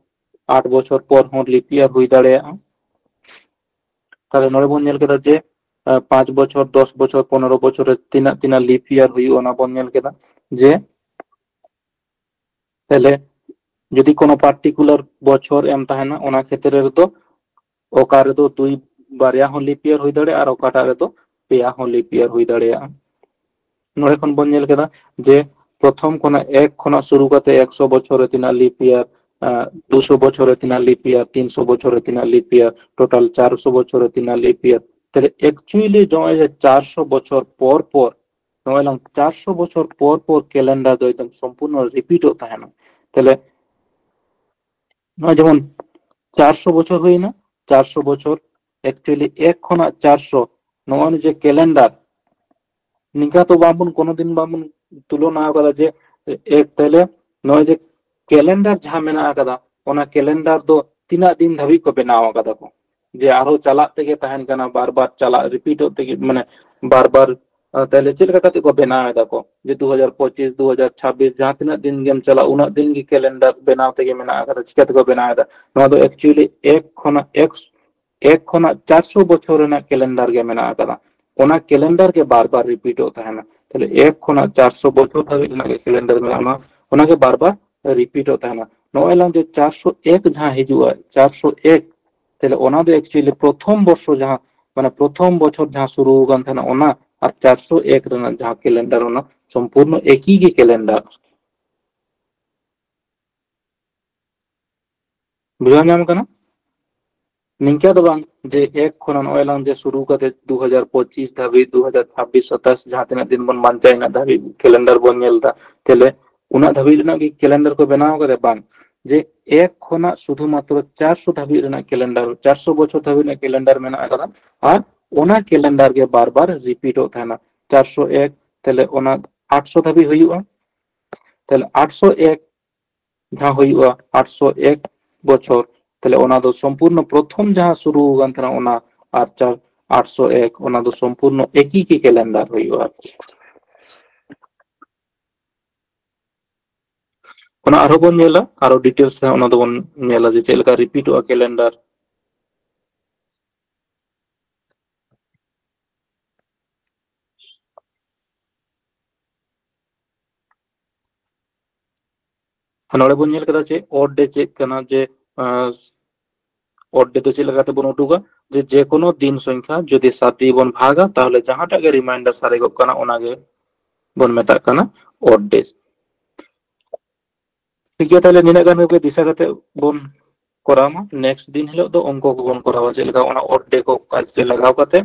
ᱟᱴ ᱵᱚᱪᱷᱚᱨ ᱯᱚᱨ ᱦᱚᱸ ᱞᱤᱯ ᱤᱭᱟᱨ ᱦᱩᱭ ᱫᱟᱲᱮᱭᱟᱜᱼᱟ᱾ ᱛᱟᱦᱞᱮ ᱱᱚᱰᱮ ᱵᱚᱱ ᱧᱮᱞ ᱠᱮᱫᱟ ᱡᱮ, ᱟᱸ, ᱯᱟᱸᱪ ᱵᱚᱪᱷᱚᱨ, ᱫᱚᱥ ᱵᱚᱪᱷᱚᱨ, ᱯᱚᱱᱮᱨᱚ ᱵᱚᱪᱷᱚᱨ ᱨᱮ ᱛᱤᱱᱟᱹᱜ ᱛᱤᱱᱟᱹᱜ ᱞᱤᱯ ᱤᱭᱟᱨ ᱦᱩᱭᱩᱜᱼᱟ, ᱚᱱᱟ ᱵᱚᱱ ᱧᱮᱞ ᱠᱮᱫᱟ ᱡᱮ, ᱛᱟᱦᱞᱮ ᱡᱩᱫᱤ ᱠᱳᱱᱳ ᱯᱟᱨᱴᱤᱠᱩᱞᱟᱨ ᱵᱚᱪᱷᱚᱨ ᱮᱢ ᱛᱟᱦᱮᱱᱟ, ᱚᱱᱟ ᱠᱷᱮᱛᱨᱮ ᱨᱮᱫᱚ ᱚᱠᱟ ᱨᱮᱫᱚ ᱫᱩᱭ, ᱵᱟᱨᱭᱟ ᱦᱚᱸ ᱞᱤᱯ ᱤᱭᱟᱨ ᱦᱩᱭ ᱫᱟᱲᱮᱭᱟᱜᱼᱟ ᱟᱨ ᱚᱠᱟᱴᱟᱜ ᱨᱮᱫᱚ ᱯᱮᱭᱟ ᱦᱚᱸ ᱞᱤᱯ ᱤᱭᱟᱨ ᱦᱩᱭ ᱫᱟᱲᱮᱭᱟᱜᱼᱟ᱾ ᱱᱚᱰᱮ ᱠᱷᱚᱱ ᱵᱚᱱ ᱧᱮᱞ ᱠᱮᱫᱟ ᱡᱮ ᱯᱨᱚᱛᱷᱚᱢ ᱠᱷᱚᱱᱟᱜ ᱮᱠ ᱠᱷᱚᱱᱟᱜ ᱥᱩᱨᱩ ᱠᱟᱛᱮ ᱮᱠᱥᱚ ᱵᱚᱪᱷᱚᱨ ᱨᱮ ᱛᱤᱱᱟᱹᱜ ᱞᱤᱯ ᱤᱭᱟᱨ, ᱫᱩᱥᱚ ᱵᱚᱪᱷᱚᱨ ᱨᱮ ᱛᱤᱱᱟᱹᱜ leap year, ᱛᱤᱱᱥᱚ ᱵᱚᱪᱷᱚᱨ ᱨᱮ ᱛᱤᱱᱟᱹᱜ leap year, total ᱪᱟᱨᱥᱚ ᱵᱚᱪᱷᱚᱨ ᱨᱮ ᱛᱤᱱᱟᱹᱜ leap year᱾ ᱛᱟᱦᱞᱮ actually ᱱᱚᱜᱼᱚᱭ ᱡᱮ ᱪᱟᱨᱥᱚ ᱵᱚᱪᱷᱚᱨ ᱯᱚᱨ ᱯᱚᱨ ᱱᱚᱜᱼᱚᱭ ᱞᱟᱝ ᱪᱟᱨᱥᱚ ᱵᱚᱪᱷᱚᱨ ᱯᱚᱨ ᱯᱚᱨ calendar ᱫᱚ ᱮᱠᱫᱚᱢ ᱥᱚᱢᱯᱩᱨᱱᱚ repeatᱚᱜ ᱛᱟᱦᱮᱱᱟ᱾ ᱛᱟᱦᱞᱮ ᱱᱚᱜᱼᱚᱭ ᱡᱮᱢᱚᱱ ᱪᱟᱨᱥᱚ ᱵᱚᱪᱷᱚᱨ ᱦᱩᱭᱱᱟ, ᱪᱟᱨᱥᱚ ᱵᱚᱪᱷᱚᱨ actually ᱮᱠ ᱠᱷᱚᱱᱟᱜ ᱪᱟᱨᱥᱚ, ᱱᱚᱜᱼᱚᱭ ᱡᱮ calendar, ᱱᱤᱝᱠᱟ ᱛᱚ ᱵᱟᱝᱵᱚᱱ, ᱠᱳᱱᱳ ᱫᱤᱱ ᱵᱟᱝᱵᱚᱱ ᱛᱩᱞᱚᱱᱟ ᱟᱠᱟᱫᱟ ᱡᱮ ᱮᱠ ᱛᱟᱦᱞᱮ ᱱᱚᱜᱼᱚᱭ ᱡᱮ calendar ᱡᱟᱦᱟᱸ ᱢᱮᱱᱟᱜ ᱟᱠᱟᱫᱟ, ᱚᱱᱟ calendar ᱫᱚ ᱛᱤᱱᱟᱹᱜ ᱫᱤᱱ ᱫᱷᱟᱹᱵᱤᱡ ᱠᱚ ᱵᱮᱱᱟᱣ ᱟᱠᱟᱫᱟ ᱠᱚ, ᱡᱮ ᱟᱨᱦᱚᱸ ᱪᱟᱞᱟᱜ ᱛᱮᱜᱮ ᱛᱟᱦᱮᱱ ᱠᱟᱱᱟ, ᱵᱟᱨ ᱵᱟᱨ ᱪᱟᱞᱟᱜ, repeatᱚᱜ ᱛᱮᱜᱮ, ᱢᱟᱱᱮ ᱵᱟᱨ ᱵᱟᱨ, ᱟᱨ ᱛᱟᱦᱞᱮ ᱪᱮᱫ ᱞᱮᱠᱟ ᱠᱟᱛᱮ ᱠᱚ ᱵᱮᱱᱟᱣ ᱮᱫᱟ ᱠᱚ ᱡᱮ ᱫᱩ ᱦᱟᱡᱟᱨ ᱯᱚᱸᱪᱤᱥ, ᱫᱩ ᱦᱟᱡᱟᱨ ᱪᱷᱟᱵᱵᱤᱥ, ᱡᱟᱦᱟᱸ ᱛᱤᱱᱟᱹᱜ ᱫᱤᱱ ᱜᱮᱢ ᱪᱟᱞᱟᱜ, ᱩᱱᱟᱹᱜ ᱫᱤᱱ ᱜᱮ calendar ᱵᱮᱱᱟᱣ ᱛᱮᱜᱮ ᱢᱮᱱᱟᱜ ᱟᱠᱟᱫᱟ? ᱪᱤᱠᱟᱹ ᱛᱮᱠᱚ ᱵᱮᱱᱟᱣ ᱮᱫᱟ? ᱱᱚᱣᱟ ᱫᱚ actually ᱮᱠ ᱠᱷᱚᱱᱟᱜ ᱮᱠ ᱮᱠ ᱠᱷᱚᱱᱟᱜ ᱪᱟᱨᱥᱚ ᱵᱚᱪᱷᱚᱨ ᱨᱮᱱᱟᱜ calendar ᱜᱮ ᱢᱮᱱᱟᱜ ᱟᱠᱟᱫᱟ᱾ ᱚᱱᱟ calendar ᱜᱮ ᱵᱟᱨ ᱵᱟᱨ repeatᱚᱜ ᱛᱟᱦᱮᱱᱟ᱾ ᱛᱟᱦᱞᱮ ᱮᱠ ᱠᱷᱚᱱᱟᱜ ᱪᱟᱨᱥᱚ ᱵᱚᱪᱷᱚᱨ ᱫᱷᱟᱹᱵᱤᱡ ᱨᱮᱱᱟᱜ ᱜᱮ calendar ᱢᱮᱱᱟᱜᱼᱟ, ᱚᱱᱟ, ᱚᱱᱟᱜᱮ ᱵᱟᱨ ᱵᱟᱨ repeatᱚᱜ ᱛᱟᱦᱮᱱᱟ᱾ ᱱᱚᱜᱼᱚᱭ ᱞᱟᱝ ᱡᱮ ᱪᱟᱨᱥᱚ ᱮᱠ ᱡᱟᱦᱟᱸ ᱦᱤᱡᱩᱜᱼᱟ, ᱪᱟᱨᱥᱚ ᱮᱠ, ᱛᱟᱦᱞᱮ ᱚᱱᱟ ᱫᱚ actually ᱯᱨᱚᱛᱷᱚᱢ ᱵᱚᱨᱥᱚ ᱡᱟᱦᱟᱸ, ᱢᱟᱱᱮ ᱯᱨᱚᱛᱷᱚᱢ ᱵᱚᱪᱷᱚᱨ ᱡᱟᱦᱟᱸ ᱥᱩᱨᱩ ᱟᱠᱟᱱ ᱛᱟᱦᱮᱱᱟ ᱚᱱᱟ, ᱟᱨ ᱪᱟᱨᱥᱚ ᱮᱠ ᱨᱮᱱᱟᱜ ᱡᱟᱦᱟᱸ calendar, ᱚᱱᱟ ᱥᱚᱢᱯᱩᱨᱱᱚ ᱮᱠᱤ ᱜᱮ calendar᱾ ᱵᱩᱡᱷᱟᱹᱣ ᱧᱟᱢ ᱠᱟᱱᱟ? ᱱᱤᱝᱠᱟ ᱫᱚ ᱵᱟᱝ ᱡᱮ ᱮᱠ ᱠᱷᱚᱱ ᱱᱚᱜᱼᱚᱭ ᱞᱟᱝ ᱡᱮ ᱥᱩᱨᱩ ᱠᱟᱛᱮ ᱫᱩ ᱦᱟᱡᱟᱨ ᱯᱚᱸᱪᱤᱥ ᱫᱷᱟᱹᱵᱤᱡ, ᱫᱩ ᱦᱟᱡᱟᱨ ᱪᱷᱟᱵᱵᱤᱥ ᱥᱟᱛᱟᱥ ᱡᱟᱦᱟᱸ ᱛᱤᱱᱟᱹᱜ ᱫᱤᱱ ᱵᱚᱱ ᱵᱟᱧᱪᱟᱣ ᱤᱱᱟᱹᱜ ᱫᱷᱟᱹᱵᱤᱡ calendar ᱵᱚᱱ ᱧᱮᱞ ᱮᱫᱟ, ᱛᱟᱦᱞᱮ ᱩᱱᱟᱹᱜ ᱫᱷᱟᱹᱵᱤᱡ ᱨᱮᱱᱟᱜ ᱜᱮ calendar ᱠᱚ ᱵᱮᱱᱟᱣ ᱠᱟᱫᱟ? ᱵᱟᱝ, ᱡᱮ ᱮᱠ ᱠᱷᱚᱱᱟᱜ ᱥᱩᱫᱷᱩ ᱢᱟᱛᱨᱚ ᱪᱟᱨᱥᱚ ᱫᱷᱟᱹᱵᱤᱡ ᱨᱮᱱᱟᱜ calendar, ᱪᱟᱨᱥᱚ ᱵᱚᱪᱷᱚᱨ ᱫᱷᱟᱹᱵᱤᱡ ᱨᱮᱱᱟᱜ calendar ᱢᱮᱱᱟᱜ ᱟᱠᱟᱫᱟ, ᱟᱨ ᱚᱱᱟ calendar ᱜᱮ ᱵᱟᱨ ᱵᱟᱨ repeatᱚᱜ ᱛᱟᱦᱮᱱᱟ᱾ ᱪᱟᱨᱥᱚ ᱮᱠ, ᱛᱟᱦᱞᱮ ᱚᱱᱟ ᱟᱴᱥᱚ ᱫᱷᱟᱹᱵᱤᱡ ᱦᱩᱭᱩᱜᱼᱟ᱾ ᱛᱟᱦᱞᱮ ᱟᱴᱥᱚ ᱮᱠ ᱡᱟᱦᱟᱸ ᱦᱩᱭᱩᱜᱼᱟ ᱟᱴᱥᱚ ᱮᱠ ᱵᱚᱪᱷᱚᱨ, ᱛᱟᱦᱞᱮ ᱚᱱᱟ ᱫᱚ ᱥᱚᱢᱯᱩᱨᱱᱚ ᱯᱨᱚᱛᱷᱚᱢ ᱡᱟᱦᱟᱸ ᱥᱩᱨᱩ ᱟᱠᱟᱱ ᱛᱟᱦᱮᱱᱟ ᱚᱱᱟ, ᱟᱨ ᱪᱟᱨ, ᱟᱴᱥᱚ ᱮᱠ, ᱚᱱᱟ ᱫᱚ ᱥᱚᱢᱯᱩᱨᱱᱚ ᱮᱠᱤ ᱜᱮ calendar ᱦᱩᱭᱩᱜᱼᱟ ᱟᱨᱠᱤ᱾ ᱚᱱᱟ ᱟᱨᱦᱚᱸ ᱵᱚᱱ ᱧᱮᱞᱟ, ᱟᱨᱦᱚᱸ details ᱨᱮ ᱚᱱᱟ ᱫᱚᱵᱚᱱ ᱧᱮᱞᱟ ᱡᱮ ᱪᱮᱫ ᱞᱮᱠᱟ repeatᱚᱜᱼᱟ calendar᱾ ᱱᱚᱰᱮ ᱵᱚᱱ ᱧᱮᱞ ᱠᱮᱫᱟ ᱡᱮ odd day ᱪᱮᱫ ᱠᱟᱱᱟ, ᱡᱮ, ᱟᱸ, odd day ᱫᱚ ᱪᱮᱫ ᱞᱮᱠᱟᱛᱮ ᱵᱚᱱ ᱩᱰᱩᱠᱟ, ᱡᱮ ᱡᱮᱠᱳᱱᱳ ᱫᱤᱱ ᱥᱚᱝᱠᱷᱟ ᱡᱩᱫᱤ ᱥᱟᱛ ᱫᱤᱭᱮ ᱵᱚᱱ ᱵᱷᱟᱜᱟ, ᱛᱟᱦᱚᱞᱮ ᱡᱟᱦᱟᱸᱴᱟᱜ ᱜᱮ remainder ᱥᱟᱨᱮᱡᱚᱜ ᱠᱟᱱᱟ, ᱚᱱᱟᱜᱮ ᱵᱚᱱ ᱢᱮᱛᱟᱜ ᱠᱟᱱᱟ odd days᱾ ᱴᱷᱤᱠ ᱜᱮᱭᱟ, ᱛᱟᱦᱞᱮ ᱱᱤᱱᱟᱹᱜ ᱜᱟᱱ ᱜᱮ ᱫᱤᱥᱟᱹ ᱠᱟᱛᱮ ᱵᱚᱱ ᱠᱚᱨᱟᱣ ᱢᱟ᱾ ᱱᱮᱠᱥᱴ ᱫᱤᱱ ᱦᱤᱞᱳᱜ ᱫᱚ ᱚᱝᱠᱚ ᱠᱚᱵᱚᱱ ᱠᱚᱨᱟᱣᱟ, ᱪᱮᱫ ᱞᱮᱠᱟ ᱚᱱᱟ ᱚᱰ ᱰᱮ ᱠᱚ ᱠᱟᱡ ᱨᱮ ᱞᱟᱜᱟᱣ ᱠᱟᱛᱮ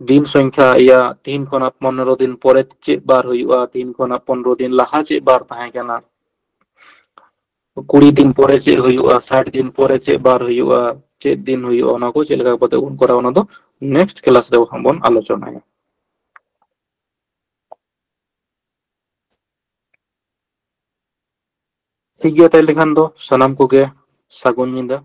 ᱫᱤᱱ ᱥᱚᱝᱠᱷᱟ, ᱤᱭᱟ, ᱛᱤᱦᱤᱧ ᱠᱷᱚᱱᱟᱜ ᱯᱚᱱᱨᱚ ᱫᱤᱱ ᱯᱚᱨᱮ ᱪᱮᱫ ᱵᱟᱨ ᱦᱩᱭᱩᱜᱼᱟ, ᱛᱤᱦᱤᱧ ᱠᱷᱚᱱᱟᱜ ᱯᱚᱱᱨᱚ ᱫᱤᱱ ᱞᱟᱦᱟ ᱪᱮᱫ ᱵᱟᱨ ᱛᱟᱦᱮᱸ ᱠᱟᱱᱟ, ᱠᱩᱲᱤ ᱫᱤᱱ ᱯᱚᱨᱮ ᱪᱮᱫ ᱦᱩᱭᱩᱜᱼᱟ, ᱥᱟᱴ ᱫᱤᱱ ᱯᱚᱨᱮ ᱪᱮᱫ ᱵᱟᱨ ᱦᱩᱭᱩᱜᱼᱟ, ᱪᱮᱫ ᱫᱤᱱ ᱦᱩᱭᱩᱜᱼᱟ, ᱚᱱᱟ ᱠᱚ ᱪᱮᱫ ᱞᱮᱠᱟ ᱠᱟᱛᱮ ᱵᱚᱱ ᱠᱚᱨᱟᱣᱟ, ᱚᱱᱟ ᱫᱚ ᱱᱮᱠᱥᱴ ᱠᱞᱟᱥ ᱨᱮ ᱦᱟᱸᱜ ᱵᱚᱱ ᱟᱞᱳᱪᱚᱱᱟᱭᱟ᱾ ᱴᱷᱤᱠ ᱜᱮᱭᱟ, ᱛᱟᱦᱞᱮ ᱠᱷᱟᱱ ᱫᱚ ᱥᱟᱱᱟᱢ ᱠᱚᱜᱮ ᱥᱟᱹᱜᱩᱱ ᱧᱤᱫᱟᱹ᱾